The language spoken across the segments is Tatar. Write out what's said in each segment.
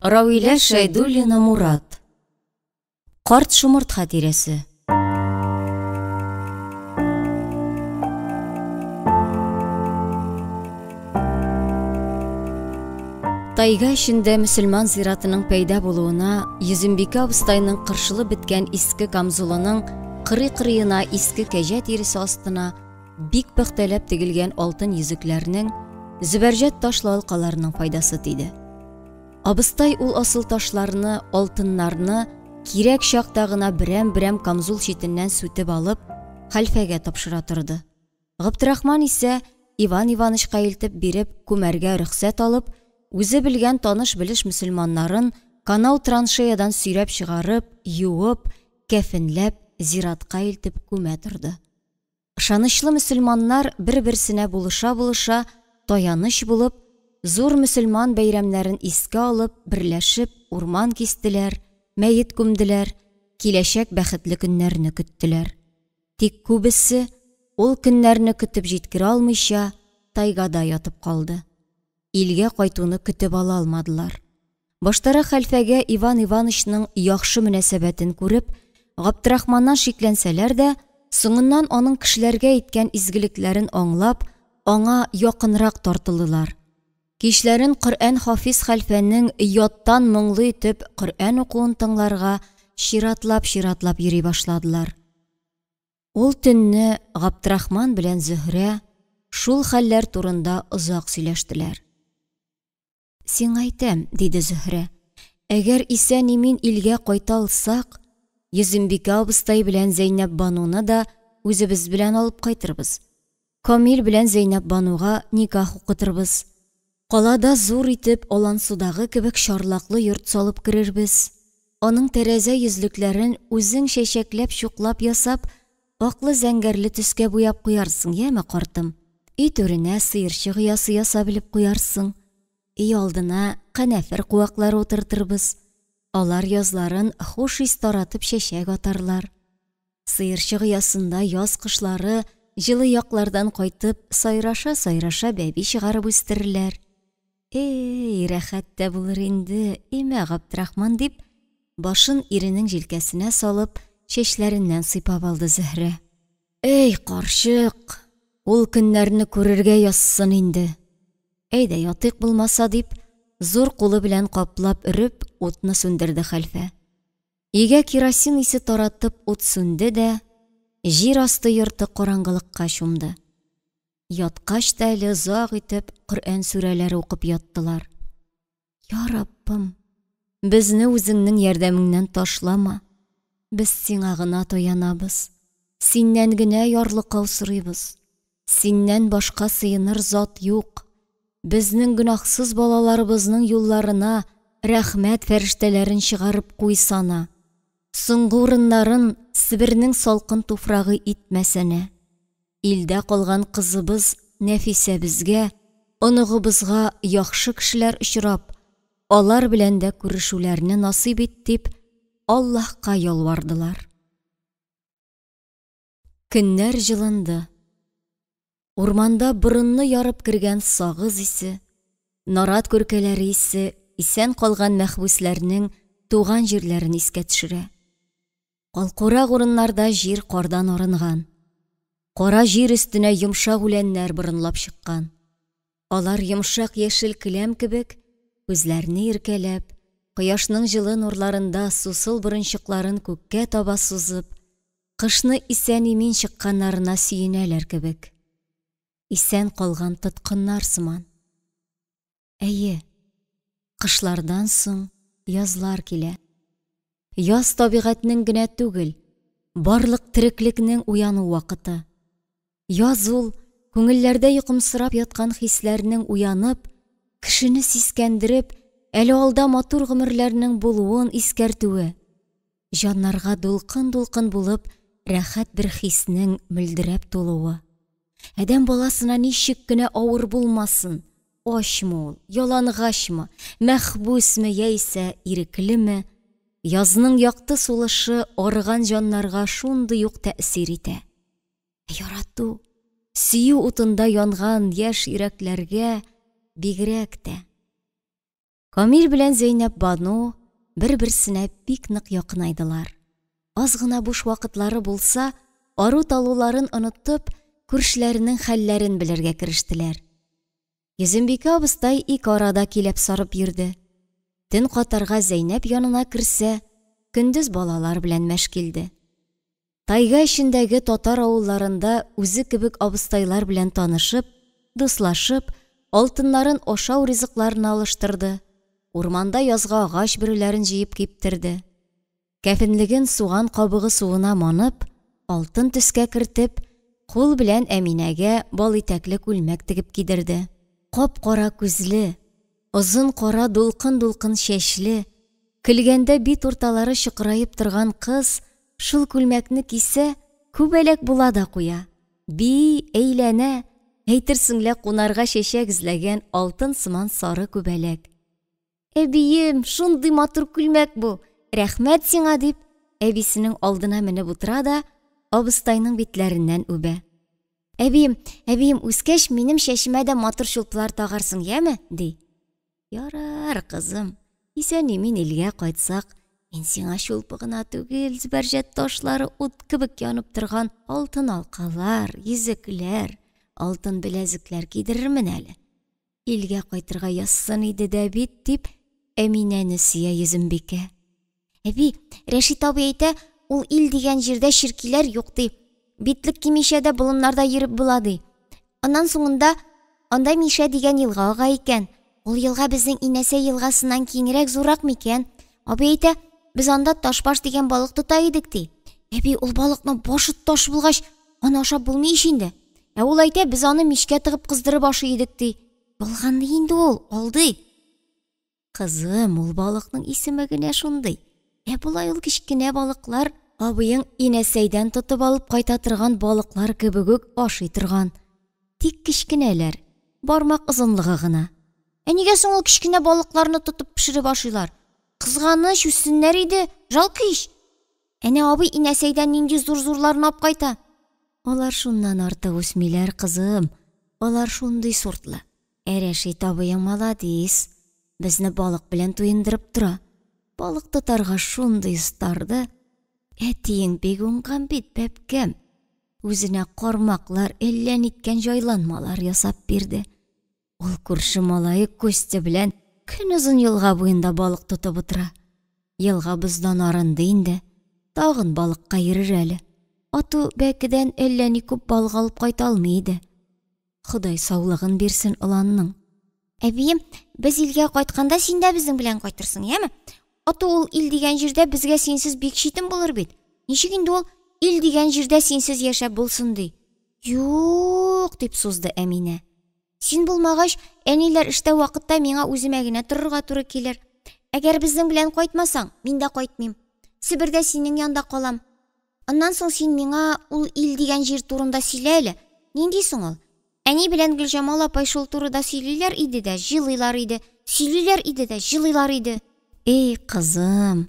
Равилә Шәйдуллина Мурат. Карт шомырт хатирәсе. Тайга эчендә мөселман зиратының пәйда булуына Йөзембикә абыстайның кыршылып беткән иске камзулының кырый-кырыена иске кәҗә тиресе астына бик пөхтәләп тегелгән алтын йөзекләрнең, зөбәрҗәт ташлы алкаларның файдасы тиде. Абыстай ул асыл ташларны, алтыннарны кирәк чакта гына берәм-берәм камзул читеннән сүтеп алып, хәлфәгә тапшыра торды. Габдрахман исә Иван Иванычка илтеп биреп, күмәргә рөхсәт алып, үзе белгән таныш-белеш мөселманнарын канау-траншеядан сөйрәп чыгарып, юып, кәфенләп, зиратка илтеп күмә торды. Ышанычлы мөселманнар бер-берсенә булыша-булыша, таяныч булып, зур мөселман бәйрәмнәрен искә алып, берләшеп, урман кистеләр, мәет күмделәр, киләчәк бәхетле көннәрне көттеләр. Тик күбесе, ул көннәрне көтеп җиткерә алмыйча, тайгада ятып калды. Илгә кайтуны көтеп ала алмадылар. Баштарак хәлфәгә Иван Иванычның яхшы мөнәсәбәтен күреп, Габдрахманнан шикләнсәләр дә, соңыннан аның кешеләргә иткән изгелекләрен аңлап, аңа якынрак тартылдылар. Кичләрен Коръән-хафиз хәлфәнең яттан моңлы итеп Коръән укуын тыңларга чиратлап-чиратлап йөри башладылар. Ул төнне Габдрахман белән Зөһрә шул хәлләр турында озак сөйләштеләр. Сиңа әйтәм, диде Зөһрә, әгәр исән-имин илгә кайта алсак, Йөзембикә абыстай белән Зәйнәпбануны да үзебез белән алып кайтырбыз. Камил белән Зәйнәпбануга никах укытырбыз. Калада зур итеп Алансудагы кебек чарлаклы йорт салып керербез. Аның тәрәзә йөзлекләрен үзең чәчәкләп-чуклап ясап, аклы-зәңгәрле төскә буяп куярсың, яме, картым. Өй түренә сыерчык оясы ясап элеп куярсың. Өй алдына канәфер куаклары утыртырбыз. Алар язларын хуш ис таратып чәчәк атарлар. Сыерчык оясында яз кошлары җылы яклардан кайтып, сайраша-сайраша бәби чыгарып үстерерләр. Эй, рәхәт тә булыр инде, имә, Габдрахман, дип, башын иренең җилкәсенә салып, чәчләреннән сыйпап алды Зөһрә. Эй, карчык, ул көннәрне күрергә язсын инде. Әйдә, ятыйк булмаса, дип, зур кулы белән каплап өреп, утны сүндерде хәлфә. Өйгә керосин исе таратып ут сүнде дә, җир асты йорты караңгылыкка чумды. Яткач та әле озак итеп Коръән сүрәләре укып яттылар. Я Раббым, безне үзеңнең ярдәмеңнән ташлама. Без сиңа гына таянабыз. Синнән генә ярлыкау сорыйбыз. Синнән башка сыеныр зат юк. Безнең гөнаһсыз балаларыбызның юлларына рәхмәт фәрештәләрен чыгарып куйсана. Соңгы урыннарын Себернең салкын туфрагы итмәсәнә. Илдә калган кызыбыз Нәфисәбезгә, оныгыбызга яхшы кешеләр очрап, алар белән дә күрешүләрне насыйп ит дип, Аллаһка ялвардылар. Көннәр җылынды. Урманда борынны ярып кергән сагыз исе, нарат күркәләре исе исән калган мәхбүсләрнең туган җирләрен искә төшерә. Калкурак урыннарда җир кардан арынган. Кара җир өстенә йомшак үләннәр борынлап чыккан. Алар йомшак яшел келәм кебек, күзләрне иркәләп, кояшның җылы нурларында сусыл борынчыкларын күккә таба сузып, кышны исән-имин чыкканнарына сөенәләр кебек. Исән калган тоткыннар сыман. Әйе, кышлардан соң язлар килә. Яз табигатьнең генә түгел, барлык тереклекнең уяну вакыты. Яз ул, күңелләрдә йокымсырап яткан хисләрнең уянып, кешене сискәндереп, әле алда матур гомерләрнең булуын искәртүе, җаннарга дулкын-дулкын булып рәхәт бер хиснең мөлдерәп тулуы. Адәм баласына ничек кенә авыр булмасын, ачмы ул, ялангачмы, мәхбүсме яисә иреклеме, язның якты сулышы арыган җаннарга шундый ук тәэсир итә. Ә ярату, сөю утында янган яшь йөрәкләргә бигрәк тә. Камил белән Зәйнәпбану бер-берсенә бик нык якынайдылар. Аз гына буш вакытлары булса, ару-талуларын онытып, күршеләренең хәлләрен белергә керештеләр. Йөзембикә абыстай ике арада киләп сарып йөрде. Төн катарга Зәйнәп янына керсә, көндез балалар белән мәш килде. Тайга эчендәге татар авылларында үзе кебек абыстайлар белән танышып, дуслашып, алтыннарын ашау ризыкларына алыштырды, урманда язгы агач бөреләрен җыеп киптерде. Кәфенлеген суган кабыгы суына манып, алтын төскә кертеп, кул белән Әминәгә балитәкле күлмәк тегеп кидерде. Кап-кара күзле, озын кара дулкын-дулкын чәчле, көлгәндә бит урталары чокыраеп торган кыз шул күлмәкне кисә, күбәләк була да куя. Бии, әйләнә, әйтерсең лә кунарга чәчәк эзләгән алтын сыман сары күбәләк. Әбием, шундый матур күлмәк бу, рәхмәт сиңа, дип, әбисенең алдына менеп утыра да, абыстайның битләреннән үбә. Әбием, әбием, үскәч, минем чәчемә дә матур чулпылар тагарсың, яме? ди. Ярар, кызым, исән-имин илгә кайтсак, мин сиңа чулпы гына түгел, зөбәрҗәт ташлары ут кебек янып торган алтын алкалар, йөзекләр, алтын беләзекләр кидерермен әле. Илгә кайтырга язсын иде дә бит, дип, Әминәне сөя Йөзембикә. Әби, Рәшит абый әйтә, ул ил дигән җирдә чиркиләр юк, ди. Битлек кимичә дә болыннарда йөреп була, ди. Аннан соңында анда Мишә дигән елга ага икән. Ул елга безнең Инәсәй елгасыннан киңрәк, зуррак микән? Абый әйтә, без анда ташбаш дигән балык тота идек, ди. Әби, ул балыкның башы таш булгач, аны ашап булмый ич инде. Ә ул әйтә, без аны мичкә тыгып кыздырып ашый идек, ди. Ялганлый инде ул, алдый. Кызым, ул балыкның исеме генә шундый. Ә болай ул кечкенә балыклар абыең Инәсәйдән тотып алып кайта торган балыклар кебек үк ашый торган. Тик кечкенәләр, бармак озынлыгы гына. Ә нигә соң ул кечкенә балыкларны тотып пешереп ашыйлар? Кызганыч, үссеннәр иде, жалко ич. Әнә абый Инәсәйдән нинди зур-зурларын алып кайта. Алар шуннан артык үсмиләр, кызым. Алар шундый сортлы. Ә Рәшит абыең маладис. Безне балык белән туендырып тора. Балык тотарга шундый остарды. Әтиең бик уңган бит, бәбкәм. Үзенә кармаклар, әллә ниткән җайланмалар ясап бирде. Ул күрше малае Костя белән көнозын елга буенда балык тотып утыра. Елга боздан арынды инде. Тагын балыкка йөрер әле. Ату бәкедән әллә ни күп балык алып кайта алмый иде. Ходай саулыгын бирсен оланның. Әбием, без илгә кайтканда син дә безнең белән кайтырсың, яме? Ату ул ил дигән җирдә безгә синсез бик читен булыр бит. Ничек инде ул ил дигән җирдә синсез яшәп булсын ди? Юк, дип сузды Әминә. Син булмагач, әниләр эштә вакытта миңа үземә генә торырга туры килер. Әгәр безнең белән кайтмасаң, мин дә кайтмыйм. Себердә синең янда калам. Аннан соң син миңа ул ил дигән җир турында сөйлә әле. Нинди соң ул? Әни белән Гөлҗамал апай шул турыда сөйлиләр иде дә, җылыйлар иде. Сөйлиләр иде дә, җылыйлар иде. Эй, кызым,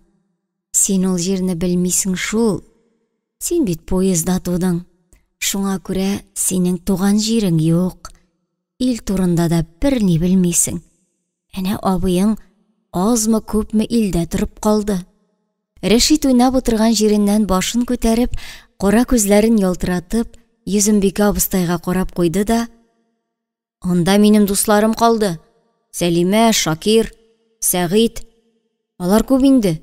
син ул җирне белмисең шул. Син бит поездда тудың. Шуңа күрә синең туган җирең юк. Ил турында да берни белмисең. Әнә абыең азмы-күпме илдә торып калды. Рәшит уйнап утырган җиреннән башын күтәреп, кара күзләрен ялтыратып, Йөзембикә абыстайга карап куйды да, Анда минем дусларым калды. Сәлимә, Шакир, Сәгыйть. Алар күп инде.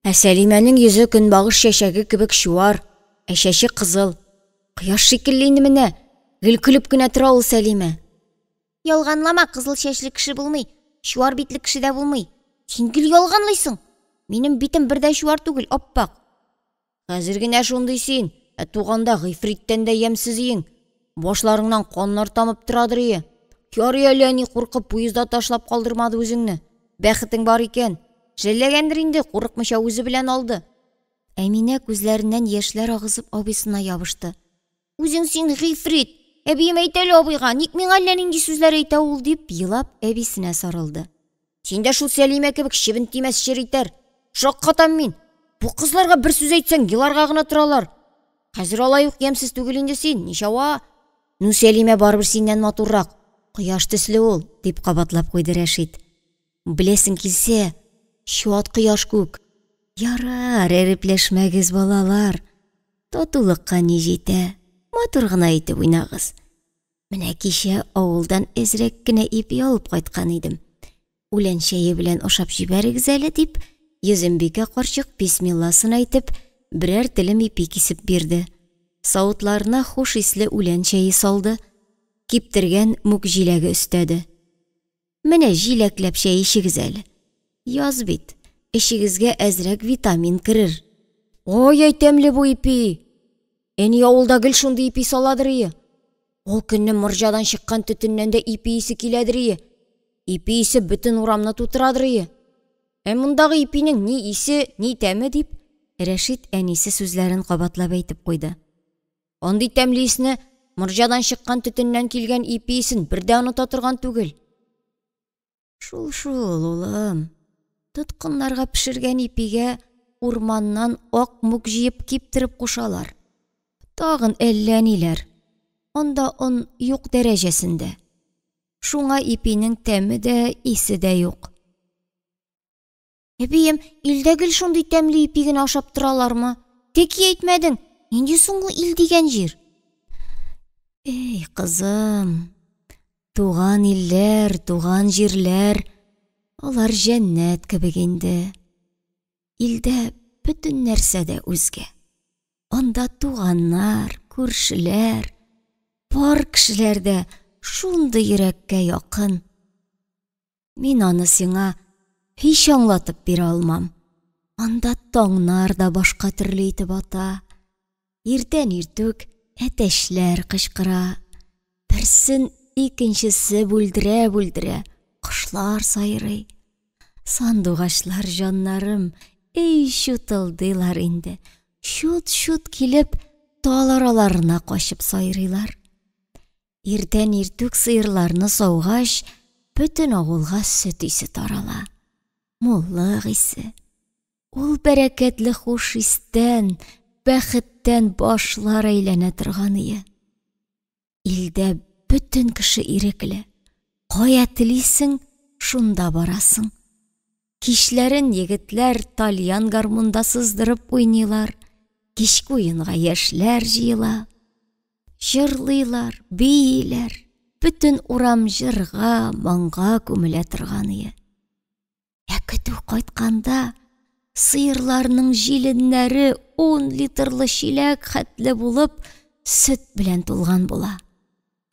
Ә Сәлимәнең йөзе көнбагыш чәчәге кебек чуар, ә чәче кызыл. Кояш шикелле инде менә. Гел көлеп кенә тора ул Сәлимә. Ялганлама, кызыл чәчле кеше булмый, чуар битле кеше дә булмый. Син гел ялганлыйсың. Минем битем бер дә чуар түгел, аппак. Хәзер генә шундый син, ә туганда гыйфриттән дә ямьсез иең. Башларыңнан каннар тамып торадыр ие. Ярый әле әни куркып поездда ташлап калдырмады үзеңне. Бәхетең бар икән. Жәлләгәндер инде, курыкмыйча үзе белән алды. Әминә күзләреннән яшьләр агызып абыйсына ябышты. Үзең син гыйфрит. Әбием әйтә әле абыйга, ник миңа әллә нинди сүзләр әйтә ул, дип елап әбисенә сарылды. Син дә шул Сәлимә кебек чебен тимәс чер итәр. Шаккатам мин. Бу кызларга бер сүз әйтсәң, еларга гына торалар. Хәзер алай ук ямьсез түгел инде син, ничава. Ну, Сәлимә барыбер синнән матуррак. Кояш төсле ул, дип кабатлап куйды Рәшит. Беләсең килсә, чуат кояш күк. Ярар, әрепләшмәгез, балалар. Татулыкка ни җитә? Матур гына итеп уйнагыз. Менә кичә авылдан әзрәк кенә ипи алып кайткан идем. Үлән чәе белән ашап җибәрегез әле, дип, Йөзембикә карчык бисмилласын әйтеп, берәр телем ипи кисеп бирде. Савытларына хуш исле үлән чәе салды, киптергән мүк җиләге өстәде. Менә җиләкләп чәй эчегез әле. Яз бит, эчегезгә әзрәк витамин керер. Ай-яй тәмле бу ипи! Әни авылда гел шундый ипи саладыр ие. Ул көнне морҗадан чыккан төтеннән дә ипи исе киләдер ие. Ипи исе бөтен урамны тутырадыр ие. Ә мондагы ипинең ни исе, ни тәме, дип, Рәшит әнисе сүзләрен кабатлап әйтеп куйды. Андый тәмле исне, морҗадан чыккан төтеннән килгән ипи исен бер дә оныта торган түгел. Шул-шул, улым. Тоткыннарга пешергән ипигә урманнан ак мүк җыеп киптереп кушалар. Тагын әллә ниләр. Анда он юк дәрәҗәсендә. Шуңа ипинең тәме дә, исе дә юк. Әбием, илдә гел шундый тәмле ипи генә ашап торалармы? Тик әйтмәдең, нинди соң ул ил дигән җир? Эй, кызым, туган илләр, туган җирләр, алар җәннәт кебек инде. Илдә бөтен нәрсә дә үзгә. Анда туганнар, күршеләр, бар кешеләр дә шундый йөрәккә якын. Мин аны сиңа һич аңлатып бирә алмам. Анда таңнар да башка төрле итеп ата. Иртән иртүк әтәчләр кычкыра. Берсен икенчесе бүлдерә-бүлдерә кошлар сайрый. Сандугачлар җаннарым, эй чутылдыйлар инде. Чут-чут килеп, тал араларына качып сайрыйлар. Иртән иртүк сыерларны саугач, бөтен авылга сөт исе тарала. Муллык исе. Ул бәрәкәтле хуш истән, бәхеттән башлар әйләнә торган ие. Илдә бөтен кеше ирекле. Кая телисең, шунда барасың. Кичләрен егетләр тальян гармунда сыздырып уйныйлар. Кичке уенга яшьләр җыела. Җырлыйлар, бииләр. Бөтен урам җырга, моңга күмелә торган ие. Ә көтү кайтканда сыерларның җиленнәре 10 литрлы чиләк хәтле булып сөт белән тулган була.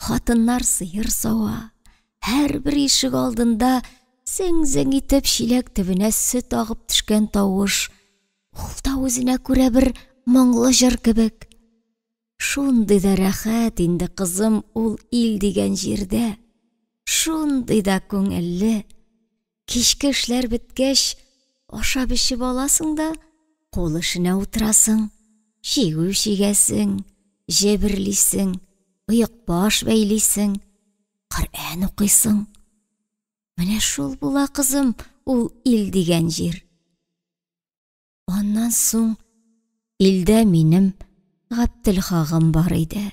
Хатыннар сыер сава. Һәрбер ишек алдында зең-зең итеп чиләк төбенә сөт агып төшкән тавыш. Ул да үзенә күрә бер моңлы җыр кебек. Шундый да рәхәт инде, кызым, ул ил дигән җирдә. Шундый да күңелле. Кичке эшләр беткәч, ашап эчеп аласың да, кул эшенә утырасың. Чигү чигәсең, җеберлисең, оекбаш бәйлисең, Коръән укыйсың. Менә шул була, кызым, ул ил дигән җир. Аннан соң илдә минем Гаптелхагым бар иде.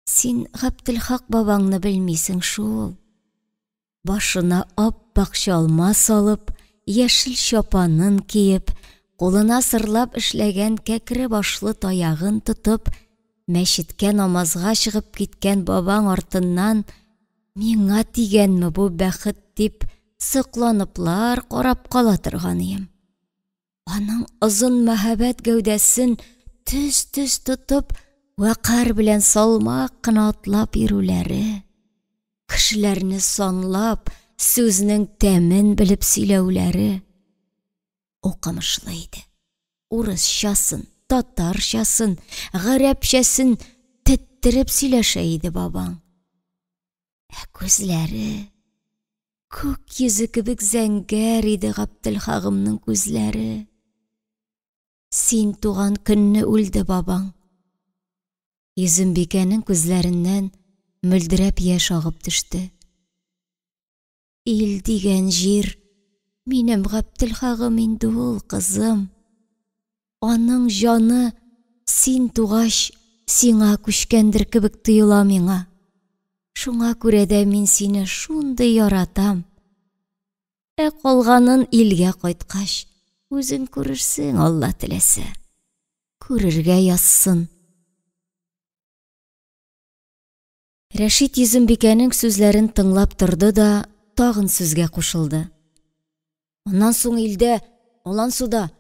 Син Гаптелхак бабаңны белмисең шул. Башына ап-ак чалма салып, яшел чапанын киеп, кулына сырлап эшләгән кәкре башлы таягын тотып, мәчеткә намазга чыгып киткән бабаң артыннан миңа тигәнме бу бәхет дип сокланыплар карап кала торган ием. Аның озын мәһабәт гәүдәсен төз-төз тотып, вәкарь белән салмак кына атлап йөрүләре, кешеләрне санлап, сүзнең тәмен белеп сөйләүләре укымышлы иде. Урысчасын, татарчасын, гарәпчәсен теттереп сөйләшә иде бабаң. Ә күзләре күк йөзе кебек зәңгәр иде Гаптелхагымның күзләре. Син туган көнне үлде бабаң. Йөзембикәнең күзләреннән мөлдерәп яшь агып төште. Ил дигән җир минем Гаптелхагым инде ул, кызым. Аның җаны син тугач сиңа күчкәндер кебек тоела миңа. Шуңа күрә дә мин сине шундый яратам. Ә калганын илгә кайткач, үзең күрерсең, Алла теләсә. Күрергә язсын. Рәшит Йөзембикәнең сүзләрен тыңлап торды да тагын сүзгә кушылды. Аннан соң илдә, Алансуда,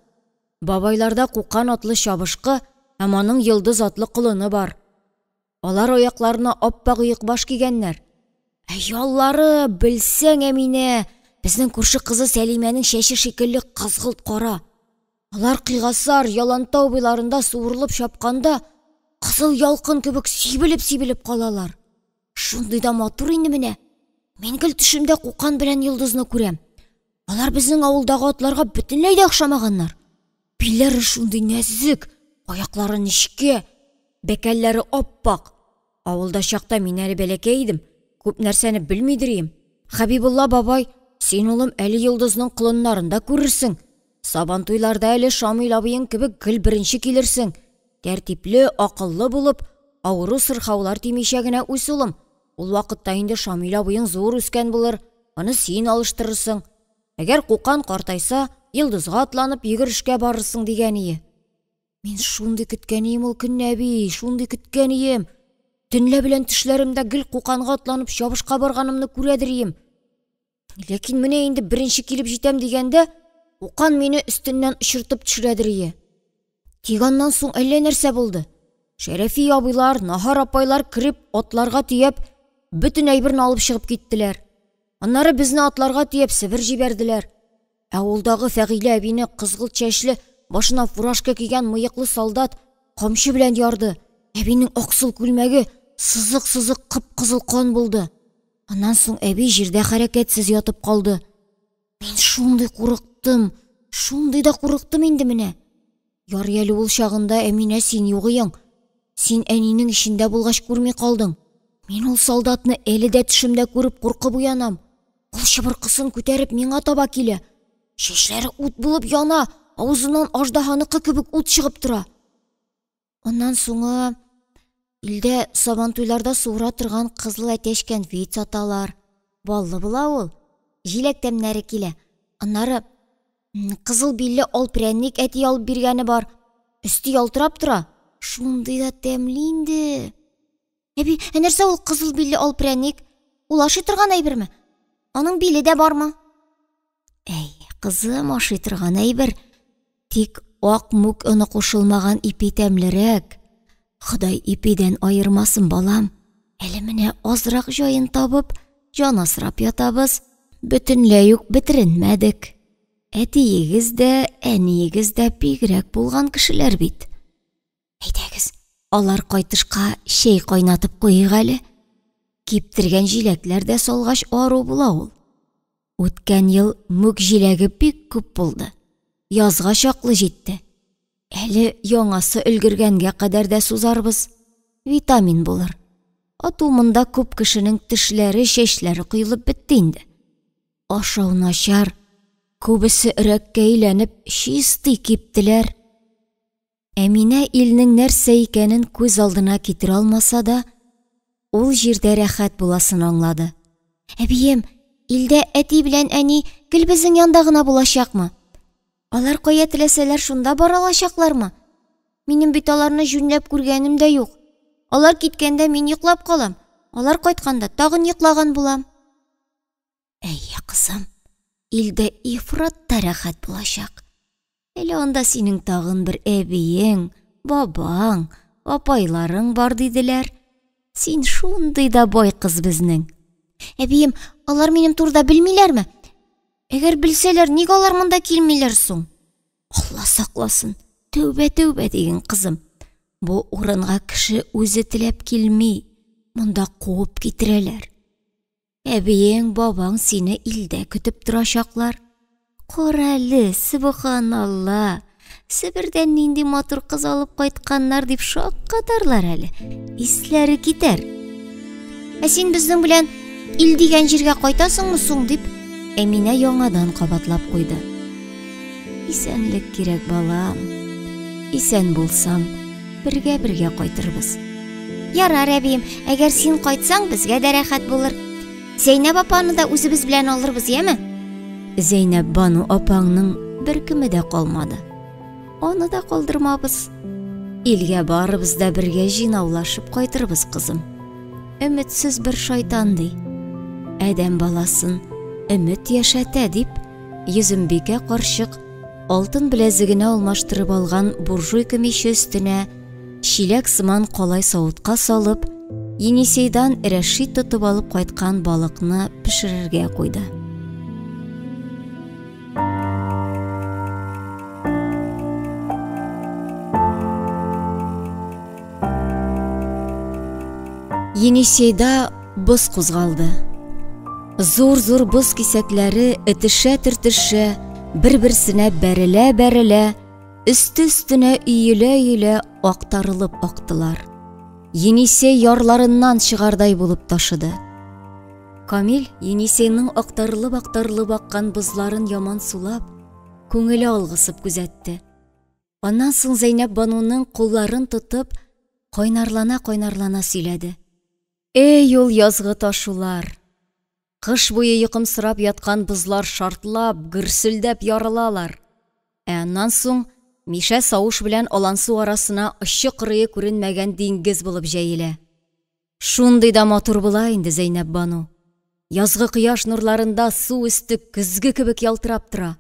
бабайларда Кукан атлы чабышкы һәм аның Йолдыз атлы колыны бар. Алар аякларына ап-ак оекбаш кигәннәр. Ә яллары, белсәң, Әминә, безнең күрше кызы Сәлимәнең чәче шикелле кызгылт кара. Алар Кыйгасар, Ялантау буйларында суырылып чапканда, кызыл ялкын кебек сибелеп-сибелеп калалар. Шундый да матур инде менә. Мин гел төшемдә Кукан белән Йолдызны күрәм. Алар безнең авылдагы атларга бөтенләй дә охшамаганнар. Билләре шундый нәзек, аяклары нечкә, бәкәлләре ап-ак. Авылда чакта мин әле бәләкәй идем, күп нәрсәне белмидер ием. Хәбибулла бабай, син, улым, әле Йолдызның колыннарын да күрерсең. Сабантуйларда әле Шамил абыең кебек гел беренче килерсең. Тәртипле, акыллы булып, авыру-сырхаулар тимичә генә үс, улым. Ул вакытта инде Шамил абыең зур үскән булыр, аны син алыштырырсың. Әгәр Кукан картайса, Йолдызга атланып йөгерешкә барырсың, дигән ие. Мин шундый көткән ием ул көнне, әби, шундый көткән ием. Төнлә белән төшләремдә гел Куканга атланып чабышка барганымны күрәдер ием. Ләкин менә инде беренче килеп җитәм дигәндә, Кукан мине өстеннән очыртып төшерәдер ие. Тик аннан соң әллә нәрсә булды. Шәрәфи абыйлар, Наһар апайлар кереп, атларга төяп, бөтен әйберне алып чыгып киттеләр. Аннары безне атларга төяп Себер җибәрделәр. Ә авылдагы Фәгыйлә әбине кызгылт чәчле, башына фуражка кигән мыеклы солдат камчы белән ярды. Әбинең аксыл күлмәге сызык-сызык кып-кызыл кан булды. Аннан соң әби җирдә хәрәкәтсез ятып калды. Мин шундый курыктым, шундый да курыктым инде менә. Ярый әле ул чагында, Әминә, син юк иең. Син әнинең эчендә булгач күрми калдың. Мин ул солдатны әле дә төшемдә күреп куркып уянам. Ул чыбыркысын күтәреп миңа таба килә. Чәчләре ут булып яна, авызыннан аждаһаныкы кебек ут чыгып тора. Аннан соңы илдә сабантуйларда суыра торган кызыл әтәч кәнфит саталар. Баллы була ул. Җиләк тәмнәре килә. Аннары кызыл билле ал прәнник әти алып биргәне бар. Өсте ялтырап тора. Шундый да тәмле инде. Әби, ә нәрсә ул кызыл билле ал прәнник? Ул ашый торган әйберме? Аның биле дә бармы? Әй, кызым, ашый торган әйбер. Тик ак мүк оны кушылмаган ипи тәмлерәк. Ходай ипидән аермасын, балам. Әле менә азрак җаен табып, җан асрап ятабыз. Бөтенләй үк бетеренмәдек. Әтиегез дә, әниегез дә бигрәк булган кешеләр бит. Әйдәгез, алар кайтышка чәй кайнатып куйыйк әле. Киптергән җиләкләр дә салгач ару була ул. Үткән ел мүк җиләге бик күп булды. Язга чаклы җитте. Әле яңасы өлгергәнгә кадәр дә сузарбыз. Витамин булыр. Ату монда күп кешенең тешләре, чәчләре коелып бетте инде. Ашау начар, күбесе өрәккә әйләнеп, чистый киптеләр. Әминә илнең нәрсә икәнен күз алдына китерә алмаса да, ул җирдә рәхәт буласын аңлады. Әбием, илдә әти белән әни гел безнең янда гына булачакмы? Алар кая теләсәләр шунда бара алачаклармы? Минем бит аларны җүнләп күргәнем дә юк. Алар киткәндә мин йоклап калам, алар кайтканда тагын йоклаган булам. Әйе, кызым, илдә ифрат та рәхәт булачак. Әле анда синең тагын бер әбиең, бабаң, апайларың бар диделәр. Син шундый да бай кыз безнең. Әбием, алар минем турыда белмиләрме? Әгәр белсәләр, ник алар монда килмиләр соң? Алла сакласын, тәүбә тәүбә диген, кызым. Бу урынга кеше үзе теләп килми, монда куып китерәләр. Әбиең, бабаң сине илдә көтеп торачаклар. Кара әле, сөбханалла, Себердән нинди матур кыз алып кайтканнар дип шаккатарлар әле. Исләре китәр. Ә син безнең белән ил дигән җиргә кайтасыңмы соң дип, Әминә яңадан кабатлап куйды. Исәнлек кирәк, балам. Исән булсам, бергә-бергә кайтырбыз. Ярар, әбием, әгәр син кайтсаң, безгә дә рәхәт булыр. Зәйнәб апаны да үзебез белән алырбыз, яме? Зәйнәпбану апаңның беркеме дә калмады. Аны да калдырмабыз. Илгә барыбыз да бергә җыйнаулашып кайтырбыз, кызым. Өметсез бер шайтан ди. Адәм баласын өмет яшәтә дип, Йөзембикә карчык алтын беләзегенә алмаштырып алган буржуйка миче өстенә чиләк сыман калай савытка салып, Енисейдан Рәшит тотып алып кайткан балыкны пешерергә куйды. Енисейда боз кузгалды. Зур-зур боз кисәкләре этешә-төртешә, бер-берсенә бәрелә-бәрелә, өсте-өстенә өелә-өелә актарылып актылар. Енисей ярларыннан чыгардай булып ташыды. Камил Енисейның актарылып-актарылып аккан бозларын яман сулап, күңеле алгысып күзәтте. Аннан соң Зәйнәпбануның кулларын тотып, кайнарлана-кайнарлана сөйләде. Эй, ул язгы ташулар! Кыш буе йокымсырап яткан бозлар шартлап, гөрселдәп ярылалар. Ә аннан соң Мишә савыш белән Алансу арасына очы-кырые күренмәгән диңгез булып җәелә. Шундый да матур була инде Зәйнәпбану. Язгы кояш нурларында су өсте көзге кебек ялтырап тора.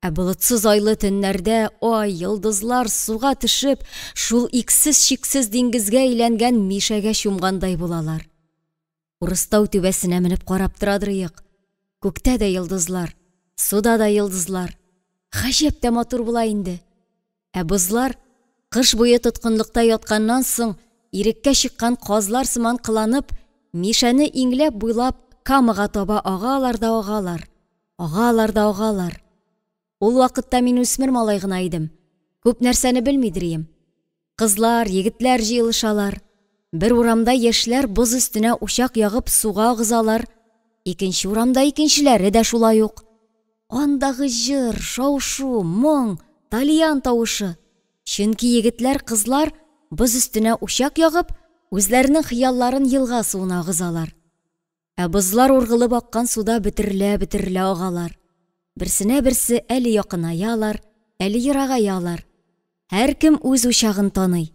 Ә болытсыз айлы төннәрдә ай, йолдызлар суга төшеп, шул иксез-чиксез диңгезгә әйләнгән Мишәгә чумгандай булалар. Урыстау түбәсенә менеп карап торадыр ыек. Күктә дә йолдызлар, суда да йолдызлар. Гаҗәп тә матур була инде. Ә бозлар, кыш буе тоткынлыкта ятканнан соң, иреккә чыккан казлар сыман кыланып, Мишәне иңләп-буйлап Камага таба агалар да агалар. Агалар да агалар. Ул вакытта мин үсмер малай гына идем. Күп нәрсәне белмидер ием. Кызлар, егетләр җыелышалар. Бер урамда яшьләр боз өстенә учак ягып суга агызалар, икенче урамда икенчеләре дә шулай ук. Андагы җыр, шау-шу, моң, тальян тавышы. Чөнки егетләр, кызлар боз өстенә учак ягып, үзләренең хыялларын елга суына агызалар. Ә бозлар ургылып аккан суда бөтерелә-бөтерелә агалар. Берсенә берсе әле якынаялар, әле ерагаялар. Һәркем үз учагын таный.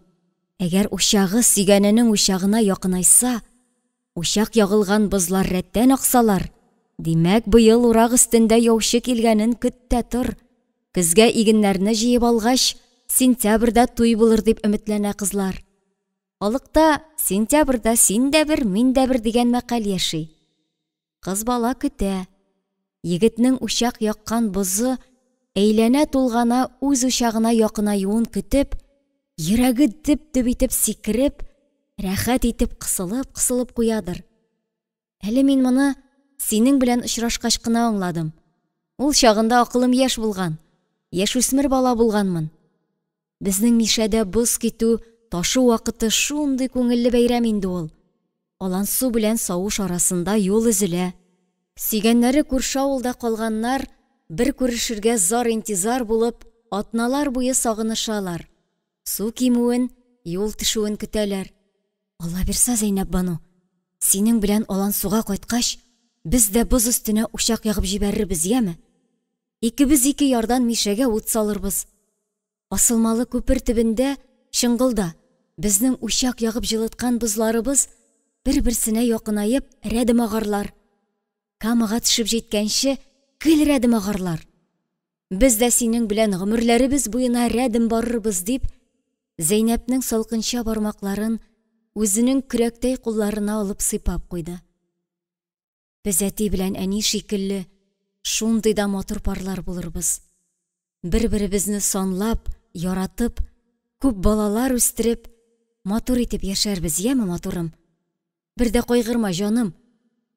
Әгәр учагы сөйгәненең учагына якынайса, учак ягылган бозлар рәттән аксалар, димәк, быел урак өстендә яучы килгәнен көт тә тор. Көзгә игеннәрне җыеп алгач, сентябрьдә туй булыр дип өметләнә кызлар. Халыкта сентябрьдә син дә бер, мин дә бер дигән мәкаль яши. Кыз бала көтә. Егетнең учак яккан бозы әйләнә-тулгана үз учагына якынаюын көтеп, йөрәге дөп-дөп итеп сикереп, рәхәт итеп кысылып-кысылып куядыр. Әле мин моны синең белән очрашкач кына аңладым. Ул чагында акылым яшь булган, яшүсмер бала булганмын. Безнең Мишәдә боз китү, ташу вакыты шундый күңелле бәйрәм инде ул. Алансу белән Савыш арасында юл өзелә. Сөйгәннәре күрше авылда калганнар бер күрешергә зар-интизар булып, атналар буе сагынышалар. Су кимүен, юл төшүен көтәләр. Алла бирса, Зәйнәпбану, синең белән Алансуга кайткач, без дә боз өстенә учак ягып җибәрербез, яме? Икебез ике ярдан Мишәгә ут салырбыз. Асылмалы күпер төбендә, чоңгылда, безнең учак ягып җылыткан бозларыбыз бер-берсенә якынаеп рәдем агарлар. Камага төшеп җиткәнче гел рәдем агарлар. Без дә синең белән гомерләребез буена рәдем барырбыз, дип, Зәйнәпнең салкынча бармакларын үзенең көрәктәй кулларына алып сыйпап куйды. Без әти белән әни шикелле шундый да матур парлар булырбыз. Бер-беребезне санлап, яратып, күп балалар үстереп, матур итеп яшәрбез, яме, матурым? Бер дә кайгырма, җаным.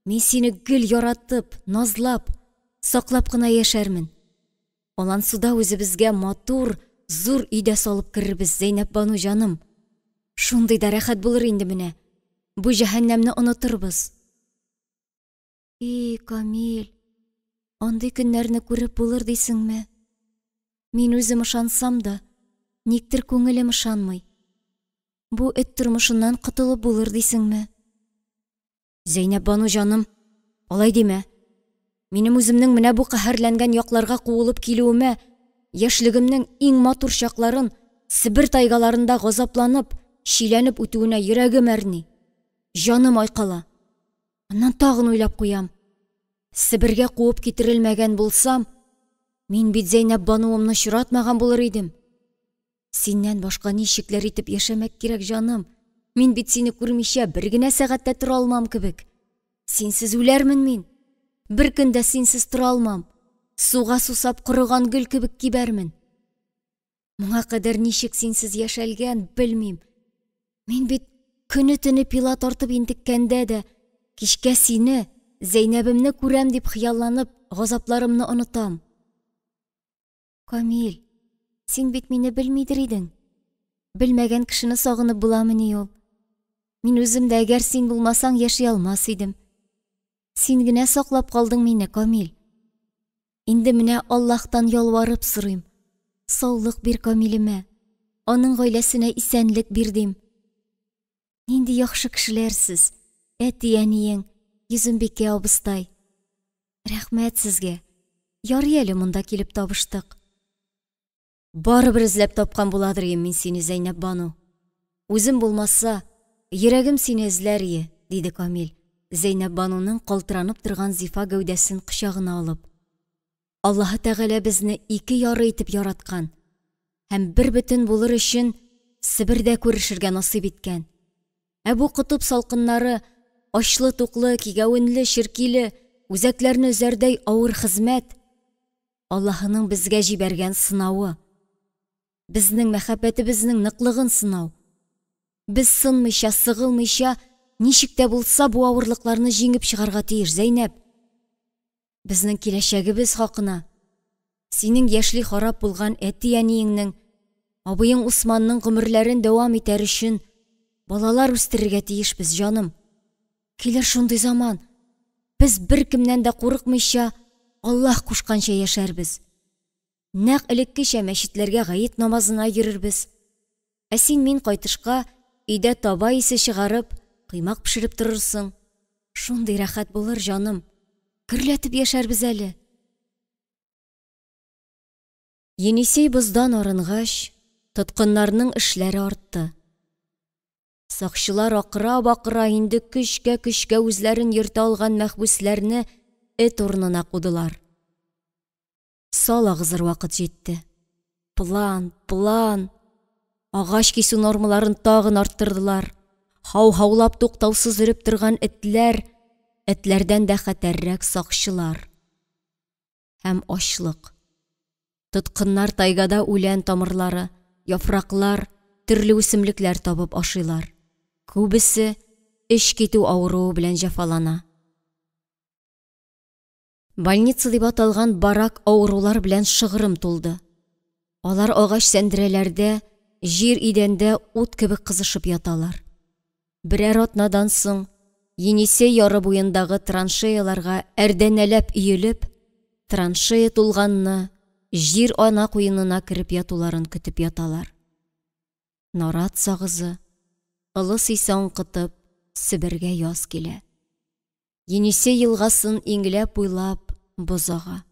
Мин сине гел яратып, назлап, саклап кына яшәрмен. Алансуда үзебезгә матур, зур өй дә салып керербез, Зәйнәпбану җаным. Шундый да рәхәт булыр инде менә. Бу җәһәннәмне онытырбыз. И, Камил, андый көннәрне күреп булыр дисеңме? Мин үзем ышансам да, никтер күңелем ышанмый. Бу эт тормышыннан котылып булыр дисеңме? Зәйнәпбану җаным, алай димә. Минем үземнең менә бу каһәрләнгән якларга куылып килүемә, яшьлегемнең иң матур чакларын Себер тайгаларында газапланып, чиләнеп үтүенә йөрәгем әрни, җаным айкала. Аннан тагын уйлап куям. Себергә куып китерелмәгән булсам, мин бит Зәйнәпбануымны очратмаган булыр идем. Синнән башка ничекләр итеп яшәмәк кирәк, җаным? Мин бит сине күрмичә бер генә сәгать тә тора алмам кебек. Синсез үләрмен мин. Бер көн дә синсез тора алмам. Суга сусап корыган гөл кебек кибәрмен. Моңа кадәр ничек синсез яшәлгән, белмим. Мин бит көне-төне пила тартып интеккәндә дә, кичкә сине, Зәйнәбемне күрәм дип хыялланып, газапларымны онытам. Камил, син бит мине белмидер идең. Белмәгән кешене сагынып буламыни ул? Мин үзем дә, әгәр син булмасаң, яши алмас идем. Син генә саклап калдың мине, Камил. Инде менә Аллаһтан ялварып сорыйм. Саулык бир Камилемә. Аның гаиләсенә исәнлек бир дим. Нинди яхшы кешеләр сез, әти-әниең, Йөзембикә абыстай. Рәхмәт сезгә. Ярый әле монда килеп табыштык. Барыбер эзләп тапкан буладыр ием мин сине, Зәйнәпбану. Үзем булмаса, йөрәгем сине эзләр ие, диде Камил, Зәйнәпбануның калтыранып торган зифа гәүдәсен кочагына алып. Аллаһы Тәгалә безне ике яры итеп яраткан һәм бер бөтен булыр өчен Себердә күрешергә насыйп иткән. Ә бу котып салкыннары, ачлы-туклы, кигәвенле, черкиле, үзәкләрне өзәрдәй авыр хезмәт, Аллаһының безгә җибәргән сынавы. Безнең мәхәббәтебезнең ныклыгын сынау. Без сынмыйча, сыгылмыйча, ничек тә булса бу авырлыкларны җиңеп чыгарга тиеш, Зәйнәп. Безнең киләчәгебез хакына, синең яшьли харап булган әти-әниеңнең, абыең Усманның гомерләрен дәвам итәр өчен балалар үстерергә тиешбез, җаным. Килер шундый заман, без беркемнән дә курыкмыйча, Аллаһ кушканча яшәрбез. Нәкъ элеккечә мәчетләргә гает намазына йөрербез. Ә син мин кайтышка өйдә таба исе чыгарып, коймак пешереп торырсың. Шундый рәхәт булыр, җаным. Гөрләтеп яшәрбез әле. Енисей боздан арынгач, тоткыннарның эшләре артты. Сакчылар акыра-бакыра инде көчкә-көчкә үзләрен йөртә алган мәхбүсләрне эт урынына кудылар. Сал агызыр вакыт җитте. План, план. Агач кисү нормаларын тагын арттырдылар. Һау-һаулап туктаусыз өреп торган этләр, этләрдән дә хәтәррәк сакчылар. Һәм ачлык. Тоткыннар тайгада үлән тамырлары, яфраклар, төрле үсемлекләр табып ашыйлар. Күбесе эч китү авыруы белән җәфалана. Больница дип аталган барак авырулар белән шыгрым тулды. Алар агач сәндерәләрдә, җир идәндә ут кебек кызышып яталар. Берәр атнадан соң Енисей яры буендагы траншеяларга әрдәнәләп өелеп, траншея тулганны җир ана куенына кереп ятуларын көтеп яталар. Нарат сагызы, ылыс исе аңкытып, Себергә яз килә. Енисей елгасын иңләп-буйлап боз ага.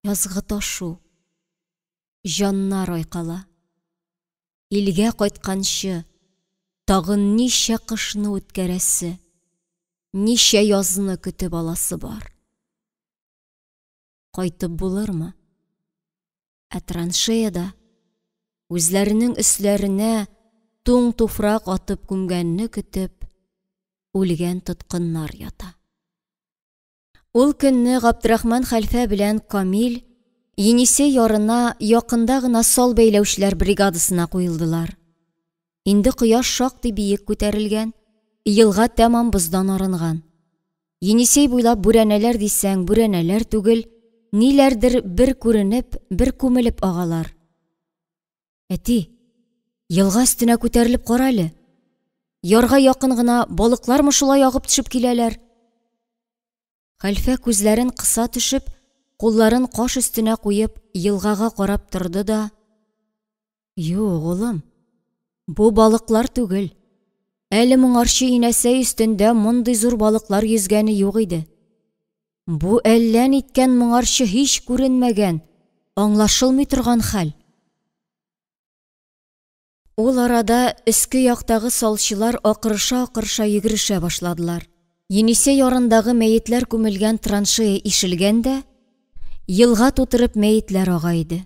Язгы ташу. Җаннар айкала. Илгә кайтканчы тагын ничә кышны үткәрәсе, ничә язны көтеп аласы бар. Кайтып булырмы? Ә траншеяда үзләренең өсләренә туң туфрак атып күмгәнне көтеп, үлгән тоткыннар ята. Ул көнне Габдрахман хәлфә белән Камил Енисей ярына якында гына сал бәйләүчеләр бригадасына куелдылар. Инде кояш шактый биек күтәрелгән, елга тәмам боздан арынган. Енисей буйлап бүрәнәләр дисәң, бүрәнәләр түгел, ниләрдер бер күренеп, бер күмелеп агалар. Әти, елга өстенә күтәрелеп кара әле. Ярга якын гына балыклармы шулай агып төшеп киләләр? Хәлфә күзләрен кыса төшеп, кулларын каш өстенә куеп, елгага карап торды да, Юк, улым, бу балыклар түгел. Әле моңарчы инәсәй өстендә мондый зур балыклар йөзгәне юк иде. Бу әллә ниткән моңарчы һич күренмәгән, аңлашылмый торган хәл. Ул арада өске яктагы салчылар акырыша-акырыша йөгерешә башладылар. Енисей ярындагы мәетләр күмелгән траншея ишелгән дә, елга тутырып мәетләр ага иде.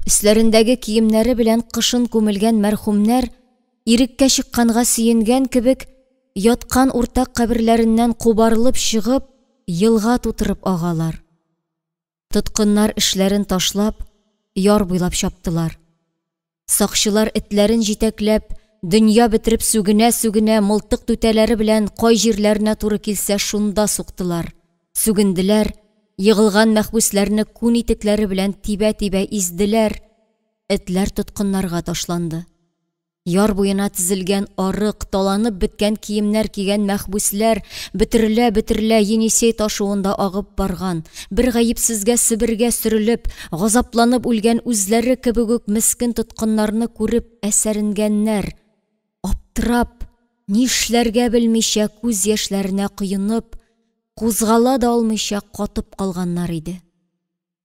Өсләрендәге киемнәре белән кышын күмелгән мәрхүмнәр, иреккә чыкканга сөенгән кебек, яткан уртак каберләреннән кубарылып чыгып, елга тутырып агалар. Тоткыннар эшләрен ташлап, яр буйлап чаптылар. Сакчылар этләрен җитәкләп, дөнья бетереп сүгенә-сүгенә мылтык түтәләре белән кай җирләренә туры килсә шунда суктылар, сүгенделәр, егылган мәхбүсләрне күн итекләре белән тибә-тибә изделәр, этләр тоткыннарга ташланды. Яр буена тезелгән арык, таланып беткән киемнәр кигән мәхбүсләр бөтерелә-бөтерелә Енисей ташуында агып барган, бер гаепсезгә Себергә сөрелеп, газапланып үлгән үзләре кебек үк мескен тоткыннарны күреп әсәренгәннәр, аптырап, нишләргә белмичә күз яшьләренә коенып, кузгала да алмыйча катып калганнар иде.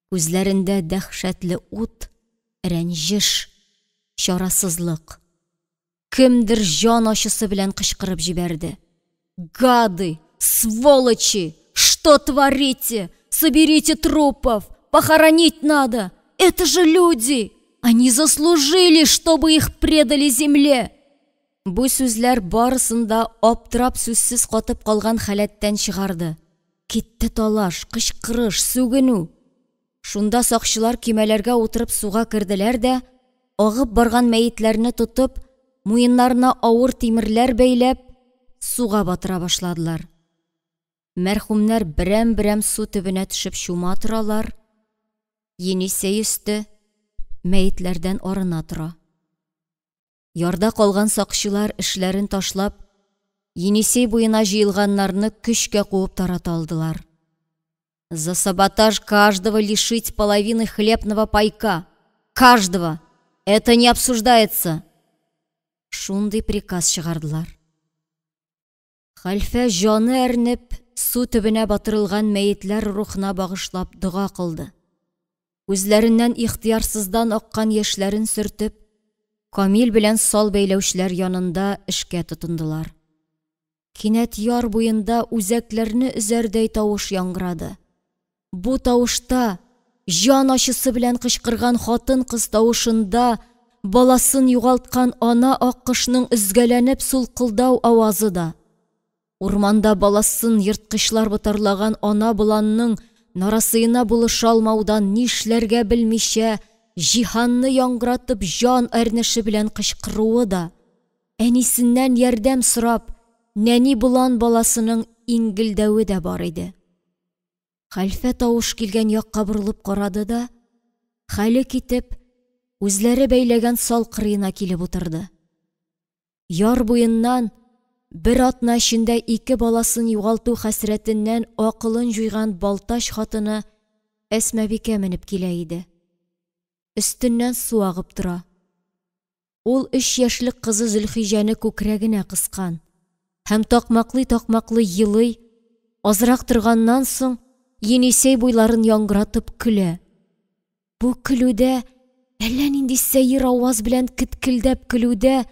Күзләрендә дәһшәтле ут, рәнҗеш, чарасызлык. Кемдер җан ачысы белән кычкырып җибәрде. Гады! Сволочи! Что творите? Соберите трупов! Похоронить надо! Это же люди! Они заслужили, чтобы их предали земле! Бу сүзләр барысын да аптырап сүзсез катып калган халәттән чыгарды. Китте талаш, кычкырыш, сүгенү. Шунда сакчылар көймәләргә утырып суга керделәр дә, агып барган мәетләрне тотып, муеннарына авыр тимерләр бәйләп, суга батыра башладылар. Мәрхүмнәр берәм-берәм су төбенә төшеп чума торалар, Енисей өсте мәетләрдән арына тора. Ярда калган сакчылар эшләрен ташлап, Енисей буена җыелганнарны көчкә куып тарата алдылар. За саботаж каждого лишить половины хлебного пайка. Каждого! Это не обсуждается! Шундый приказ чыгардылар. Хәлфә җаны әрнеп, су төбенә батырылган мәетләр рухына багышлап дога кылды. Күзләреннән ихтыярсыздан аккан яшьләрен сөртеп, Камил белән сал бәйләүчеләр янында эшкә тотындылар. Кинәт яр буенда үзәкләрне өзәрдәй тавыш яңгырады. Бу тавышта, җан ачысы белән кычкырган хатын-кыз тавышында баласын югалткан ана аккошның өзгәләнеп сулкылдау авазы да, урманда баласын ерткычлар ботарлаган ана боланның нарасыена булыша алмаудан нишләргә белмичә җиһанны яңгыратып җан әрнеше белән кычкыруы да, әнисеннән ярдәм сорап, нәни болан баласының иңгелдәве дә бар иде. Хәлфә тавыш килгән якка борылып карады да, хәле китеп, үзләре бәйләгән сал кырыена килеп утырды. Яр буеннан бер атна эчендә ике баласын югалту хәсрәтеннән акылын җуйган Балтач хатыны Әсмабикә менеп килә иде. Өстеннән су агып тора. Ул өч яшьлек кызы Зөлхиҗәне күкрәгенә кыскан һәм такмаклый-такмаклый елый, азрак торганнан соң Енисей буйларын яңгыратып көлә. Бу көлүдә, әллә нинди сәер аваз белән кеткелдәп көлүдә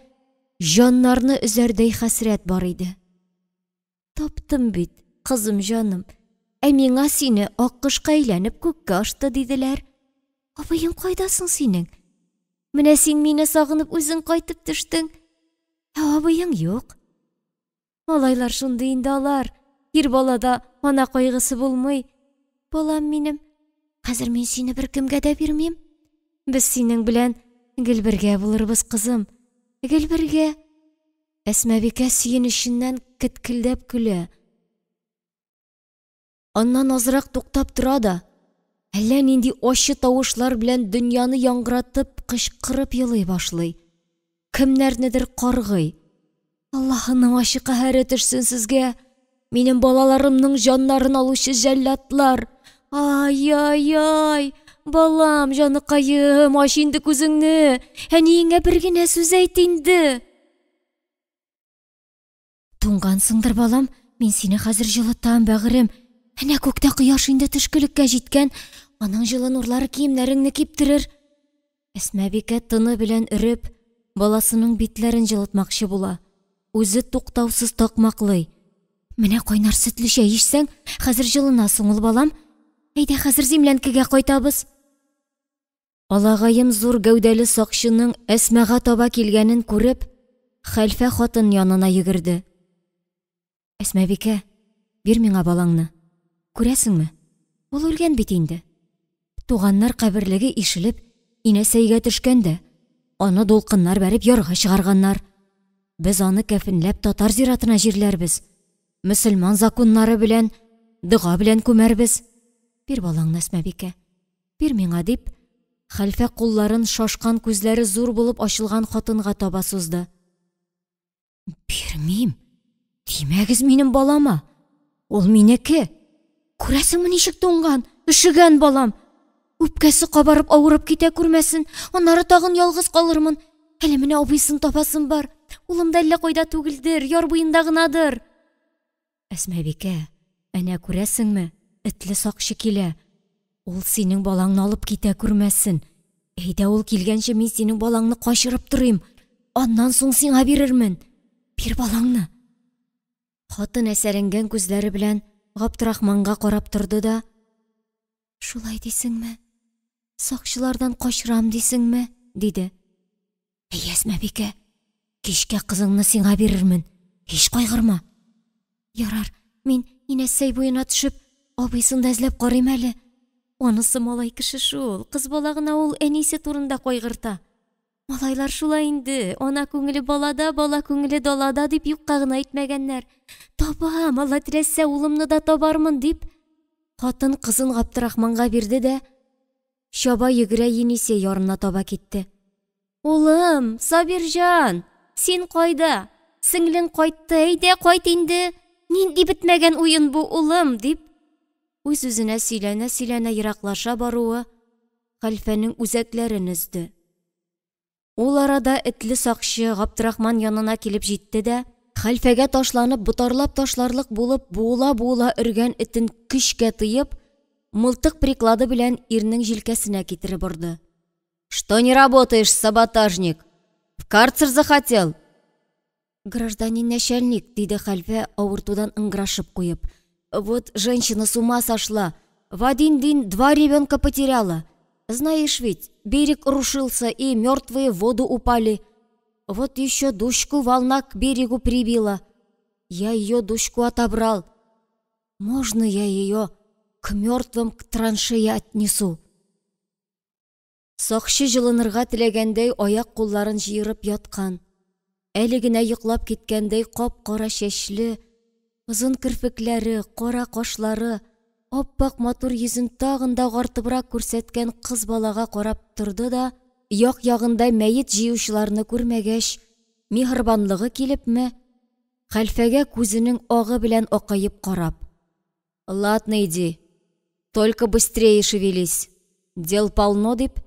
җаннарны өзәрдәй хәсрәт бар иде. Таптым бит, кызым җаным, ә миңа сине аккошка әйләнеп күккә ашты диделәр. Абыең кайда соң синең? Менә син мине сагынып үзең кайтып төштең, ә абыең юк. Малайлар шундый инде алар, ир балада ана кайгысы булмый. Балам минем, хәзер мин сине беркемгә дә бирмим. Без синең белән гел бергә булырбыз, кызым, гел бергә. Әсмабикә сөенеченнән кеткелдәп көлә. Аннан азрак туктап тора да, әллә нинди ачы тавышлар белән дөньяны яңгыратып кычкырып елый башлый. Кемнәрнедер каргый. Аллаһының ачы каһәре төшсен сезгә! Минем балаларымның җаннарын алучы җәлладлар! Ай-ай-ай! Балам, җаныкаем, ач инде күзеңне! Әниеңә бер генә сүз әйт инде! Туңгансыңдыр, балам, мин сине хәзер җылытам, бәгырем. Әнә күктә кояш инде төшкелеккә җиткән, аның җылы нурлары киемнәреңне киптерер. Әсмабикә тыны белән өреп, баласының битләрен җылытмакчы була. Үзе туктаусыз такмаклый. Менә кайнар сөтле чәй эчсәң, хәзер җылынасың ул, балам. Әйдә, хәзер зимләнкегә кайтабыз. Алагаем зур гәүдәле сакчының Әсмага таба килгәнен күреп, хәлфә хатын янына йөгерде. Әсмабикә, бир миңа балаңны. Күрәсеңме? Ул үлгән бит инде. Туганнар каберлеге ишелеп, Инәсәйгә төшкән дә, аны дулкыннар бәреп ярга чыгарганнар. Без аны кәфенләп татар зиратына җирләрбез. Мөселман законнары белән, дога белән күмәрбез. Бир балаңны, Әсмабикә. Бир миңа, дип, хәлфә кулларын шашкан күзләре зур булып ачылган хатынга таба сузды. Бирмим. Тимәгез минем балама. Ул минеке. Күрәсеңме ничек туңган, өшегән балам. Үпкәсе кабарып авырып китә күрмәсен, аннары тагын ялгыз калырмын. Әле менә абыйсын табасым бар. Улым да әллә кайда түгелдер, яр буенда гынадыр. Әсмабикә, әнә күрәсеңме, этле сакчы килә. Ул синең балаңны алып китә күрмәсен. Әйдә, ул килгәнче мин синең балаңны качырып торыйм. Аннан соң сиңа бирермен. Бир балаңны. Хатын әсәренгән күзләре белән Габдрахманга карап торды да, Шулай дисеңме? Сакчылардан качырам дисеңме? диде. Әй, Әсмабикә, кичкә кызыңны сиңа бирермен. Һич кайгырма. Ярар, мин Инәсәй буена төшеп, абыйсын да эзләп карыйм әле. Анысы малай кеше шул, кыз бала гына ул әнисе турында кайгырта. Малайлар шулай инде, ана күңеле балада, бала күңеле далада дип юкка гына әйтмәгәннәр. Табам, Алла теләсә, улымны да табармын, дип, хатын кызын Габдрахманга бирде дә, чаба-йөгерә Енисей ярына таба китте. Улым, Сабирҗан, син кайда? Сеңлең кайтты, әйдә кайт инде. Нинди бетмәгән уен бу, улым, дип, үз-үзенә сөйләнә-сөйләнә ераклаша баруы хәлфәнең үзәкләрен өзде. Ул арада этле сакчы Габдрахман янына килеп җитте дә, хәлфәгә ташланып ботарлап ташларлык булып буыла-буыла өргән этен көчкә тыеп, мылтык приклады белән ирнең җилкәсенә китереп орды. Что не работаешь, саботажник? В карцер захотел? Гражданин начальник, диде хәлфә авыртудан ыңгырашып куеп. Вот женщина с ума сошла. В один день два ребенка потеряла. Знаешь ведь, берег рушился, и мертвые в воду упали. Вот еще дочку волна к берегу прибила. Я ее дочку отобрал. Можно я ее к мертвым к траншее отнесу? Сакчы җылынырга теләгәндәй аяк-кулларын җыерып яткан, әле генә йоклап киткәндәй кап-кара чәчле, озын керфекләре, кара кашлары, ап-ак матур йөзен тагын да агартыбрак күрсәткән кыз балага карап торды да, як-ягында мәет җыючыларны күрмәгәч, миһербанлыгы килепме, хәлфәгә күзенең агы белән акаеп карап. Ладно, иди. Только быстрее шевелись. Дел полно, дип,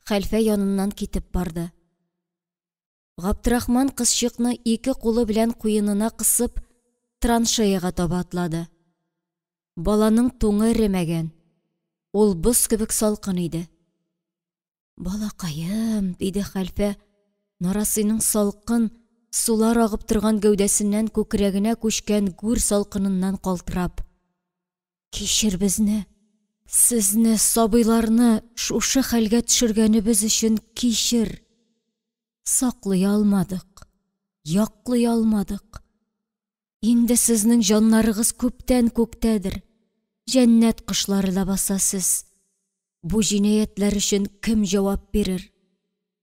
хәлфә яныннан китеп барды. Габдрахман кызчыкны ике кулы белән куенына кысып, траншеяга таба атлады. Баланың туңы эремәгән. Ул боз кебек салкын иде. Балакаем, диде хәлфә, нарасыйның салкын сулар агып торган гәүдәсеннән күкрәгенә күчкән гүр салкыныннан калтырап. Кичер безне, сезне, сабыйларны шушы хәлгә төшергәнебез өчен кичер. Саклый алмадык, яклый алмадык. Инде сезнең җаннарыгыз күптән күктәдер, җәннәт кошлары ләбаса сез. Бу җинаятьләр өчен кем җавап бирер?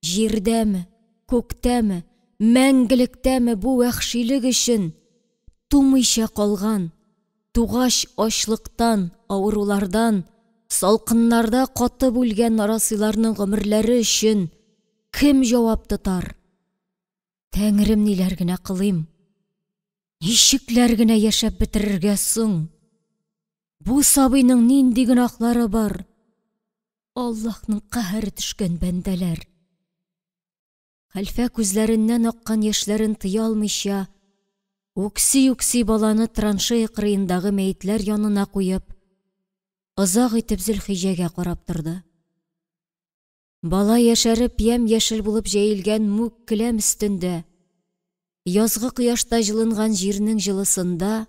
Җирдәме, күктәме, мәңгелектәме бу вәхшилек өчен тумыйча калган, тугач ачлыктан, авырулардан, салкыннарда катып үлгән нарасыйларның гомерләре өчен кем җавап тотар? Тәңрем, ниләр генә кылыйм? Ничекләр генә яшәп бетерергә соң? Бу сабыйның нинди гөнаһлары бар? Аллаһның каһәре төшкән бәндәләр. Хәлфә күзләреннән аккан яшьләрен тыя алмыйча, Үкси-үкси баланы траншея кырыендагы мәетләр янына куеп, озак итеп Зөлхиҗәгә карап торды. Бала яшәреп ямь-яшел булып җәелгән мүк келәм өстендә, язгы кояшта җылынган җирнең җылысында,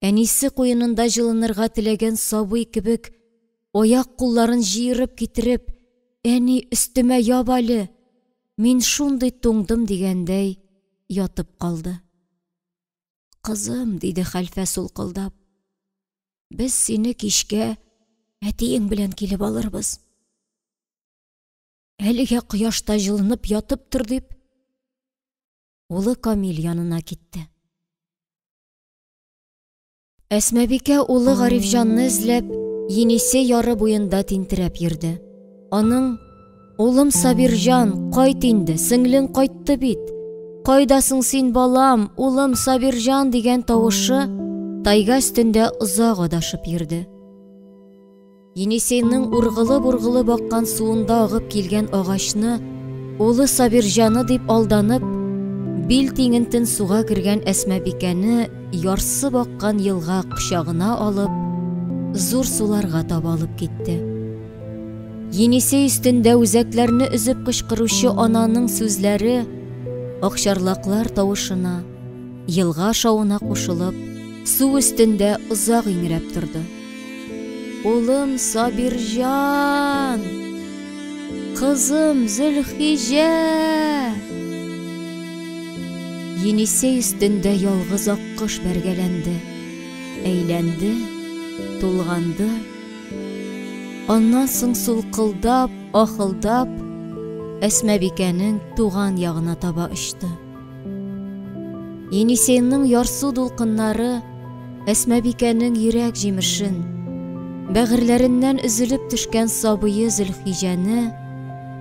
әнисе куенында җылынырга теләгән сабый кебек аяк-кулларын җыерып китереп, «Әни, өстемә яп әле, мин шундый туңдым» дигәндәй ятып калды. «Кызым», – диде хәлфә сулкылдап, – «без сине кичкә әтиең белән килеп алырбыз. Әлегә кояшта җылынып ятып тор», – дип, улы Камил янына китте. Әсмабикә улы Гарифҗанны эзләп, Енисей яры буенда тинтерәп йөрде. Аның «Улым Сабирҗан, кайт инде, сеңлең кайтты бит. Кайдасың син, балам, улым Сабирҗан» дигән тавышы тайга өстендә озак адашып йөрде. Енисейның ургылып-ургылып аккан суында агып килгән агачны улы Сабирҗаны дип алданып, бил тиңентен суга кергән Әсмабикәне ярсып аккан елга кочагына алып, зур суларга таба алып китте. Енисей өстендә үзәкләрне өзеп кычкыручы ананың сүзләре акчарлаклар тавышына, елга шавына кушылып, су өстендә озак иңрәп торды. Улым Сабирҗан! Кызым Зөлхиҗә! Енисей өстендә ялгыз аккош бәргәләнде, әйләнде, тулганды. Аннан соң сулкылдап, ахылдап, Әсмабикәнең туган ягына таба очты. Енисейның ярсу дулкыннары Әсмабикәнең йөрәк җимешен, бәгырьләреннән өзелеп төшкән сабые Зөлхиҗәне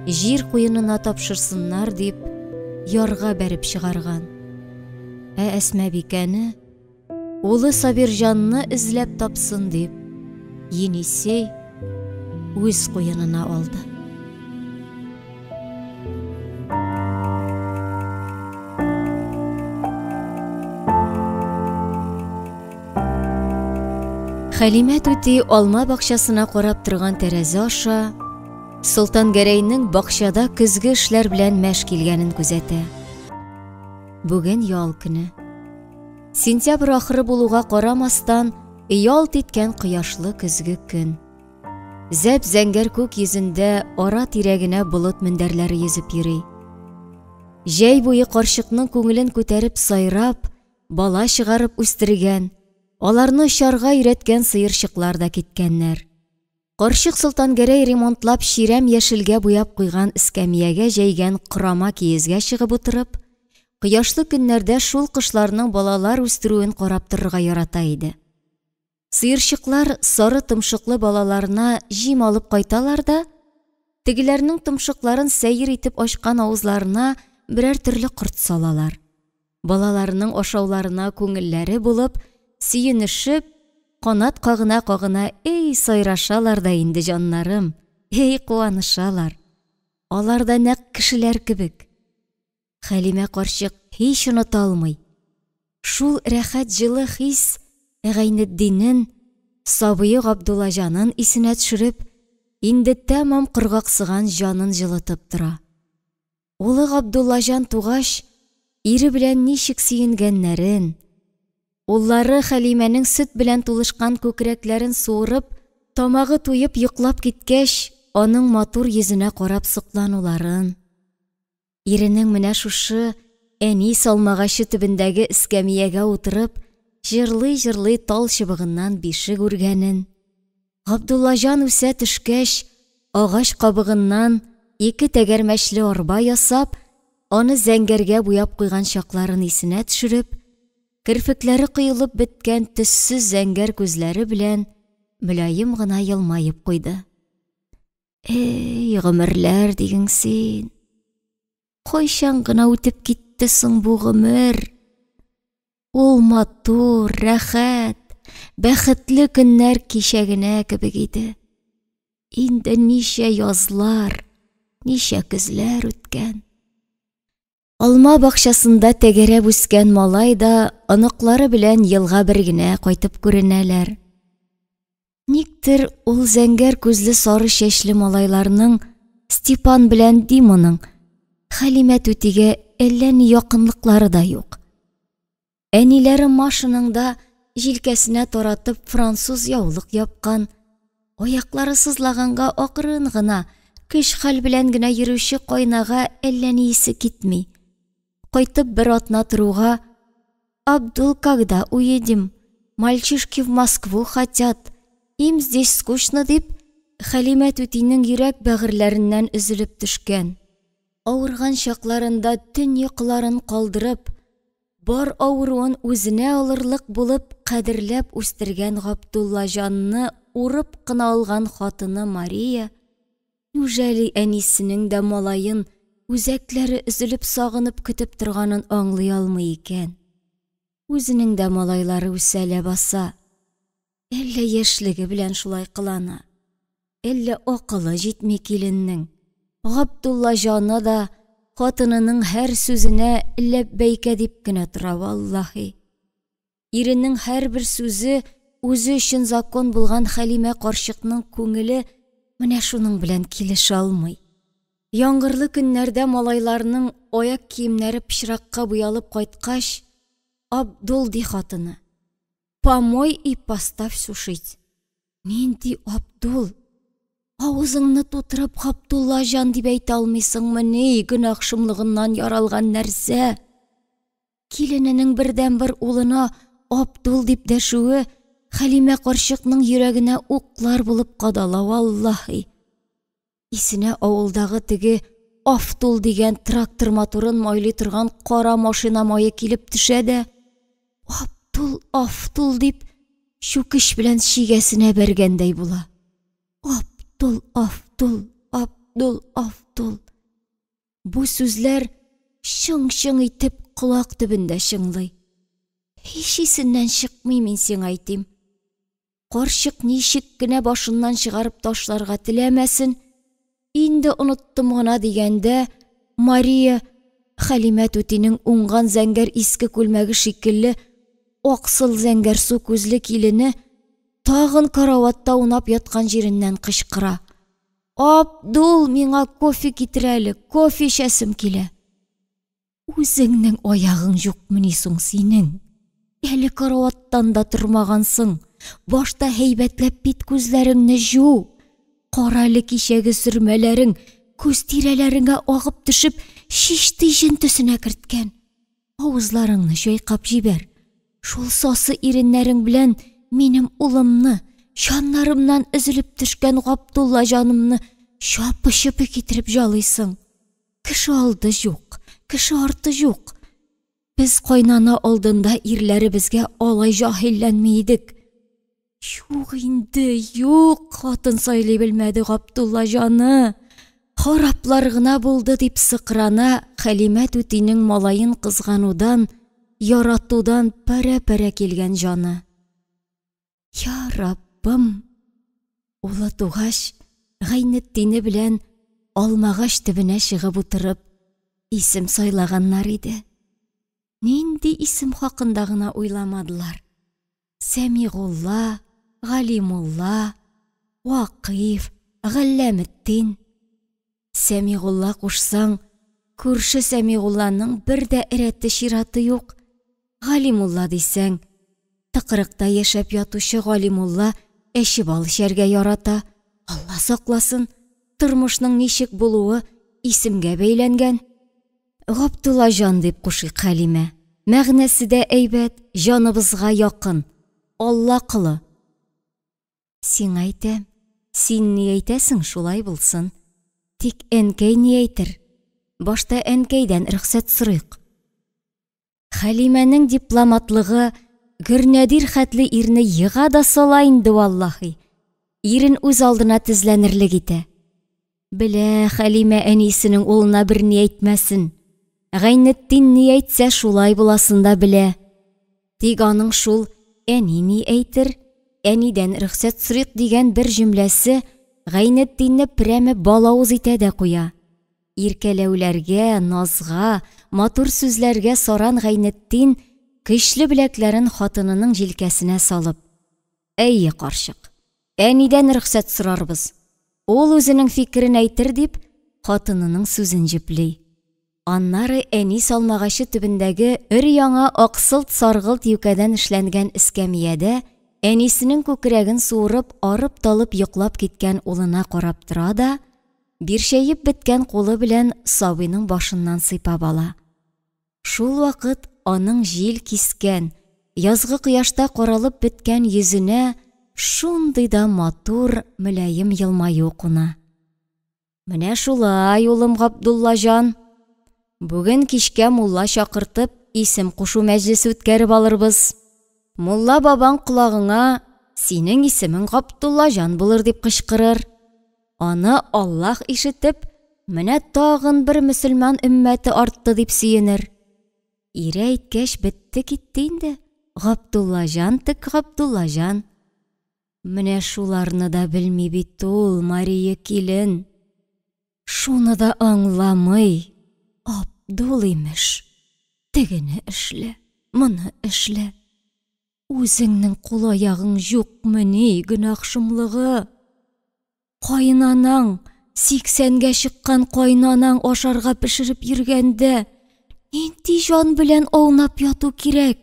җир куенына тапшырсыннар дип, ярга бәреп чыгарган. Ә Әсмабикәне улы Сабирҗанны эзләп тапсын дип, Енисей үз куенына алды. Хәлимә түти алма бакчасына карап торган тәрәзә аша Солтангәрәйнең бакчада көзге эшләр белән мәш килгәнен күзәтә. Бүген ял көне. Сентябрь ахыры булуга карамастан, ялт иткән кояшлы көзге көн. Зәп-зәңгәр күк йөзендә ара-тирә генә болыт мендәрләре йөзеп йөри. Җәй буе карчыкның күңелен күтәреп сайрап, бала чыгарып үстергән, аларны очарга өйрәткән сыерчыклар да киткәннәр. Карчык Солтангәрәй ремонтлап чирәм яшелгә буяп куйган эскәмиягә җәйгән корама киезгә чыгып утырып, кояшлы көннәрдә шул кошларның балалар үстерүен карап торырга ярата иде. Сыерчыклар сары томшыклы балаларына җим алып кайталар да, тегеләрнең томшыкларын сәер итеп ачкан авызларына берәр төрле корт салалар. Балаларының ашауларына күңелләре булып, сөенешеп, канат кагына-кагына эй сайрашалар да инде җаннарым, эй куанышалар. Алар да нәкъ кешеләр кебек. Хәлимә карчык һич оныта алмый. Шул рәхәт җылы хис Гайнетдинен, сабые Габдуллаҗанын исенә төшереп, инде тәмам коргаксыган җанын җылытып тора. Улы Габдуллаҗан тугач, ире белән ничек сөенгәннәрен, уллары Хәлимәнең сөт белән тулышкан күкрәкләрен суырып, тамагы туеп йоклап киткәч, аның матур йөзенә карап соклануларын, иренең менә шушы әни салмагачы төбендәге эскәмиягә утырып, җырлый-җырлый тал чыбыгыннан бишек үргәнен, Габдуллаҗан үсә төшкәч, агач кабыгыннан ике тәгәрмәчле арба ясап, аны зәңгәргә буяп куйган чакларын исенә төшереп, керфекләре коелып беткән төссез зәңгәр күзләре белән мөлаем гына елмаеп куйды. Эй, гомерләр диген син! Кайчан гына үтеп китте соң бу гомер? Ул матур, рәхәт, бәхетле көннәр кичә генә кебек иде. Инде ничә язлар, ничә көзләр үткән. Алма бакчасында тәгәрәп үскән малай да оныклары белән елга бер генә кайтып күренәләр. Никтер ул зәңгәр күзле сары чәчле малайларның Степан белән Диманың Хәлимә түтигә әллә ни якынлыклары да юк. Әниләре Машаның да җилкәсенә таратып француз яулык япкан, аяклары сызлаганга акрын гына, көч-хәл белән генә йөрүче кайнага әллә ни исе китми. Кайтып бер атна торуга, «Абдул, когда уедем? Мальчишки в Москву хотят, им здесь скучно», дип, Хәлимә түтинең йөрәк бәгырьләреннән өзелеп төшкән. Авырган чакларында төн йокыларын калдырып, бар авыруын үзенә алырлык булып кадерләп үстергән Габдуллаҗанны урып кына алган хатыны Мария, нүжәли әнисенең дә малаен үзәкләре өзелеп сагынып көтеп торганын аңлый алмый икән? Үзенең дә малайлары үсә ләбаса. Әллә яшьлеге белән шулай кылана, әллә акылы җитми киленнең. Габдулла җаны да хатынының һәр сүзенә ләббәйкә дип кенә тора, валлаһи. Иренең һәрбер сүзе үзе өчен закон булган Хәлимә карчыкның күңеле менә шуның белән килешә алмый. Яңгырлы көннәрдә малайларның аяк киемнәре пычракка буялып кайткач, Абдул ди хатыны: «Помой и поставь сушить». Нинди Абдул? Авызыңны тутырып Габдулла җан дип әйтә алмыйсыңмыни, гөнаһ шомлыгыннан яралган нәрсә? Килененең бердәнбер улына Абдул дип дәшүе Хәлимә карчыкның йөрәгенә уклар булып кадала, валлаһи. Исенә авылдагы теге Автул дигән трактор моторын майлый торган кара машина мае килеп төшә дә, Аптул, Автул дип, чүкеч белән чигәсенә бәргәндәй була. Аптул, Автул, Абдул, Автул. Бу сүзләр чың-чың итеп колак төбендә чыңлый. Һич исеннән чыкмый, мин сиңа әйтим. Карчык ничек кенә башыннан чыгарып ташларга теләмәсен, инде оныттым гына дигәндә, Мария Хәлимә түтинең уңган зәңгәр иске күлмәге шикелле аксыл зәңгәрсу күзле килене тагын караватта аунап яткан җиреннән кычкыра. Абдул, миңа кофе китер әле, кофе эчәсем килә. Үзеңнең аягың юкмыни соң синең? Әле караваттан да тормагансың. Башта һәйбәтләп бит күзләреңне җу. Кара әле кичәге сөрмәләрең күз тирәләреңә агып төшеп, чишти җен төсенә керткән. Авызларыңны чайкап җибәр. Шул сасы иреннәрең белән минем улымны, җаннарымнан өзелеп төшкән Габдулла җанымны чапы-чыпы китереп җалыйсың. Кеше алды юк, кеше арты юк. Без кайнана алдында ирләребезгә алай җаһилләнми идек. Юк инде, юк, хатын сайлый белмәде Габдулла җаны. Хараплар гына булды дип сыкрана Хәлимә түтинең малаен кызганудан, яратудан пәрә-пәрә килгән җаны. Я Раббым! Улы тугач, Гайнетдине белән алмагач төбенә чыгып утырып, исем сайлаганнар иде. Нинди исем хакында гына уйламадылар. Сәмигулла, Галимулла, Вакыйф, Галләметдин. Сәмигулла кушсаң, күрше Сәмигулланың бер дә рәте-чираты юк. Галимулла дисәң, тыкрыкта яшәп ятучы Галимулла әче бал эчәргә ярата. Алла сакласын, тормышның ничек булуы исемгә бәйләнгән. Габдуллаҗан дип кушыйк, Хәлимә. Мәгънәсе дә әйбәт, җаныбызга якын. Алла колы. Сиңа әйтәм, син ни әйтәсең, шулай булсын. Тик әнкәй ни әйтер? Башта әнкәйдән рөхсәт сорыйк. Хәлимәнең дипломатлыгы Гөрнәдир хәтле ирне ега да сала инде, валлаһи. Ирен үз алдына тезләнерлек итә. Белә Хәлимә әнисенең улына берни әйтмәсен. Гайнетдин ни әйтсә, шулай буласын да белә. Тик аның шул әни ни әйтер, әнидән рөхсәт сорыйк дигән бер җөмләсе Гайнетдинне прәме балавыз итә дә куя. Иркәләүләргә, назга, матур сүзләргә саран Гайнетдин көчле беләкләрен хатынының җилкәсенә салып, Әйе, карчык, әнидән рөхсәт сорарбыз. Ул үзенең фикерен әйтер, дип, хатынының сүзен җөпли. Аннары әни салмагачы төбендәге өр-яңа аксылт-саргылт юкәдән эшләнгән эскәмиядә әнисенең күкрәген суырып арып-талып йоклап киткән улына карап тора да, бирчәеп беткән кулы белән сабыйның башыннан сыйпап ала. Шул вакыт аның җил кискән, язгы кояшта каралып беткән йөзенә шундый да матур, мөлаем елмаю куна. Менә шулай, улым Габдуллаҗан. Бүген кичкә мулла чакыртып, исем кушу мәҗлесе үткәреп алырбыз. Мулла бабаң колагыңа синең исемең Габдуллаҗан булыр дип кычкырыр. Аны Аллаһ ишетеп, менә тагын бер мөселман өммәте артты дип сөенер. Ире әйткәч, бетте китте инде. Габдуллаҗан тек Габдуллаҗан. Менә шуларны да белми бит ул, Мария килен. Шуны да аңламый. Абдул имеш. Тегене эшлә, моны эшлә. Үзеңнең кул-аягың җукмыни, гөнаһ шомлыгы? Каенанаң, сиксәнгә чыккан каенанаң ашарга пешереп йөргәндә, нинди җан белән аунап яту кирәк?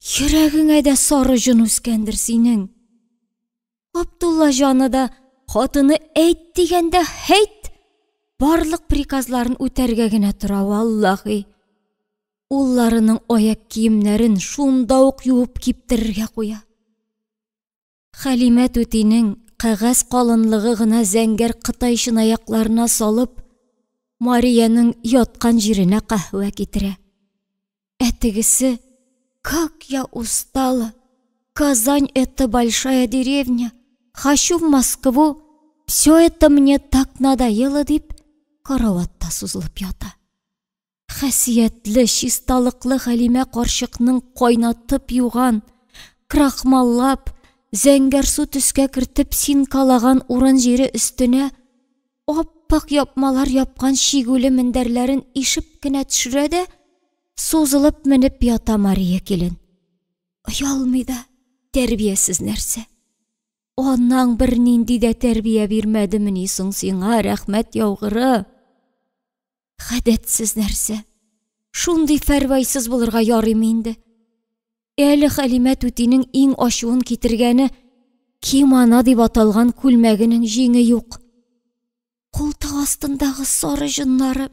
Йөрәгеңә дә сары җон үскәндер синең. Абдулла җаны да хатыны әйт дигәндә һәйт, барлык приказларын үтәргә генә тора, валлаһи. Улларының аяк киемнәрен шунда ук юып киптерергә куя. Хәлимә түтинең кәгазь калынлыгы гына зәңгәр кытай чынаякларына салып, Мариянең яткан җиренә каһвә китерә. Ә тегесе, как я устала, Казань это большая деревня, хочу в Москву, все это мне так надоело, дип, караватта сузылып ята. Хәсиятле, чисталыклы Хәлимә карчыкның кайнатып юган, крахмаллап, зәңгәрсу төскә кертеп синкалаган урын-җире өстенә ап-ак япмалар япкан чигүле мендәрләрен ишеп кенә төшерә дә, сузылып менеп ята Мария килен. Оялмый да, тәрбиясез нәрсә. Анаң бернинди дә тәрбия бирмәдемени соң сиңа, рәхмәт яугыры? Гадәтсез нәрсә. Шундый фәрвайсыз булырга ярыймы инде? Әле Хәлимә түтинең иң ачуын китергәне кимана дип аталган күлмәгенең җиңе юк. Култык астындагы сары җоннары.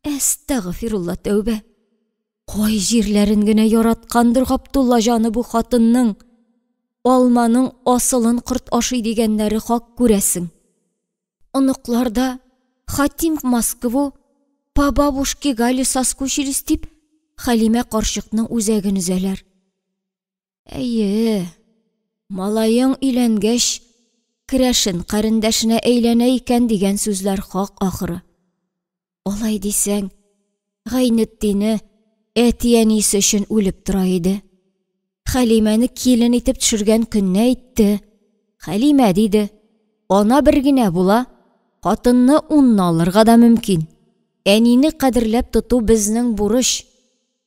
Әстәгъфирулла тәүбә. Кай җирләрен генә яраткандыр Габдулла җаны бу хатынның. Алманың асылын корт ашый дигәннәре хак күрәсең. Оныклар да Хотим в Москву, по бабушке Гале соскучились дип, Хәлимә карчыкның үзәген өзәләр. Әйе, малаең өйләнгәч, керәшен карендәшенә әйләнә икән дигән сүзләр хак ахыры. Алай дисәң, Гайнетдине әти-әнисе өчен үлеп тора иде. Хәлимәне килен итеп төшергән көнне әйтте. Хәлимә, диде, ана бер генә була, хатынны унны алырга да мөмкин. Әнине кадерләп тоту безнең бурыч.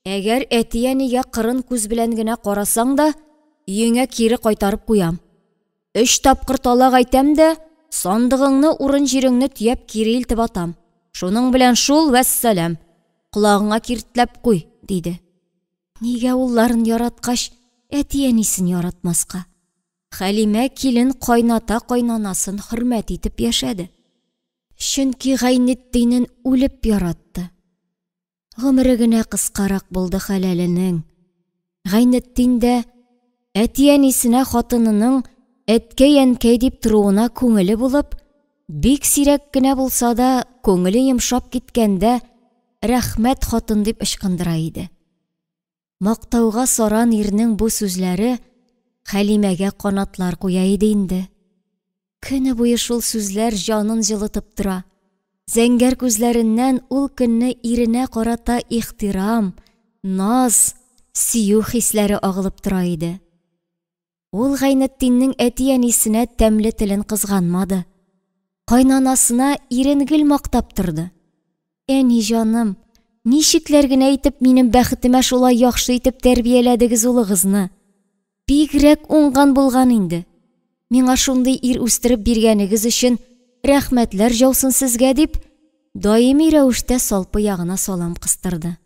Әгәр әти-әнигә кырын күз белән генә карасаң да, өеңә кире кайтарып куям. Өч тапкыр талак әйтәм дә, сандыгыңны, урын-җиреңне төяп кире илтеп атам. Шуның белән шул, вәссәлам. Колагыңа киртләп куй, диде. Нигә улларын яраткач, әти-әнисен яратмаска? Хәлимә килен кайната-кайнанасын хөрмәт итеп яшәде. Чөнки Гайнетдинен үлеп яратты. Гомере генә кыскарак булды хәләленең. Гайнетдин дә әти-әнисенә хатынының әткәй-әнкәй дип торуына күңеле булып, бик сирәк кенә булса да, күңеле йомшап киткәндә, рәхмәт хатын дип ычкындыра иде. Мактауга саран ирнең бу сүзләре Хәлимәгә канатлар куя иде инде. Көне буе шул сүзләр җанын җылытып тора. Зәңгәр күзләреннән ул көнне иренә карата ихтирам, наз, сөю хисләре агылып тора иде. Ул Гайнетдиннең әти-әнисенә тәмле телен кызганмады. Кайнанасына ирен гел мактап торды. Әни җаным, ничекләр генә итеп минем бәхетемә шулай яхшы итеп тәрбияләдегез улыгызны. Бигрәк уңган булган инде. Миңа шундый ир үстереп биргәнегез өчен рәхмәтләр җаусын сезгә, дип, даими рәвештә салпы ягына салам кыстырды.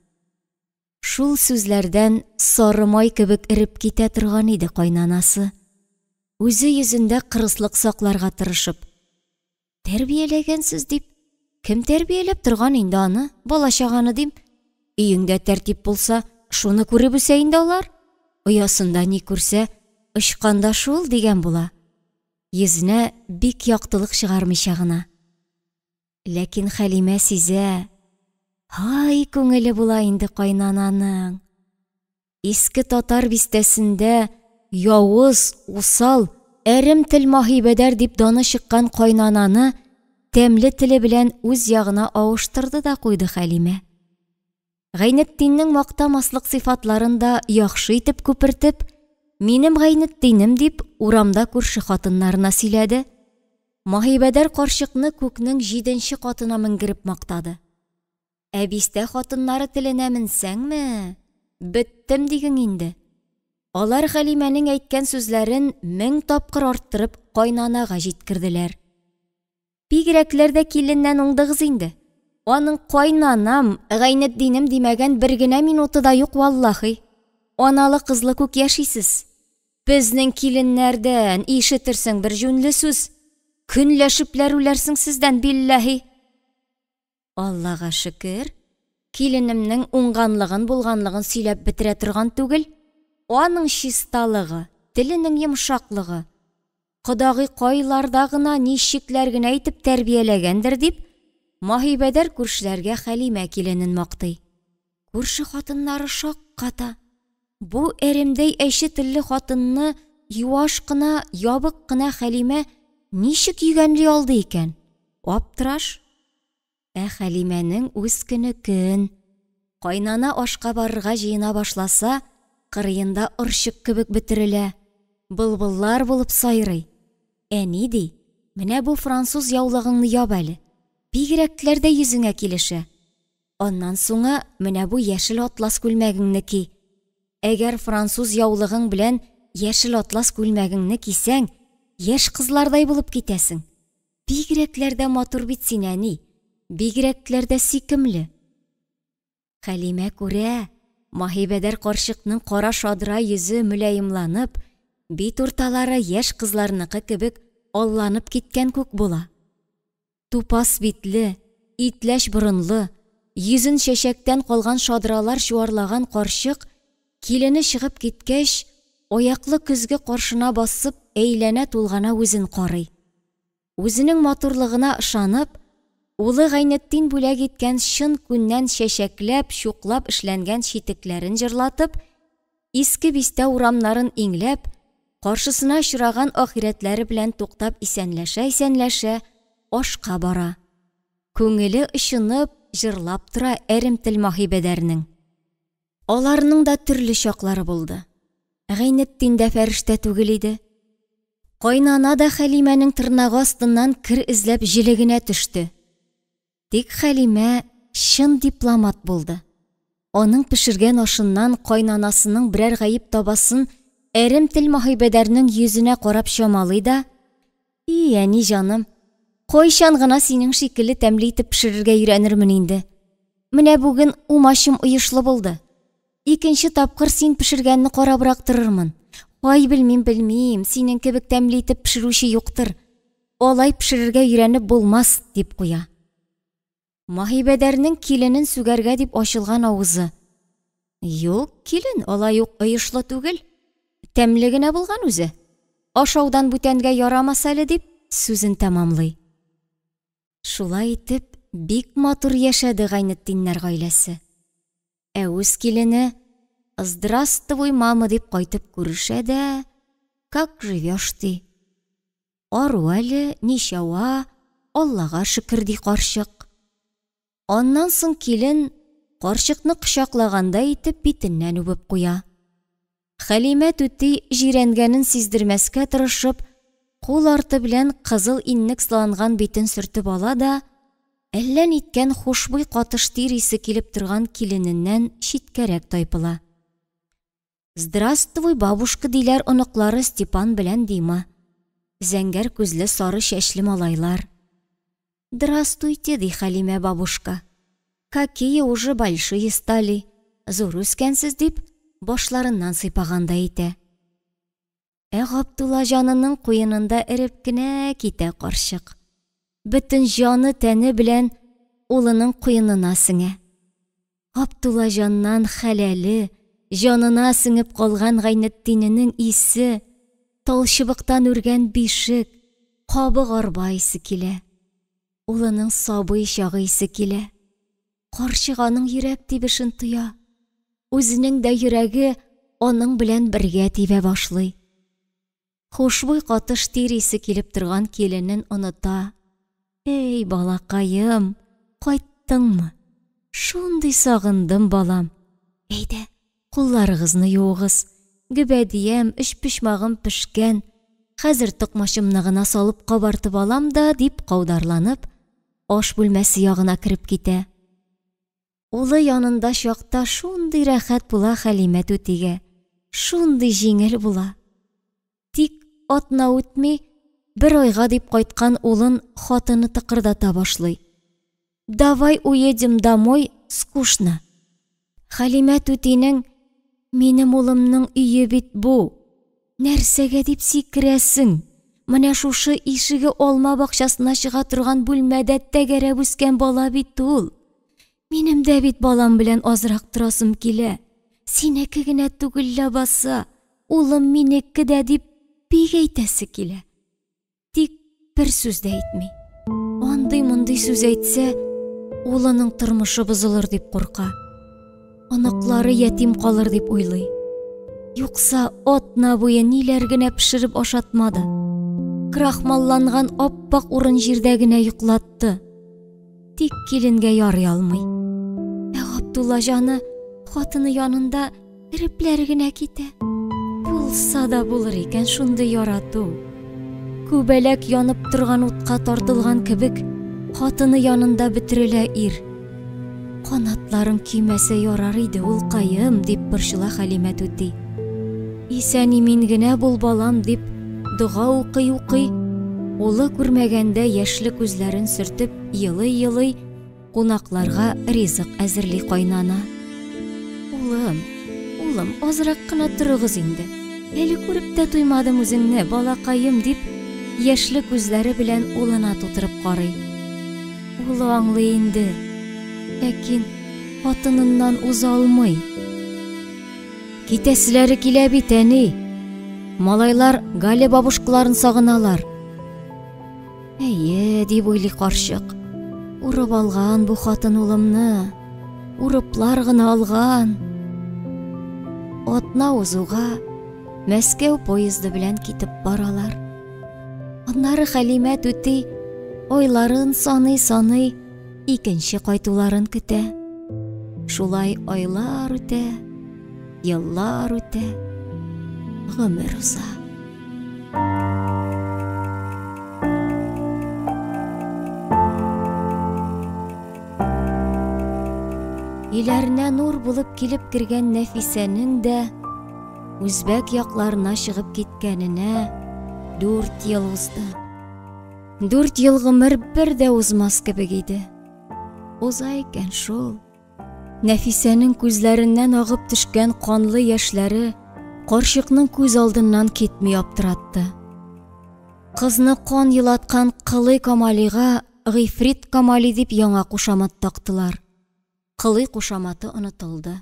Шул сүзләрдән сары май кебек эреп китә торган иде кайнанасы. Үзе йөзендә кырыслык сакларга тырышып. Тәрбияләгәнсез дип, кем тәрбияләп торган инде аны, бала-чаганы дим. Өеңдә тәртип булса, шуны күреп үсә инде алар. Оясында ни күрсә, очканда шул дигән була. Йөзенә бик яктылык чыгармыйча гына. Ләкин Хәлимә сизә, һай күңеле була инде кайнананың. Иске татар бистәсендә явыз, усал, әрем тел Маһибәдәр дип даны чыккан кайнананы тәмле теле белән үз ягына авыштырды да куйды Хәлимә. Гайнетдиннең мактамаслык сыйфатларын да яхшы итеп күпертеп, минем Гайнетдинем дип урамда күрше хатыннарына сөйләде. Маһибәдәр карчыкны күкнең җиденче катына менгереп мактады. Ә бистә хатыннары теленә менсәңме, беттем диген инде. Алар Хәлимәнең әйткән сүзләрен 1000 тапкыр арттырып кайнанага җиткерделәр. Бигрәкләр дә киленнән уңдыгыз инде. Аның кайнанам, Гайнетдинем димәгән бер генә минуты да юк валлахи. Аналы кызлы күк яшисез. Безнең киленнәрдән ишетерсең бер җүнле сүз. Көнләшепләр үләрсең сездән билләһи. Аллага шөкер, киленемнең уңганлыгын булганлыгын сөйләп бетерә торган түгел. Аның чисталыгы, теленең йомшаклыгы. Кодагый кайларда гына ничекләр генә итеп тәрбияләгәндер дип, Маһибәдәр күршеләргә Хәлимә киленен мактый. Күрше хатыннары шакката. Бу әремдәй әче телле хатынны юаш кына, ябык кына Хәлимә ничек йөгәнли алды икән? Аптыраш. Ә Хәлимәнең үз көне көн. Кайнана ашка барырга җыена башласа, кырыенда орчык кебек бөтерелә, былбыллар булып сайрый. Әни ди, менә бу француз яулыгыңны яп әле. Бигрәкләр дә йөзеңә килешә. Аннан соңа менә бу яшел атлас күлмәгеңне ки. Әгәр француз яулыгың белән яшел атлас күлмәгеңне кисәң, яшь кызлардай булып китәсең. Бигрәкләр дә матур бит син, әни. Бигрәкләр дә сөйкемле. Хәлимә күрә, Маһибәдәр карчыкның кара шадра йөзе мөлаемланып, бит урталары яшь кызларныкы кебек алланып киткән күк була. Тупас битле, итләч борынлы, йөзен чәчәктән калган шадралар чуарлаган карчык, килене чыгып киткәч, аяклы көзге каршына басып, әйләнә тулгана үзен карый. Үзенең матурлыгына ышанып, улы Гайнетдин бүләк иткән чын күннән чәчәкләп, чуклап эшләнгән читекләрен җырлатып, иске бистә урамнарын иңләп, каршысына очраган ахирәтләре белән туктап исәнләшә-исәнләшә ашка бара. Күңеле очынып, җырлап тора әрем тел Маһибәдәрнең. Аларның да төрле чаклары булды. Гайнетдин дә фәрештә түгел иде. Кайнана да Хәлимәнең тырнагы астыннан кер эзләп җелегенә төште. Тик Хәлимә чын дипломат булды. Аның пешергән ашыннан кайнанасының берәр гаеп табасын әрем тел Маһибәдәрнең йөзенә карап чамалый да, «И, әни җаным, кайчан гына синең шикелле тәмле итеп пешерергә өйрәнермен инде. Менә бүген умачым оешлы булды. Икенче тапкыр син пешергәнне карабрак торырмын. Ай, белмим, белмим, синең кебек тәмле итеп пешерүче юктыр. Алай пешерергә өйрәнеп булмас», дип куя. Маһибәдәрнең киленен сүгәргә дип ачылган авызы. Юк, килен, алай ук оешлы түгел. Тәмле генә булган үзе. Ашаудан бүтәнгә ярамас әле дип сүзен тәмамлый. Шулай итеп, бик матур яшәде Гайнетдиннәр гаиләсе. Ә үз килене «Здравствуй, мама» дип кайтып күрешә дә, «Как живешь?» ди. Ару әле, ничауа, Аллага шөкер ди карчык. Аннан соң килен карчыкны кочаклагандай итеп битеннән үбеп куя. Хәлимә түти җирәнгәнен сиздермәскә тырышып, кул арты белән кызыл иннек сыланган битен сөртеп ала да, әллә ниткән хушбуй катыш тир исе килеп торган килененнән читкәрәк тайпыла. Здравствуй, бабушка, диләр оныклары Степан белән Дима. Зәңгәр күзле сары чәчле малайлар. Здравствуйте, ди Хәлимә бабушка. Какие уже большие стали. Зур үскәнсез, дип, башларыннан сыйпагандай итә. Ә Габдулла җанының куенында эреп кенә китә карчык. Бөтен җаны тәне белән улының куенына сеңә. Габдулла җаннан хәләле, җанына сеңеп калган Гайнетдиненең исе, талчыбыктан үргән бишек, кабык арба исе килә. Улының сабый чагы исе килә. Карчык аның йөрәк тибешен тоя. Үзенең дә йөрәге аның белән бергә тибә башлый. Хушбуй катыш тир исе килеп торган киленен оныта. Эй, балакаем, кайттыңмы? Шундый сагындым, балам. Әйдә, кулларыгызны юыгыз. Гөбәдиям, өчпочмагым пешкән. Хәзер токмачымны гына салып кабартып алам да, дип каударланып, аш бүлмәсе ягына кереп китә. Улы янында чакта шундый рәхәт була Хәлимә түтигә, шундый җиңел була. Тик атна үтми, бер айга дип кайткан улын хатыны тыкырдата башлый. Давай уедем домой, скучно. Хәлимә түтинең минем улымның өе бит бу. Нәрсәгә дип сикерәсең? Менә шушы ишеге алма бакчасына чыга торган бүлмәдә тәгәрәп үскән бала бит ул. Минем дә бит балам белән азрак торасым килә. Синеке генә түгел ләбаса, улым минеке дә дип бик әйтәсе килә. Тик бер сүз дә әйтми. Андый-мондый сүз әйтсә, улының тормышы бозылыр дип курка. Оныклары ятим калыр дип уйлый. Юкса атна буе ниләр генә пешереп ашатмады. Крахмалланган аппак урын җирдә генә йоклатты. Тик киленгә ярый алмый. Ә Габдулла җаны хатыны янында эрепләр генә китә. Булса да булыр икән шундый ярату. Күбәләк янып торган утка тартылган кебек, хатыны янында бөтерелә ир. Канатларың көймәсә ярар иде, улкаем, дип борчыла Хәлимә түти. Исән-имин генә бул, балам, дип дога укый-укый, улы күрмәгәндә яшьле күзләрен сөртеп, елый-елый, кунакларга ризык әзерли кайнана. Улым, улым, азрак кына торыгыз инде. Әле күреп тә туймадым үзеңне, балакаем, дип, яшьле күзләре белән улына тутырып карый. Улы аңлый инде, ләкин хатыныннан уза алмый. Китәселәре килә бит, әни. Малайлар Галя бабушкаларын сагыналар. Әйе, дип уйлый карчык. Урып алган бу хатын улымны. Урыплар гына алган. Атна узуга Мәскәү поезды белән китеп баралар. Аннары Хәлимә түти айларын саный-саный икенче кайтуларын көтә. Шулай айлар үтә, еллар үтә, гомер уза. Өйләренә нур булып килеп кергән Нәфисәнең дә үзбәк якларына чыгып киткәненә 4 ел узды. 4 ел гомер бер дә узмас кебек иде. Уза икән шул. Нәфисәнең күзләреннән агып төшкән канлы яшьләре карчыкның күз алдыннан китми аптыратты. Кызны кан елаткан Кылый Камалига Гыйфрит Камали дип яңа кушамат тактылар. Кылый кушаматы онытылды.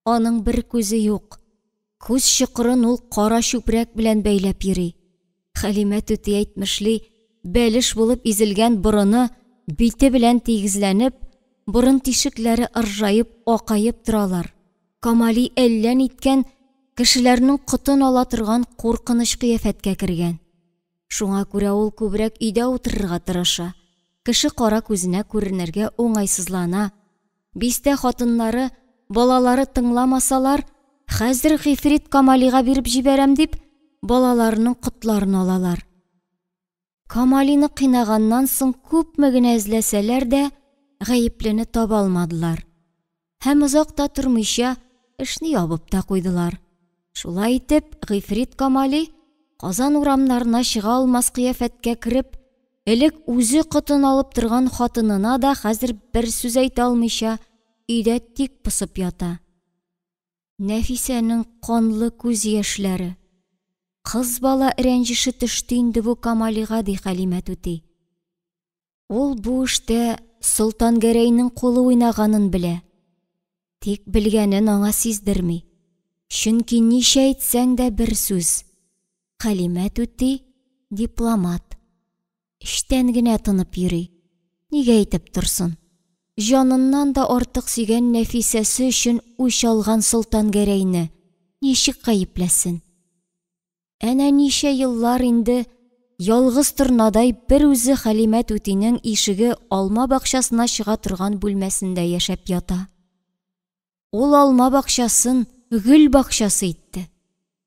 Аның бер күзе юк. Күз чокырын ул кара чүпрәк белән бәйләп йөри. Хәлимә түти әйтмешли, бәлеш булып изелгән борыны бите белән тигезләнеп, борын тишекләре ыржаеп, акаеп торалар. Камали әллә ниткән кешеләрнең котын ала торган куркыныч кыяфәткә кергән. Шуңа күрә ул күбрәк өйдә утырырга тырыша, кеше кара күзенә күренергә уңайсызлана. Бистә хатыннары, балалары тыңламасалар, хәзер Гыйфрит Камалига биреп җибәрәм дип, балаларының котларын алалар. Камалины кыйнаганнан соң күпме генә эзләсәләр дә, гаеплене таба алмадылар. Һәм озак та тормыйча, эшне ябып та куйдылар. Шулай итеп, Гыйфрит Камали Казан урамнарына чыга алмас кыяфәткә кереп, элек үзе котын алып торган хатынына да хәзер бер сүз әйтә алмыйча, өйдә тик посып ята. Нәфисәнең канлы күз яшьләре. Кыз бала рәнҗеше төште инде бу Камалига, ди Хәлимә түти. Ул бу эштә Солтангәрәйнең кулы уйнаганын белә. Тик белгәнен аңа сиздерми. Чөнки ничә әйтсәң дә бер сүз. Хәлимә түти дипломат. Эчтән генә тынып йөри. Нигә әйтеп торсын? Җаныннан да артык сөйгән Нәфисәсе өчен үч алган Солтангәрәйне ничек гаепләсен? Әнә ничә еллар инде ялгыз торнадай бер үзе Хәлимә түтинең ишеге алма бакчасына чыга торган бүлмәсендә яшәп ята. Ул алма бакчасын гөл бакчасы итте.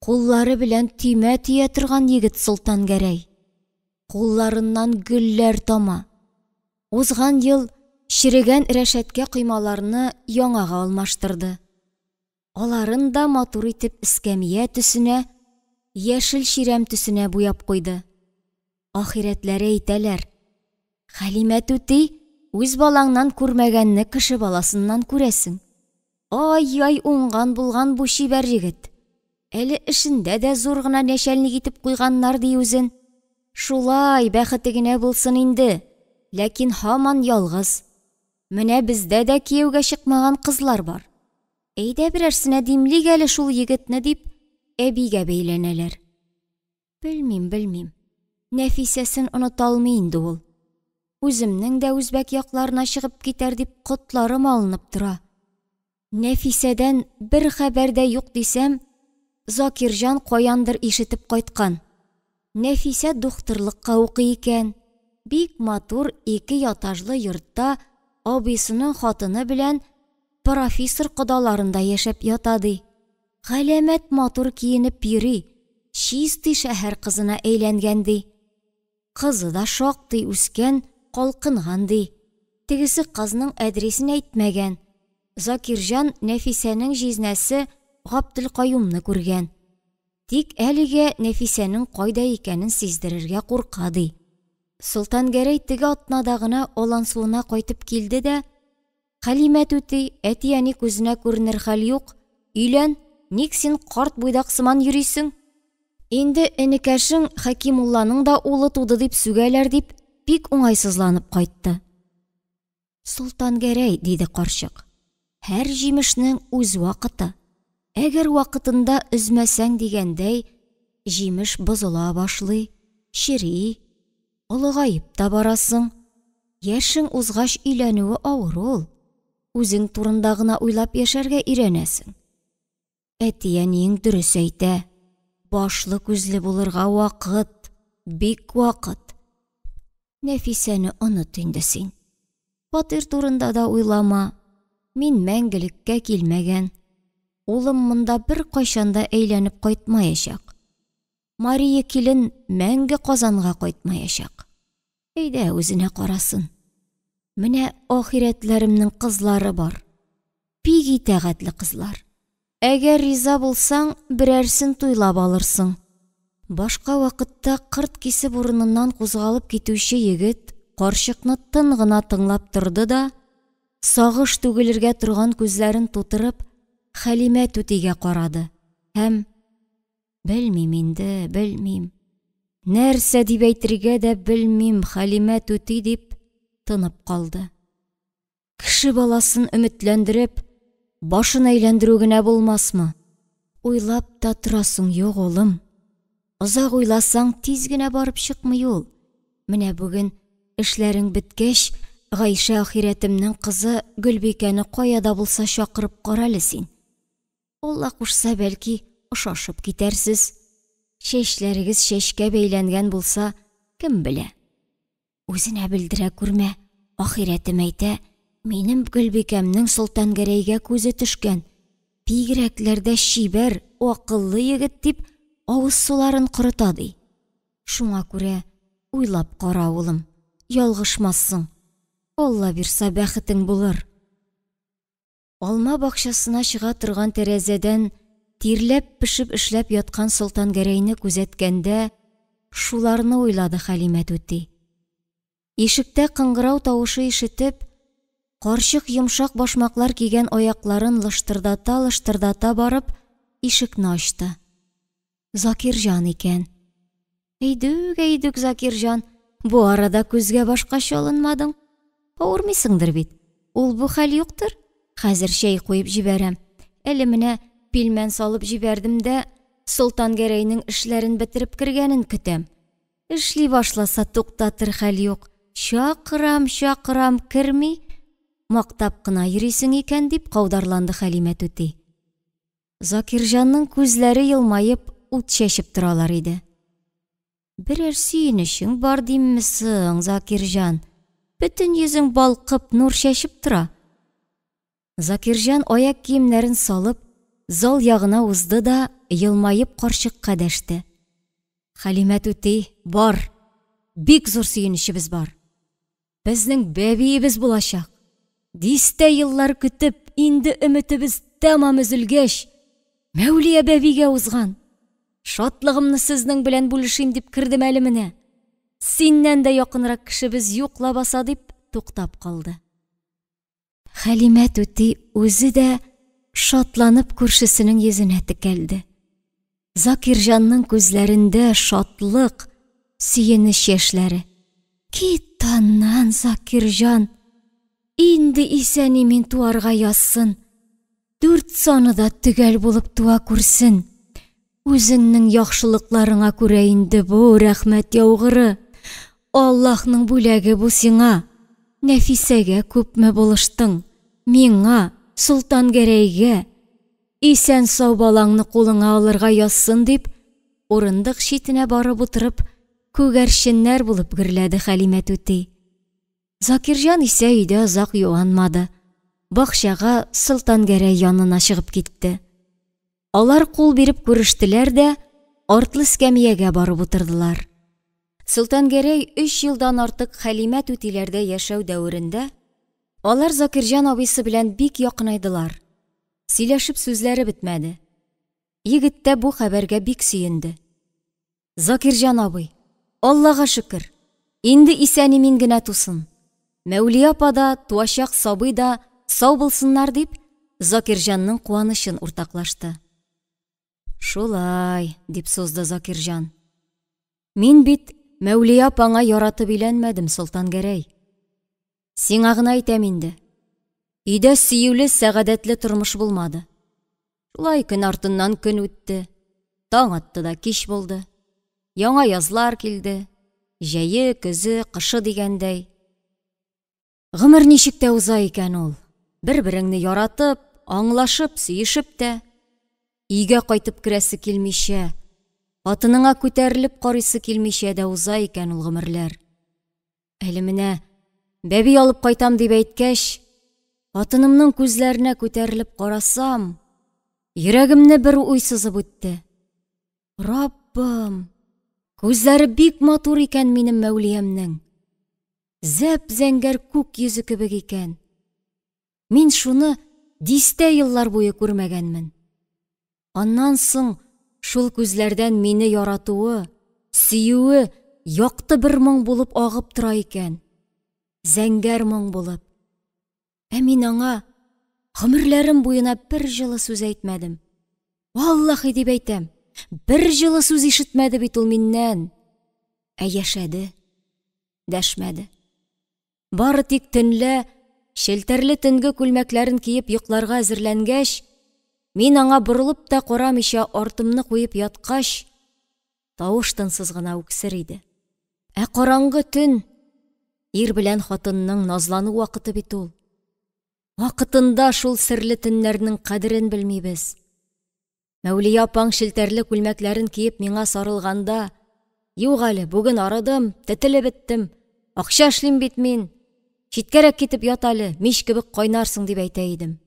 Куллары белән төймә төя торган егет Солтангәрәй. Кулларыннан гөлләр тама. Узган ел черегән рәшәткә коймаларны яңага алмаштырды. Аларын да матур итеп эскәмия төсенә, яшел чирәм төсенә буяп куйды. Ахирәтләре әйтәләр, Хәлимә түти, үз балаңнан күрмәгәнне кеше баласыннан күрәсең. Ай-яй уңган булган бу чибәр егет. Әле эшендә дә зур гына нәчәлник итеп куйганнар ди үзен. Шулай, бәхете генә булсын инде, ләкин һаман ялгыз. Менә бездә дә кияүгә чыкмаган кызлар бар. Әйдә берәрсенә димлик әле шул егетне дип, әбигә бәйләнәләр. Белмим, белмим. Нәфисәсен оныта алмый инде ул. Үземнең дә үзбәк якларына чыгып китәр дип котларым алынып тора. Нәфисәдән бер хәбәр дә юк дисәм, Закирҗан каяндыр ишетеп кайткан. Нәфисә духтырлыкка укый икән. Бик матур ике ятажлы йортта абыйсының хатыны белән профессор кодаларында яшәп ята ди. Галәмәт матур киенеп йөри, чистый шәһәр кызына әйләнгән ди. Кызы да шактый үскән, калкынган ди. Тегесе кызның әдрисен әйтмәгән. Закирҗан Нәфисәнең җизнәсе Габделкаюмны күргән. Тик әлегә Нәфисәнең кайда икәнен сиздерергә курка, ди. Солтангәрәй теге атнада гына Алансуына кайтып килде дә, Хәлимә түти, әти-әни күзенә күренер хәл юк, өйлән, ник син карт буйдак сыман йөрисең? Инде энекәшең Хәкимулланың да улы туды дип сүгәләр, дип, бик уңайсызланып кайтты. Солтангәрәй, диде карчык, һәр җимешнең үз вакыты. Әгәр вакытында өзмәсәң дигәндәй, җимеш бозыла башлый, чери, олыгаеп та барасың. Яшең узгач өйләнүе авыр ул. Үзең турында гына уйлап яшәргә өйрәнәсең. Әти-әниең дөрес әйтә, башлы-күзле булырга вакыт, бик вакыт. Нәфисәне оныт инде син. Фатир турында да уйлама. Мин мәңгелеккә килмәгән. Улым монда беркайчан да әйләнеп кайтмаячак. Мария килен мәңге Казанга кайтмаячак. Әйдә, үзенә карасын. Менә ахирәтләремнең кызлары бар. Бик итагатьле кызлар. Әгәр риза булсаң, берәрсен туйлап алырсың. Башка вакытта кырт кисеп урыныннан кузгалып китүче егет карчыкны тын гына тыңлап торды да, сагыш түгелергә торган күзләрен тутырып, Хәлимә түтигә карады һәм: Белмим инде, белмим. Нәрсә дип әйтергә дә белмим, Хәлимә түти, дип тынып калды. Кеше баласын өметләндереп, башын әйләндерү генә булмасмы? Уйлап та торасың юк, улым. Озак уйласаң, тиз генә барып чыкмый ул. Менә бүген эшләрең беткәч, Гайшә ахирәтемнең кызы Гөлбикәне кая да булса чакырып карале син. Алла кушса, бәлки, ошашып китәрсез. Чәчләрегез чәчкә бәйләнгән булса, кем белә. Үзенә белдерә күрмә, ахирәтем әйтә, минем Гөлбикәмнең Солтангәрәйгә күзе төшкән. Бигрәкләр дә чибәр, акыллы егет дип, авыз суларын корыта, ди. Шуңа күрә Уйлап кара, улым, ялгышмассың. Алла бирса, бәхетең булыр. Алма бакчасына чыга торган тәрәзәдән тирләп-пешеп эшләп яткан Солтангәрәйне күзәткәндә шуларны уйлады Хәлимә түти. Ишектә кыңгырау тавышы ишетеп, карчык йомшак башмаклар кигән аякларын лыштырдата-лыштырдата барып, ишекне ачты. Закирҗан икән. Әйдүк, әйдүк, Закирҗан, бу арада күзгә башка чалынмадың. Авырмыйсыңдыр бит. Ул бу хәл юктыр. Хәзер чәй куеп җибәрәм. Әле менә пилмән салып җибәрдем дә, Солтангәрәйнең эшләрен бетереп кергәнен көтәм. Эшли башласа туктатыр хәл юк. Чакырам, чакырам, керми. Мактап кына йөрисең икән, дип каударланды Хәлимә түти. Закирҗанның күзләре елмаеп, ут чәчеп торалар иде. Берәр сөенечең бар димме соң, Закирҗан? Бөтен йөзең балкып, нур чәчеп тора. Закирҗан аяк киемнәрен салып, зал ягына узды да, елмаеп карчыкка дәште. Хәлимә түти, бар! Бик зур сөенечебез бар. Безнең бәбиебез булачак. Дистә еллар көтеп, инде өметебез тәмам өзелгәч, Мәүлия бәбигә узган. Шатлыгымны сезнең белән бүлешим дип кердем әле менә. Синнән дә якынрак кешебез юк лабаса дип туктап калды. Хәлимә түти үзе дә шатланып күршесенең йөзенә текәлде. Закирҗанның күзләрендә шатлык, сөенеч яшьләре. Кит аннан, Закирҗан! Инде исән-имин туарга язсын. Дүрт саны да төгәл булып туа күрсен. Үзеңнең яхшылыкларыңа күрә инде бу, рәхмәт яугыры. Аллаһның бүләге бу сиңа. Нәфисәгә күпме булыштың, миңа, Солтангәрәйгә. Исән-сау балаңны кулыңа алырга язсын, дип, урындык читенә барып утырып, күгәрченнәр булып гөрләде Хәлимә түти. Закирҗан исә өйдә озак юанмады, бакчага Солтангәрәй янына чыгып китте. Алар кул биреп күрештеләр дә, артлы эскәмиягә барып утырдылар. Солтангәрәй өч елдан артык Хәлимә түтиләрдә яшәү дәверендә алар Закирҗан абыйсы белән бик якынайдылар. Сөйләшеп сүзләре бетмәде. Егет тә бу хәбәргә бик сөенде. Закирҗан абый, Аллага шөкер, инде исән-имин генә тусын. Мәүлия апа да, туачак сабый да сау булсыннар, дип, Закирҗанның куанычын уртаклашты. Шулай, дип сузды Закирҗан. Мин бит Мәүлия апаңа яратып өйләнмәдем, Солтангәрәй. Сиңа гына әйтәм инде. Өйдә сөюле, сәгадәтле тормыш булмады. Шулай көн артыннан көн үтте. Таң атты да кич булды. Яңа язлар килде. Җәе, көзе, кышы дигәндәй. Гомер ничек тә уза икән ул. Бер-береңне яратып, аңлашып, сөешеп тә, өйгә кайтып керәсе килмичә, хатыныңа күтәрелеп карыйсы килмичә дә уза икән ул гомерләр. Әле менә бәби алып кайтам дип әйткәч, хатынымның күзләренә күтәрелеп карасам, йөрәгемне бер уй сызып үтте. Раббым, күзләре бик матур икән минем Мәүлиямнең. Зәп-зәңгәр күк йөзе кебек икән. Мин шуны дистә еллар буе күрмәгәнмен. Аннан соң шул күзләрдән мине яратуы, сөюе якты бер моң булып агып тора икән. Зәңгәр моң булып. Ә мин аңа гомерләрем буена бер җылы сүз әйтмәдем. Валлахи дип әйтәм, бер җылы сүз ишетмәде бит ул миннән. Ә яшәде, дәшмәде. Бары тик төнлә челтәрле төнге күлмәкләрен киеп йокларга әзерләнгәч, мин аңа борылып та карамыйча артымны куеп яткач, тавыш-тынсыз гына үксер иде. Ә караңгы төн ир белән хатынның назлану вакыты бит ул. Вакытында шул серле төннәрнең кадерен белмибез. Мәүлия апаң челтәрле күлмәкләрен киеп миңа сарылганда, Юк әле, бүген арыдым, тетелеп беттем, акча эшлим бит мин, читкәрәк китеп ят әле, мич кебек кайнарсың, дип әйтә идем.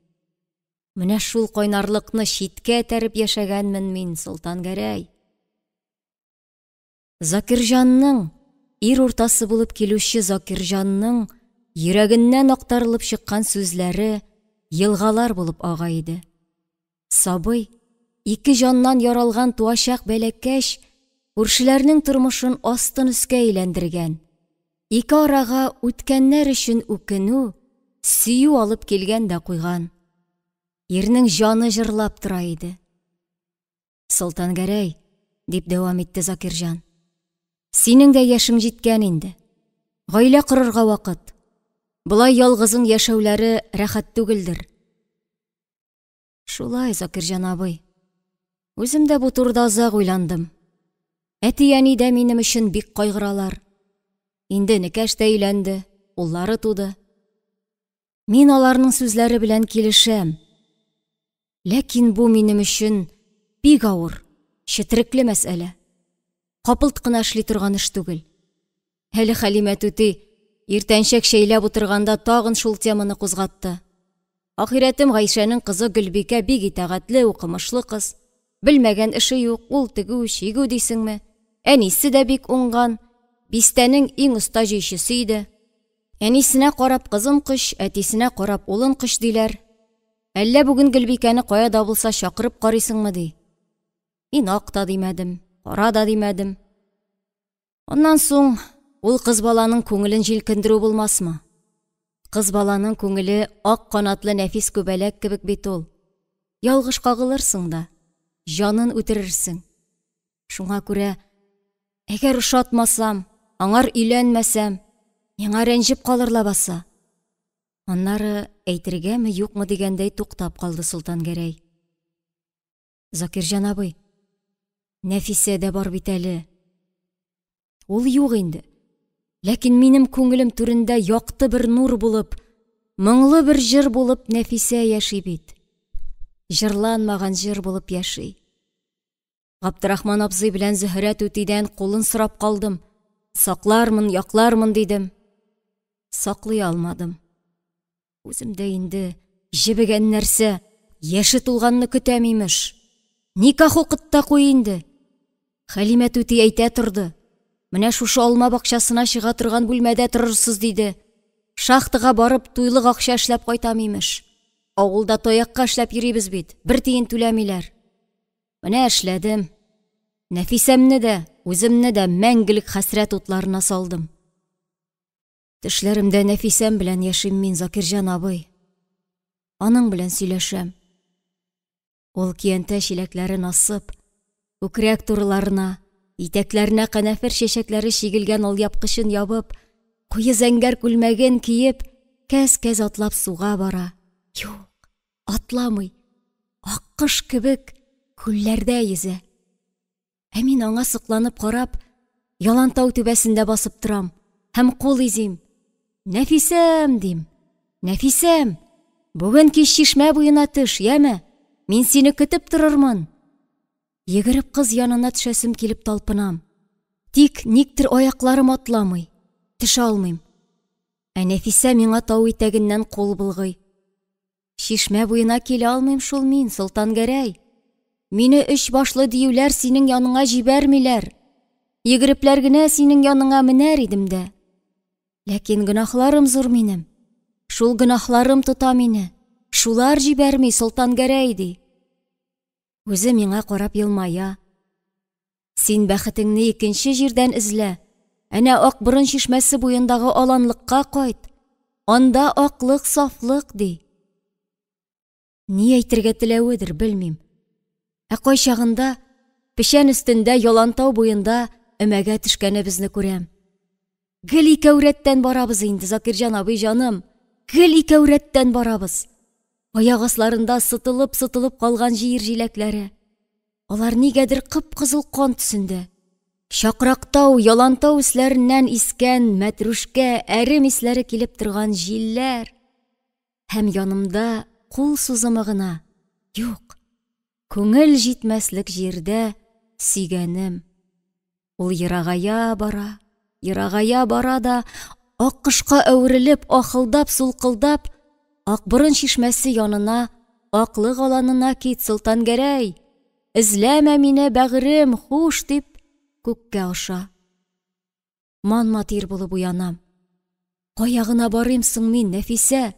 Менә шул кайнарлыкны читкә этәреп яшәгәнмен мин, Солтангәрәй. Закирҗанның ир уртасы булып килүче Закирҗанның йөрәгеннән актарылып чыккан сүзләре елгалар булып ага иде. Сабый, ике җаннан яралган туачак бәләкәч, күршеләрнең тормышын астын өскә әйләндергән. Ике арага үткәннәр өчен үкенү, сөю алып килгән дә куйган. Ирнең җаны җырлап тора иде. Солтангәрәй, дип дәвам итте Закирҗан. Синең дә яшең җиткән инде. Гаилә корырга вакыт. Болай ялгызың яшәүләре рәхәт түгелдер. Шулай, Закирҗан абый. Үзем дә бу турыда озак уйландым. Әти-әни дә минем өчен бик кайгыралар. Инде энекәш тә өйләнде, уллары туды. Мин аларның сүзләре белән килешәм. Ләкин бу минем өчен бик авыр, четерекле мәсьәлә. Капылт кына эшли торган эш түгел. Әле Хәлимә түти иртәнчәк чәйләп утырганда тагын шул теманы кузгатты. Ахирәтем Гайшәнең кызы Гөлбикә бик итагатьле, укымышлы кыз. Белмәгән эше юк, ул тегү, чигү дисеңме. Әнисе дә бик уңган, бистәнең иң оста җөйчесе иде. Әнисенә карап кызын коч, әтисенә карап улын коч диләр. Әллә бүген Гөлбикәне кая да булса чакырып карыйсыңмы ди. Мин ак та димәдем, кара да димәдем. Аннан соң ул кыз баланың күңелен җилкендерү булмасмы? Кыз баланың күңеле ак канатлы нәфис күбәләк кебек бит ул. Ялгыш кагылырсың да, җанын үтерерсең. Шуңа күрә, әгәр ошатмасам, аңар өйләнмәсәм, миңа рәнҗеп калыр лабаса. Аннары әйтергәме, юкмы дигәндәй туктап калды Солтангәрәй. Закирҗан абый, Нәфисә дә бар бит әле. Ул юк инде. Ләкин минем күңелем түрендә якты бер нур булып, моңлы бер җыр булып Нәфисә яши бит. Җырланмаган җыр булып яши. Габдрахман абзый белән Зөһрә түтидән кулын сорап калдым. Саклармын, яклармын дидем. Саклый алмадым. Үзем дә инде җебегән нәрсә, яше тулганны көтәм, имеш. Никах укыт та куй инде. Хәлимә түти әйтә торды. Менә шушы алма бакчасына чыга торган бүлмәдә торырсыз, диде. Шахтага барып, туйлык акча эшләп кайтам, имеш. Авылда таякка эшләп йөрибез бит, бер тиен түләмиләр. Менә эшләдем. Нәфисәмне дә, үземне дә мәңгелек хәсрәт утларына салдым. Төшләремдә Нәфисәм белән яшим мин, Закирҗан абый. Аның белән сөйләшәм. Ул киянтә чиләкләрен асып, күкрәк турыларына, итәкләренә канәфер чәчәкләре чигелгән алъяпкычын ябып, куе зәңгәр күлмәген киеп, кәз-кәз атлап суга бара. Юк, атламый, аккош кебек күлләрдә йөзә. Ә мин аңа сокланып карап, Ялантау түбәсендә басып торам һәм кул изим. Нәфисәм, дим. Нәфисәм, бүген кич чишмә буена төш, яме? Мин сине көтеп торырмын. Йөгереп кыз янына төшәсем килеп талпынам. Тик никтер аякларым атламый, төшә алмыйм. Ә Нәфисә миңа тау итәгеннән кул болгый. Чишмә буена килә алмыйм шул мин, Солтангәрәй. Мине өч башлы диюләр синең яныңа җибәрмиләр. Йөгерепләр генә синең яныңа менәр идем дә. Ләкин гөнаһларым зур минем. Шул гөнаһларым тота мине. Шулар җибәрми, Солтангәрәй, ди. Үзе миңа карап елмая. Син бәхетеңне икенче җирдән эзлә. Әнә Акборын чишмәсе буендагы аланлыкка кайт. Анда аклык, сафлык, ди. Ни әйтергә теләведер, белмим. Ә кайчагында печән өстендә Ялантау буенда өмәгә төшкәнебезне күрәм. Гел икәү рәттән барабыз инде, Закирҗан абый җаным. Гел икәү рәттән барабыз. Аяк асларында сытылып-сытылып калган җир җиләкләре. Алар нигәдер кып-кызыл кан төсендә. Чакрактау, Ялантау өсләреннән искән мәтрүшкә, әрем исләре килеп торган җилләр. Һәм янымда кул сузымы гына, юк, күңел җитмәслек җирдә сөйгәнем. Ул ерагая бара, ерагая бара да, аккошка әверелеп, ахылдап, сулкылдап, Акборын чишмәсе янына, аклык аланына кит, Солтангәрәй! Эзләмә мине, бәгырем, хуш, дип, күккә аша. Манма тир булып уянам. Кая гына барыйм соң мин, Нәфисә?